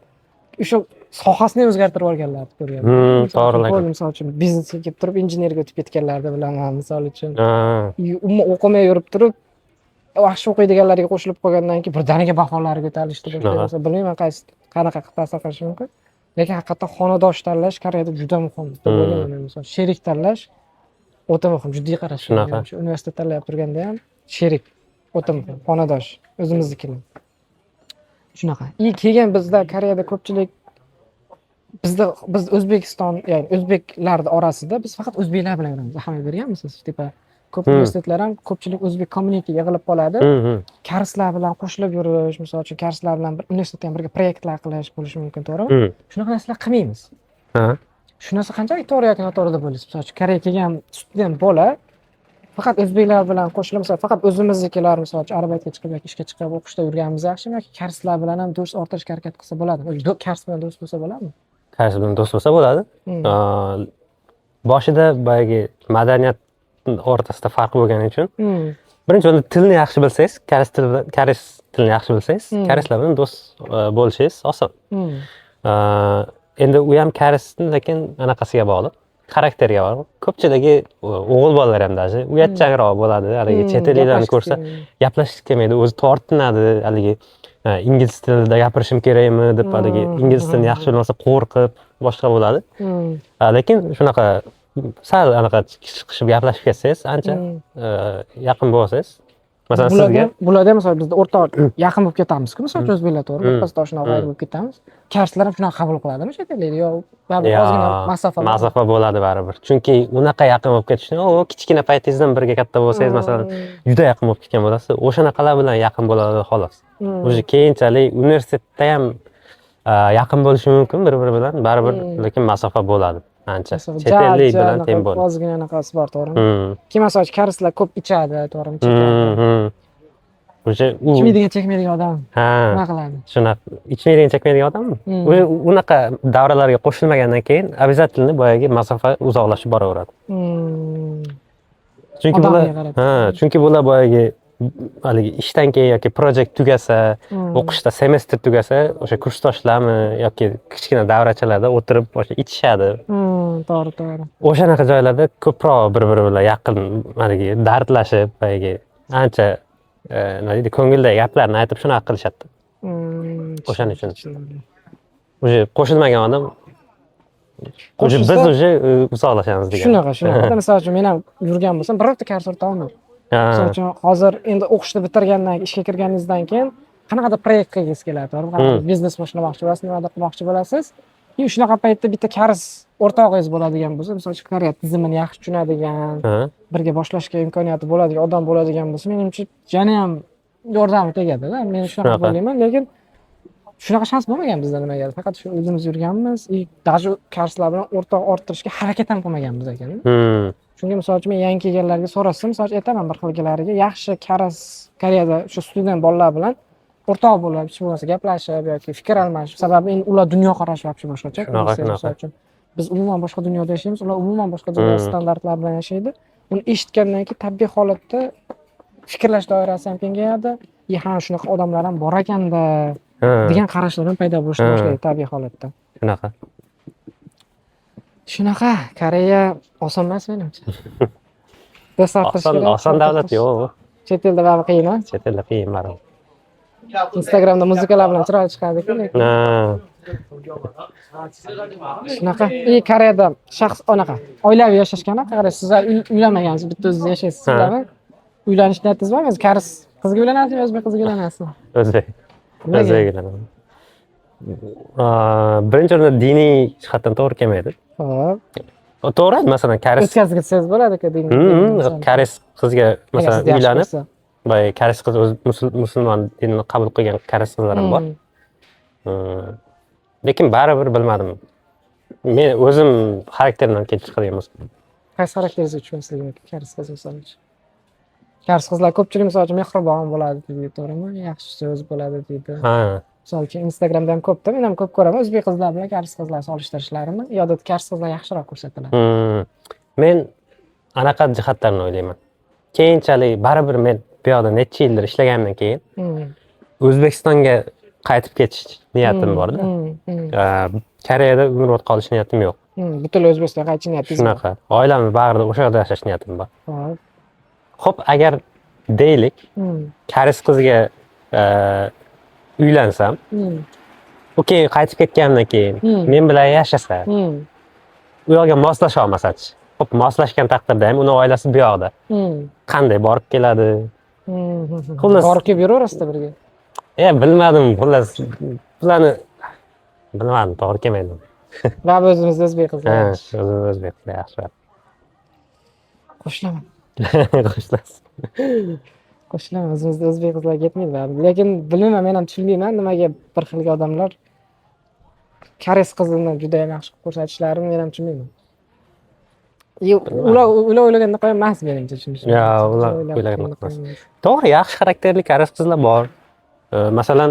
o'sha sohasini ham o'zgartirib yuborganlarni ko'rganman. Misol To'g'ri uchun, lekin. misol uchun, biznesga kelib turib, injenerga o'tib ketganlarni bilaman, misol uchun. Umuman o'qimay yurib turib, yaxshi o'qiydiganlarga qo'shilib qolgandan keyin birdaniga baholari ko'tarilishdi. Shunaqa. Bilmayman, qaysi qanaqa qilib ta'sir qilishi mumkin. Lekin haqiqatdan xonadosh tanlash Koreyada juda muhim deb o'ylayman men. Misol, sherik tanlash o'ta muhim, jiddiy qarash. Shunaqa. Shu universitet tanlab turganda ham sherik o'ta muhim, xonadosh o'zimiznikilar. Shunaqa. И keyin bizda Koreyada ko'pchilik, bizda, biz O'zbekiston, ya'ni o'zbeklarni orasida biz faqat o'zbeklar bilan yuramiz. Ahamiyat berganmisiz? Типа ko'p universitetlar ham ko'pchilik o'zbek community yig'ilib qoladi. Koreyslar bilan qo'shilib yurish, misol uchun, koreyslar bilan bir universitetda ham birga proyektlar qilish bo'lishi mumkin, to'g'rimi? Hmm. Shunaqa narsalar qilmaymiz. Ha. Shu narsa qanchalik to'g'ri yoki noto'g'ri deb o'ylaysiz? Misol uchun, Koreyaga kelgan student bola Faqat o'zbeklar bilan qo'shilib, misol, faqat o'zimiznikilar, misol uchun, arbetga chiqib yoki ishga chiqib, o'qishda yurganimiz yaxshimi yoki koreyslar bilan ham do'st orttirishga harakat qilsa bo'ladimi? Koreys bilan do'st bo'lsa bo'ladimi? Koreys bilan do'st bo'lsa bo'ladi. Boshida boyagi madaniyat o'rtasida farq bo'lgani uchun birinchi o'rinda tilni yaxshi bilsangiz, koreys tili bilan, koreys tilini yaxshi bilsangiz, koreyslar bilan do'st bo'lishingiz oson. Endi u ham koreysni, lekin anaqasiga bog'liq, xarakteriga bog'liq. Ko'pchiligi, o'g'il bolalar ham даже uyatchanroq bo'ladi, haligi chet elliklarni gaplashgisi ko'rsa kelmaydi. Gaplashgisi kelmaydi, o'zi tortinadi, haligi ingliz tilida gapirishim kerakmi deb, haligi ingliz tilini yaxshi bilmasa, qo'rqib boshqa bo'ladi. Lekin shunaqa sal anaqa chiqishib gaplashib ketsangiz, ancha yaqin bo'lsangiz, masalan, Bularda sizga bularda ham, misol, bizda o'rtoq yaqin bo'lib ketamiz-ku, misol uchun, o'zbeklar, to'g'rimi? Birpasda shunaqa bo'lib ketamiz. Koreyslar ham shunaqa qabul qiladimi chet ellikni yo baribir ozgina masofa bormi? Masofa bo'ladi baribir, chunki unaqa yaqin bo'lib ketishni, u kichkina paytingizdan birga katta bo'lsangiz, masalan, juda yaqin bo'lib ketgan bo'lasiz, o'shanaqalar bilan yaqin bo'ladi, xolos. Уже keyinchalik universitetda ham yaqin bo'lishi mumkin bir biri bilan baribir, lekin masofa bo'ladi ancha. Masofa Chet ellik ja bilan anaqa teng bo'ladi. Ozgina anaqasi bor, to'g'rimi? Keyin, misol uchun, koreyslar ko'p ichadi, to'g'rimi? Chekadi. Уже u Ichmaydigan, chekmaydigan odam ha nima qiladi? Shunaqa ichmaydigan, chekmaydigan odammi? Уже unaqa davralarga qo'shilmagandan keyin обязательно boyagi masofa uzoqlashib boraveradi. Chunki bular Odamga qarab. Ha, chunki bular boyagi haligi ishdan keyin yoki project tugasa, o'qishda semestr tugasa, o'sha kursdoshlarmi yoki kichkina davrachalarda o'tirib o'sha ichishadi. To'g'ri. O'shanaqa joylarda ko'proq bir biri bilan yaqin, haligi dardlashib, boyagi ancha nima deydi, ko'ngildagi gaplarni aytib, shunaqa qilishadi. O'shaning uchun. Tushunarli. Уже qo'shilmagan odam уже biz уже uzoqlashamiz degan. Shunaqa. Misol uchun, men ham yurgan bo'lsam, birorta koreys o'rtog'im yo'q. Misol uchun, hozir endi o'qishni bitirgandan keyin, ishga kirganingizdan keyin qanaqadir proyekt qilgingiz keladi, to'g'rimi? Qanaqadir biznes boshlamoqchi bo'lasiz, nimadir qilmoqchi bo'lasiz. И shunaqa paytda bitta koreys o'rtog'ingiz bo'ladigan bo'lsa, misol uchun, Koreya tizimini yaxshi tushunadigan, birga boshlashga imkoniyati bo'ladigan odam bo'ladigan bo'lsa, menimcha, yana ham yordami tegadi-da. Men shunaqa Shunaqa. o'ylayman, lekin shunaqa shans bo'lmagan bizda nimaga. Faqat shu o'zimiz yurganmiz и даже koreyslar bilan o'rtoq orttirishga harakat ham qilmaganmiz ekan. Chunki, misol uchun, men yangi kelganlarga so'rasam, misol uchun, aytaman bir xilgilariga, yaxshi koreys, Koreyada o'sha student bolalar bilan o'rtoq bo'lib, hech bo'lmasa gaplashib yoki fikr almashib, sababi endi ular dunyoqarashi вообще boshqacha. Shunaqa. Misol uchun, biz umuman boshqa dunyoda yashaymiz, ular umuman boshqa dunyo standartlar bilan yashaydi. Uni eshitgandan keyin tabiiy holatda fikrlash doirasi ham kengayadi. И ha, shunaqa odamlar ham bor ekanda degan qarashlar ham paydo bo'lishni boshlaydi tabiiy holatda. Shunaqa. Shunaqa, Koreya oson emas menimcha. Do'st orttirish Oson kerak, oson davlat yo'q. Chet elda baribir qiyin, a? Chet elda qiyin baribir. Instagramda muzikalar bilan chiroyli chiqadi-ku, lekin. Shunaqa. И Koreyada shaxs anaqa oilaviy yashashgan, qarang, sizlar uylanmagansiz, bitta o'zingiz yashaysiz, Ha. ularmi? Uylanish niyatingiz bormi? O'zi koreys qizga uylanasizmi, o'zbek qiziga uylanasizmi? O'zbek. Nimaga? O'zbek uylanaman. Birinchi o'rinda diniy jihatdan to'g'ri kelmaydi. Xo'p. To'g'ri, masalan, koreys O'tkazib ketsangiz bo'ladi-ku din. Koreys qizga, masalan, sizni yaxshi uylanib, ko'rsa. Boya koreys qiz o'zi musulmon dinini qabul qilgan koreys qizlar ham bor. Lekin baribir bilmadim. Men o'zim xarakterimdan kelib chiqadigan bo'lsa. Qaysi xarakteringizga tushmasligi mumkin koreys qiz, misol uchun? Koreys qizlar ko'pchilik, misol uchun, mehribon bo'ladi deydi, to'g'rimi? Yaxshi so'z bo'ladi deydi. Ha. Misol uchun, Instagramda ham ko'pda, men ham ko'p ko'raman o'zbek qizlar bilan koreys qizlar solishtirishlarini. U yoqda koreys qizlar yaxshiroq ko'rsatiladi. Men anaqa jihatlarni o'ylayman. Keyinchalik baribir men bu yoqda necha yildir ishlaganimdan keyin O'zbekistonga qaytib ketish niyatim borda. Koreyada umrbod qolish niyatim yo'q. Butunlay O'zbekistonga qaytish niyatingiz bor. Shunaqa. Oilamni bag'rida o'sha yerda yashash niyatim bor. Xo'p. Xo'p, agar deylik, koreys qizga uylansam, u keyin qaytib ketganimdan keyin men bilan yashasa, u yoqga moslasha olmasachi. Xo'p, moslashgan taqdirda ham uni oilasi bu yoqda. Qanday borib keladi? Xullas, Borib kelib yuraverasizda birga. Bilmadim, xullas, bularni bilmadim, to'g'ri kelmaydi. Va o'zimizda o'zbek qizlar Ha, yaxshi. o'zimiz o'zbek qizlar yaxshi. Qo'shilaman. Qo'shilasiz. Qo'shilaman, o'zimizda o'zbek qizlar ketmaydi baribir. Lekin bilmayman, men ham tushunmayman, nimaga bir xilgi odamlar koreys qizini juda ham yaxshi qilib ko'rsatishlarini men ham tushunmayman. Ular o'ylagandaqa emas menimcha, tushunishim. Yo, ular o'ylagandaqa emas. To'g'ri, yaxshi xarakterli koreys qizlar bor. Masalan,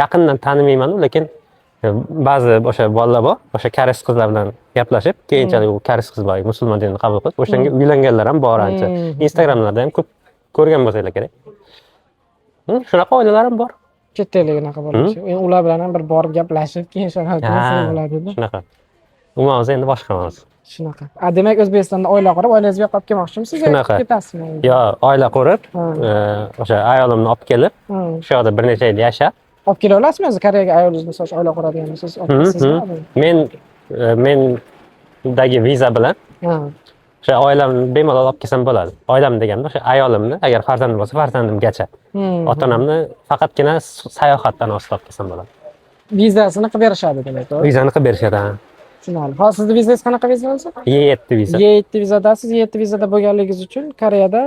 yaqindan tanimayman, lekin ba'zi o'sha bolalar bor, o'sha koreys qizlar bilan gaplashib, keyinchalik u koreys qiz boyagi musulmon dinini qabul qilib, o'shanga uylanganlar ham bor ancha. Instagramlarda ham ko'p ko'rgan bo'lsanglar kerak. Shunaqa oilalar ham bor. Chet ellik unaqa bo'lishi. Endi ular bilan ham bir borib gaplashib, keyin sharoitni bo'ladi-da. Shunaqa. U mavzu endi boshqa mavzu. Shunaqa. A, demak, O'zbekistonda oila qurib, oilangizni bu yoqqa olib kelmoqchimisiz yoki Shunaqa. ketasizmi? Yo, oila qurib, o'sha ayolimni olib kelib, shu yoqda bir necha yil yashab, Olib kela olasizmi o'zi Koreyaga ayolingizni, misol uchun, oila quradigan bo'lsangiz, olib kelasizmi? Men mendagi viza bilan o'sha oilamni bemalol olib kelsam bo'ladi. Oilam deganda o'sha ayolimni, agar farzandim bo'lsa, farzandimgacha. Ota-onamni faqatgina sayohatdan ostida olib kelsam bo'ladi. Vizasini qilib berishadi demak, to'g'ri? Vizani qilib berishadi, ha. Tushunarli. Hozir sizni vizangiz qanaqa viza o'zi? E7 viza. E7 vizadasiz. E7 vizada bo'lganligingiz uchun Koreyada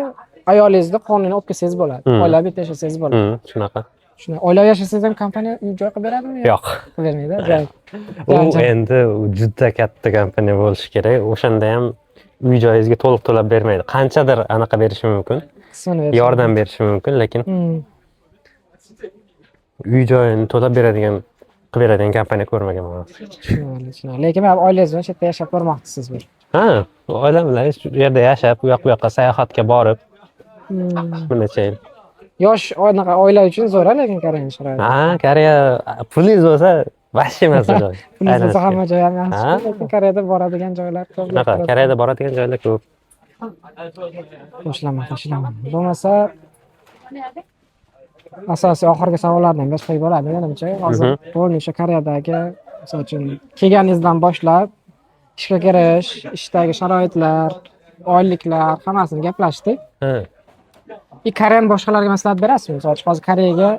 ayolingizni qonuniy olib kelsangiz bo'ladi. Oilaviy bitta yashasangiz bo'ladi. Shunaqa. Shunday. Oilaviy yashasangiz ham kompaniya uy joy qilib beradimi? Yo'q. Qilib bermaydi. Joy. U endi u juda katta kompaniya bo'lishi kerak. O'shanda ham uy joyingizga to'liq to'lab bermaydi. Qanchadir anaqa berishi mumkin. Qismini berishi. Yordam berishi mumkin, lekin uy joyini to'lab beradigan, qilib beradigan kompaniya ko'rmaganman. Tushunarli, tushunarli. Lekin baribir oilangiz bilan shu yerda yashab ko'rmoqchisiz bir. Ha, oilam bilan shu yerda yashab, u yoq bu yoqqa sayohatga borib, bir necha yil. Yosh anaqa oila uchun zo'r, lekin Koreyaning sharoiti. Ha, Koreya pulingiz bo'lsa, вообще emas joy. Pulingiz bo'lsa Aylanishga. hamma joy ham yaxshi, lekin Koreyada boradigan joylar ko'p. Shunaqa, Koreyada boradigan joylar ko'p. Qo'shilaman, qo'shilaman. Bo'lmasa asosiy oxirgi savollardan boshlab bo'ladi menimcha. Hozir полный o'sha Koreyadagi, misol uchun, kelganingizdan boshlab ishga kirish, ishdagi sharoitlar, oyliklar, hammasini gaplashdik. И Koreyani boshqalarga maslahat berasizmi? Misol uchun, hozir Koreyaga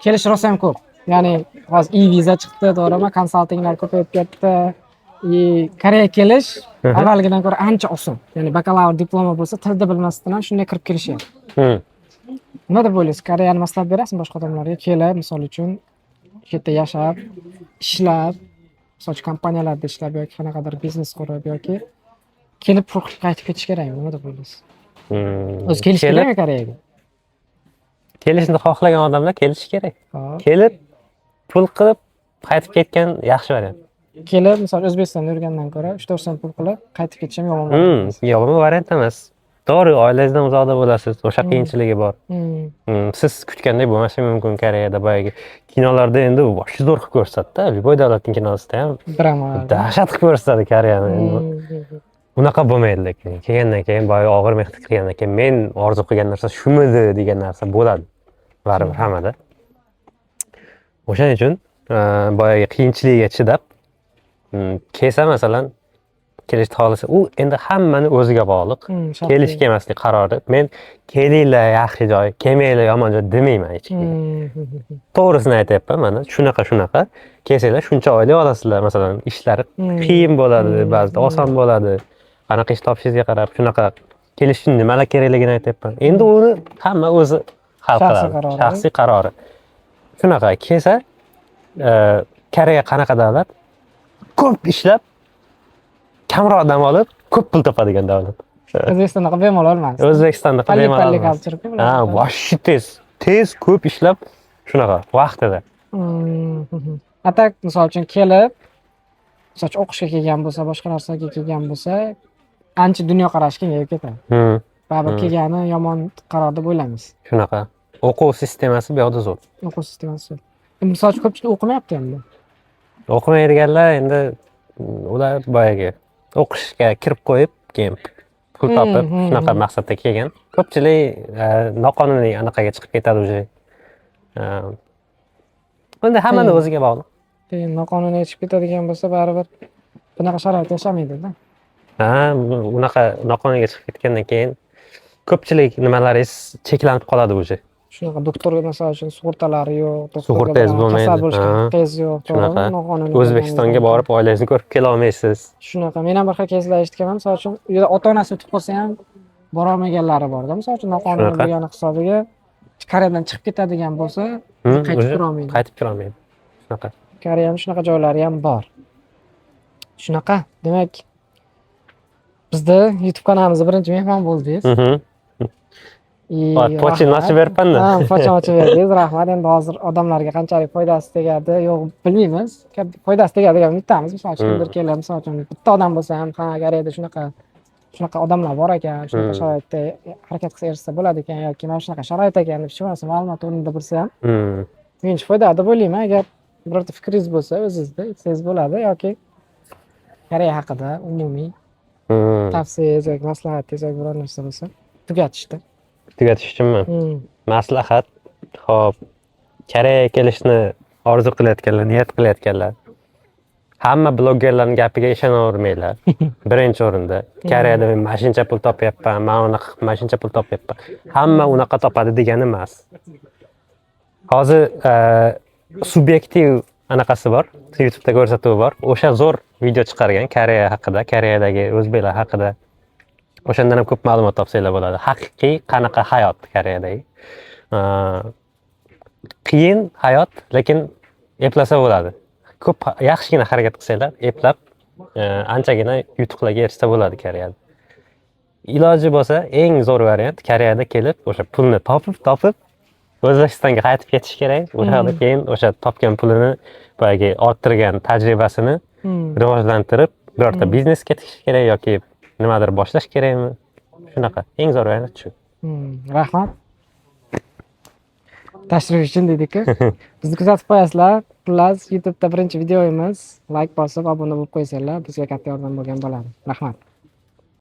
kelish rosa ham ko'p. Ya'ni hozir e-viza chiqdi, to'g'rimi? Konsaltinglar ko'payib ketdi. И Koreyaga kelish avvalgidan ko'ra ancha oson. Ya'ni bakalavr diplomi bo'lsa, tilni bilmasdan ham shunday kirib kelishyapti. Nima deb o'ylaysiz? Koreyani maslahat berasizmi boshqa odamlarga? Kelib, misol uchun, shu yerda yashab, ishlab, misol uchun, kompaniyalarda ishlab yoki qanaqadir biznes qurib yoki kelib pul qilib qaytib ketish kerakmi? Nima deb o'ylaysiz? O'zi kelish kerakmi Koreyaga? Kelishni xohlagan odamlar kelishi kerak. Kelib, pul qilib, qaytib ketgan yaxshi variant. Kelib, misol, O'zbekistonda yurgandan ko'ra 3-4 so'm pul qilib qaytib ketish ham yomon variant emas. Yomon variant emas. To'g'ri, oilangizdan uzoqda bo'lasiz, o'sha qiyinchiligi bor. Siz kutgandek bo'lmashi mumkin Koreyada boyagi kinolarda endi вообще zo'r qilib ko'rsatadi. Любой davlatning kinosida ham Drama. dahshat qilib ko'rsatadi Koreyani. Endi unaqa bo'lmaydi, lekin kelgandan keyin, boyagi og'ir mehnat qilgandan keyin men orzu qilgan narsa shumidi degan narsa bo'ladi baribir hammada. O'shaning uchun boyagi qiyinchiligiga chidab kelsa, masalan, kelishni xohlasa, u endi hammani o'ziga bog'liq. Shaxsiy. Kelish kelmaslik qarori. Men kelinglar, yaxshi joy, kelmanglar, yomon joy demayman hech kimga. To'g'risini aytyapman, mana shunaqa shunaqa. Kelsanglar shuncha oylik olasizlar, masalan, ishlari qiyin bo'ladi, ba'zida oson bo'ladi. Qanaqa ish topishingizga qarab, shunaqa kelish uchun nimalar kerakligini aytyapman. Endi uni hamma o'zi hal Shaxsiy qiladi. Qarori. Shaxsiy qarori. Shunaqa kelsa, Koreya qanaqa davlat? Ko'p ishlab, kamroq dam olib, ko'p pul topadigan davlat. O'zbekistonda bemalol emas. O'zbekistonda Palli bemalol palli emas. culture. Ha, вообще tez, tez ko'p ishlab, shunaqa vaqtida. А так, misol uchun, kelib, misol uchun, o'qishga kelgan bo'lsa, boshqa narsaga kelgan bo'lsa, ancha dunyoqarashi kengayib ketadi. Baribir kelgani yomon qaror deb o'ylamaysiz. Shunaqa. O'quv sistemasi bu yoqda zo'r. O'quv sistemasi. Misol uchun, ko'pchilik o'qimayapti endi. O'qimaydiganlar endi ular boyagi o'qishga kirib qo'yib, keyin pul topib, shunaqa maqsadda kelgan. Ko'pchilik noqonuniy anaqaga chiqib ketadi уже. Endi hammani o'ziga bog'liq. Keyin noqonuniy chiqib ketadigan bo'lsa, baribir bunaqa sharoitda yashamaydi-da. Ha, unaqa noqonuniy chiqib ketgandan keyin ko'pchilik nimalaringiz cheklanib qoladi уже. Shunaqa doktorga, misol uchun, sug'urtalari yo'q, doktorga Sug'urtangiz kasal bo'lmaydi. bo'lishga haqqingiz yo'q, to'g'rimi? Shunaqa. Noqonuniy O'zbekistonga bo'lganingizdan borib oilangizni ko'rib kela olmaysiz. Shunaqa. Men ham bir xil keyslar eshitganman. Misol uchun, uyda ota-onasi o'tib qolsa ham borolmaganlari borda. Misol uchun, noqonuniy Shunaqa. bo'lgani hisobiga Koreyadan chiqib ketadigan bo'lsa, qaytib Уже kirolmaydi. qaytib kirolmaydi. Shunaqa. Koreyani shunaqa joylari ham bor. Shunaqa. Demak, Bizda YouTube kanalimizda birinchi mehmon bo'ldingiz. И Pochini rahmat. Ochib beribman-da. Ha, pochani ochib berdingiz, rahmat. Endi hozir odamlarga qanchalik foydasi tegadi, yo'q, bilmaymiz. Foydasi tegadi degan umiddamiz. Misol uchun, kimdir kelib, misol uchun, bitta odam bo'lsa ham, ha, Koreyada shunaqa shunaqa odamlar bor ekan, shunaqa sharoitda harakat qilsa erishsa bo'ladi ekan yoki mana shunaqa sharoit ekan deb hech bo'lmasa ma'lumot o'rnida bilsa ham menimcha foydali deb o'ylayman. Agar birorta fikringiz bo'lsa, o'zingizda aytsangiz bo'ladi yoki Koreya haqida umumiy tavsiyangiz yoki maslahatingiz yoki biror narsa bo'lsa, tugatishda. Tugatish uchunmi? Maslahat. Xo'p, Koreyaga kelishni orzu qilayotganlar, niyat qilayotganlar, hamma blogerlarning gapiga ishonavermanglar. Birinchi o'rinda. Koreyada men mana shuncha pul topyapman, man unaqa qilib mana shuncha pul topyapman. Hamma unaqa topadi degani emas. Hozir subyektiv anaqasi bor, YouTube'da ko'rsatuv bor. O'sha zo'r video chiqargan Koreya haqida, Koreyadagi o'zbeklar haqida. O'shandan ham ko'p ma'lumot topsanglar bo'ladi. Haqiqiy qanaqa hayot Koreyadagi. Qiyin hayot, lekin eplasa bo'ladi. Ko'p yaxshigina harakat qilsanglar, eplab anchagina yutuqlarga erishsa bo'ladi Koreyada. Iloji bo'lsa, eng zo'r variant Koreyada kelib, o'sha pulni topib, topib O'zbekistonga qaytib ketish kerak. O'sha yoqda keyin o'sha topgan pulini, boyagi orttirgan tajribasini rivojlantirib, birorta biznesga tikish kerak yoki nimadir boshlash kerakmi? Shunaqa. Eng zo'r variant shu. Rahmat. Tashrif uchun deydi-ku. Bizni kuzatib qo'yasizlar. Xullas, YouTube'da birinchi videomiz. Like bosib, obuna bo'lib qo'ysanglar, bizga katta yordam bo'lgan bo'ladi. Rahmat.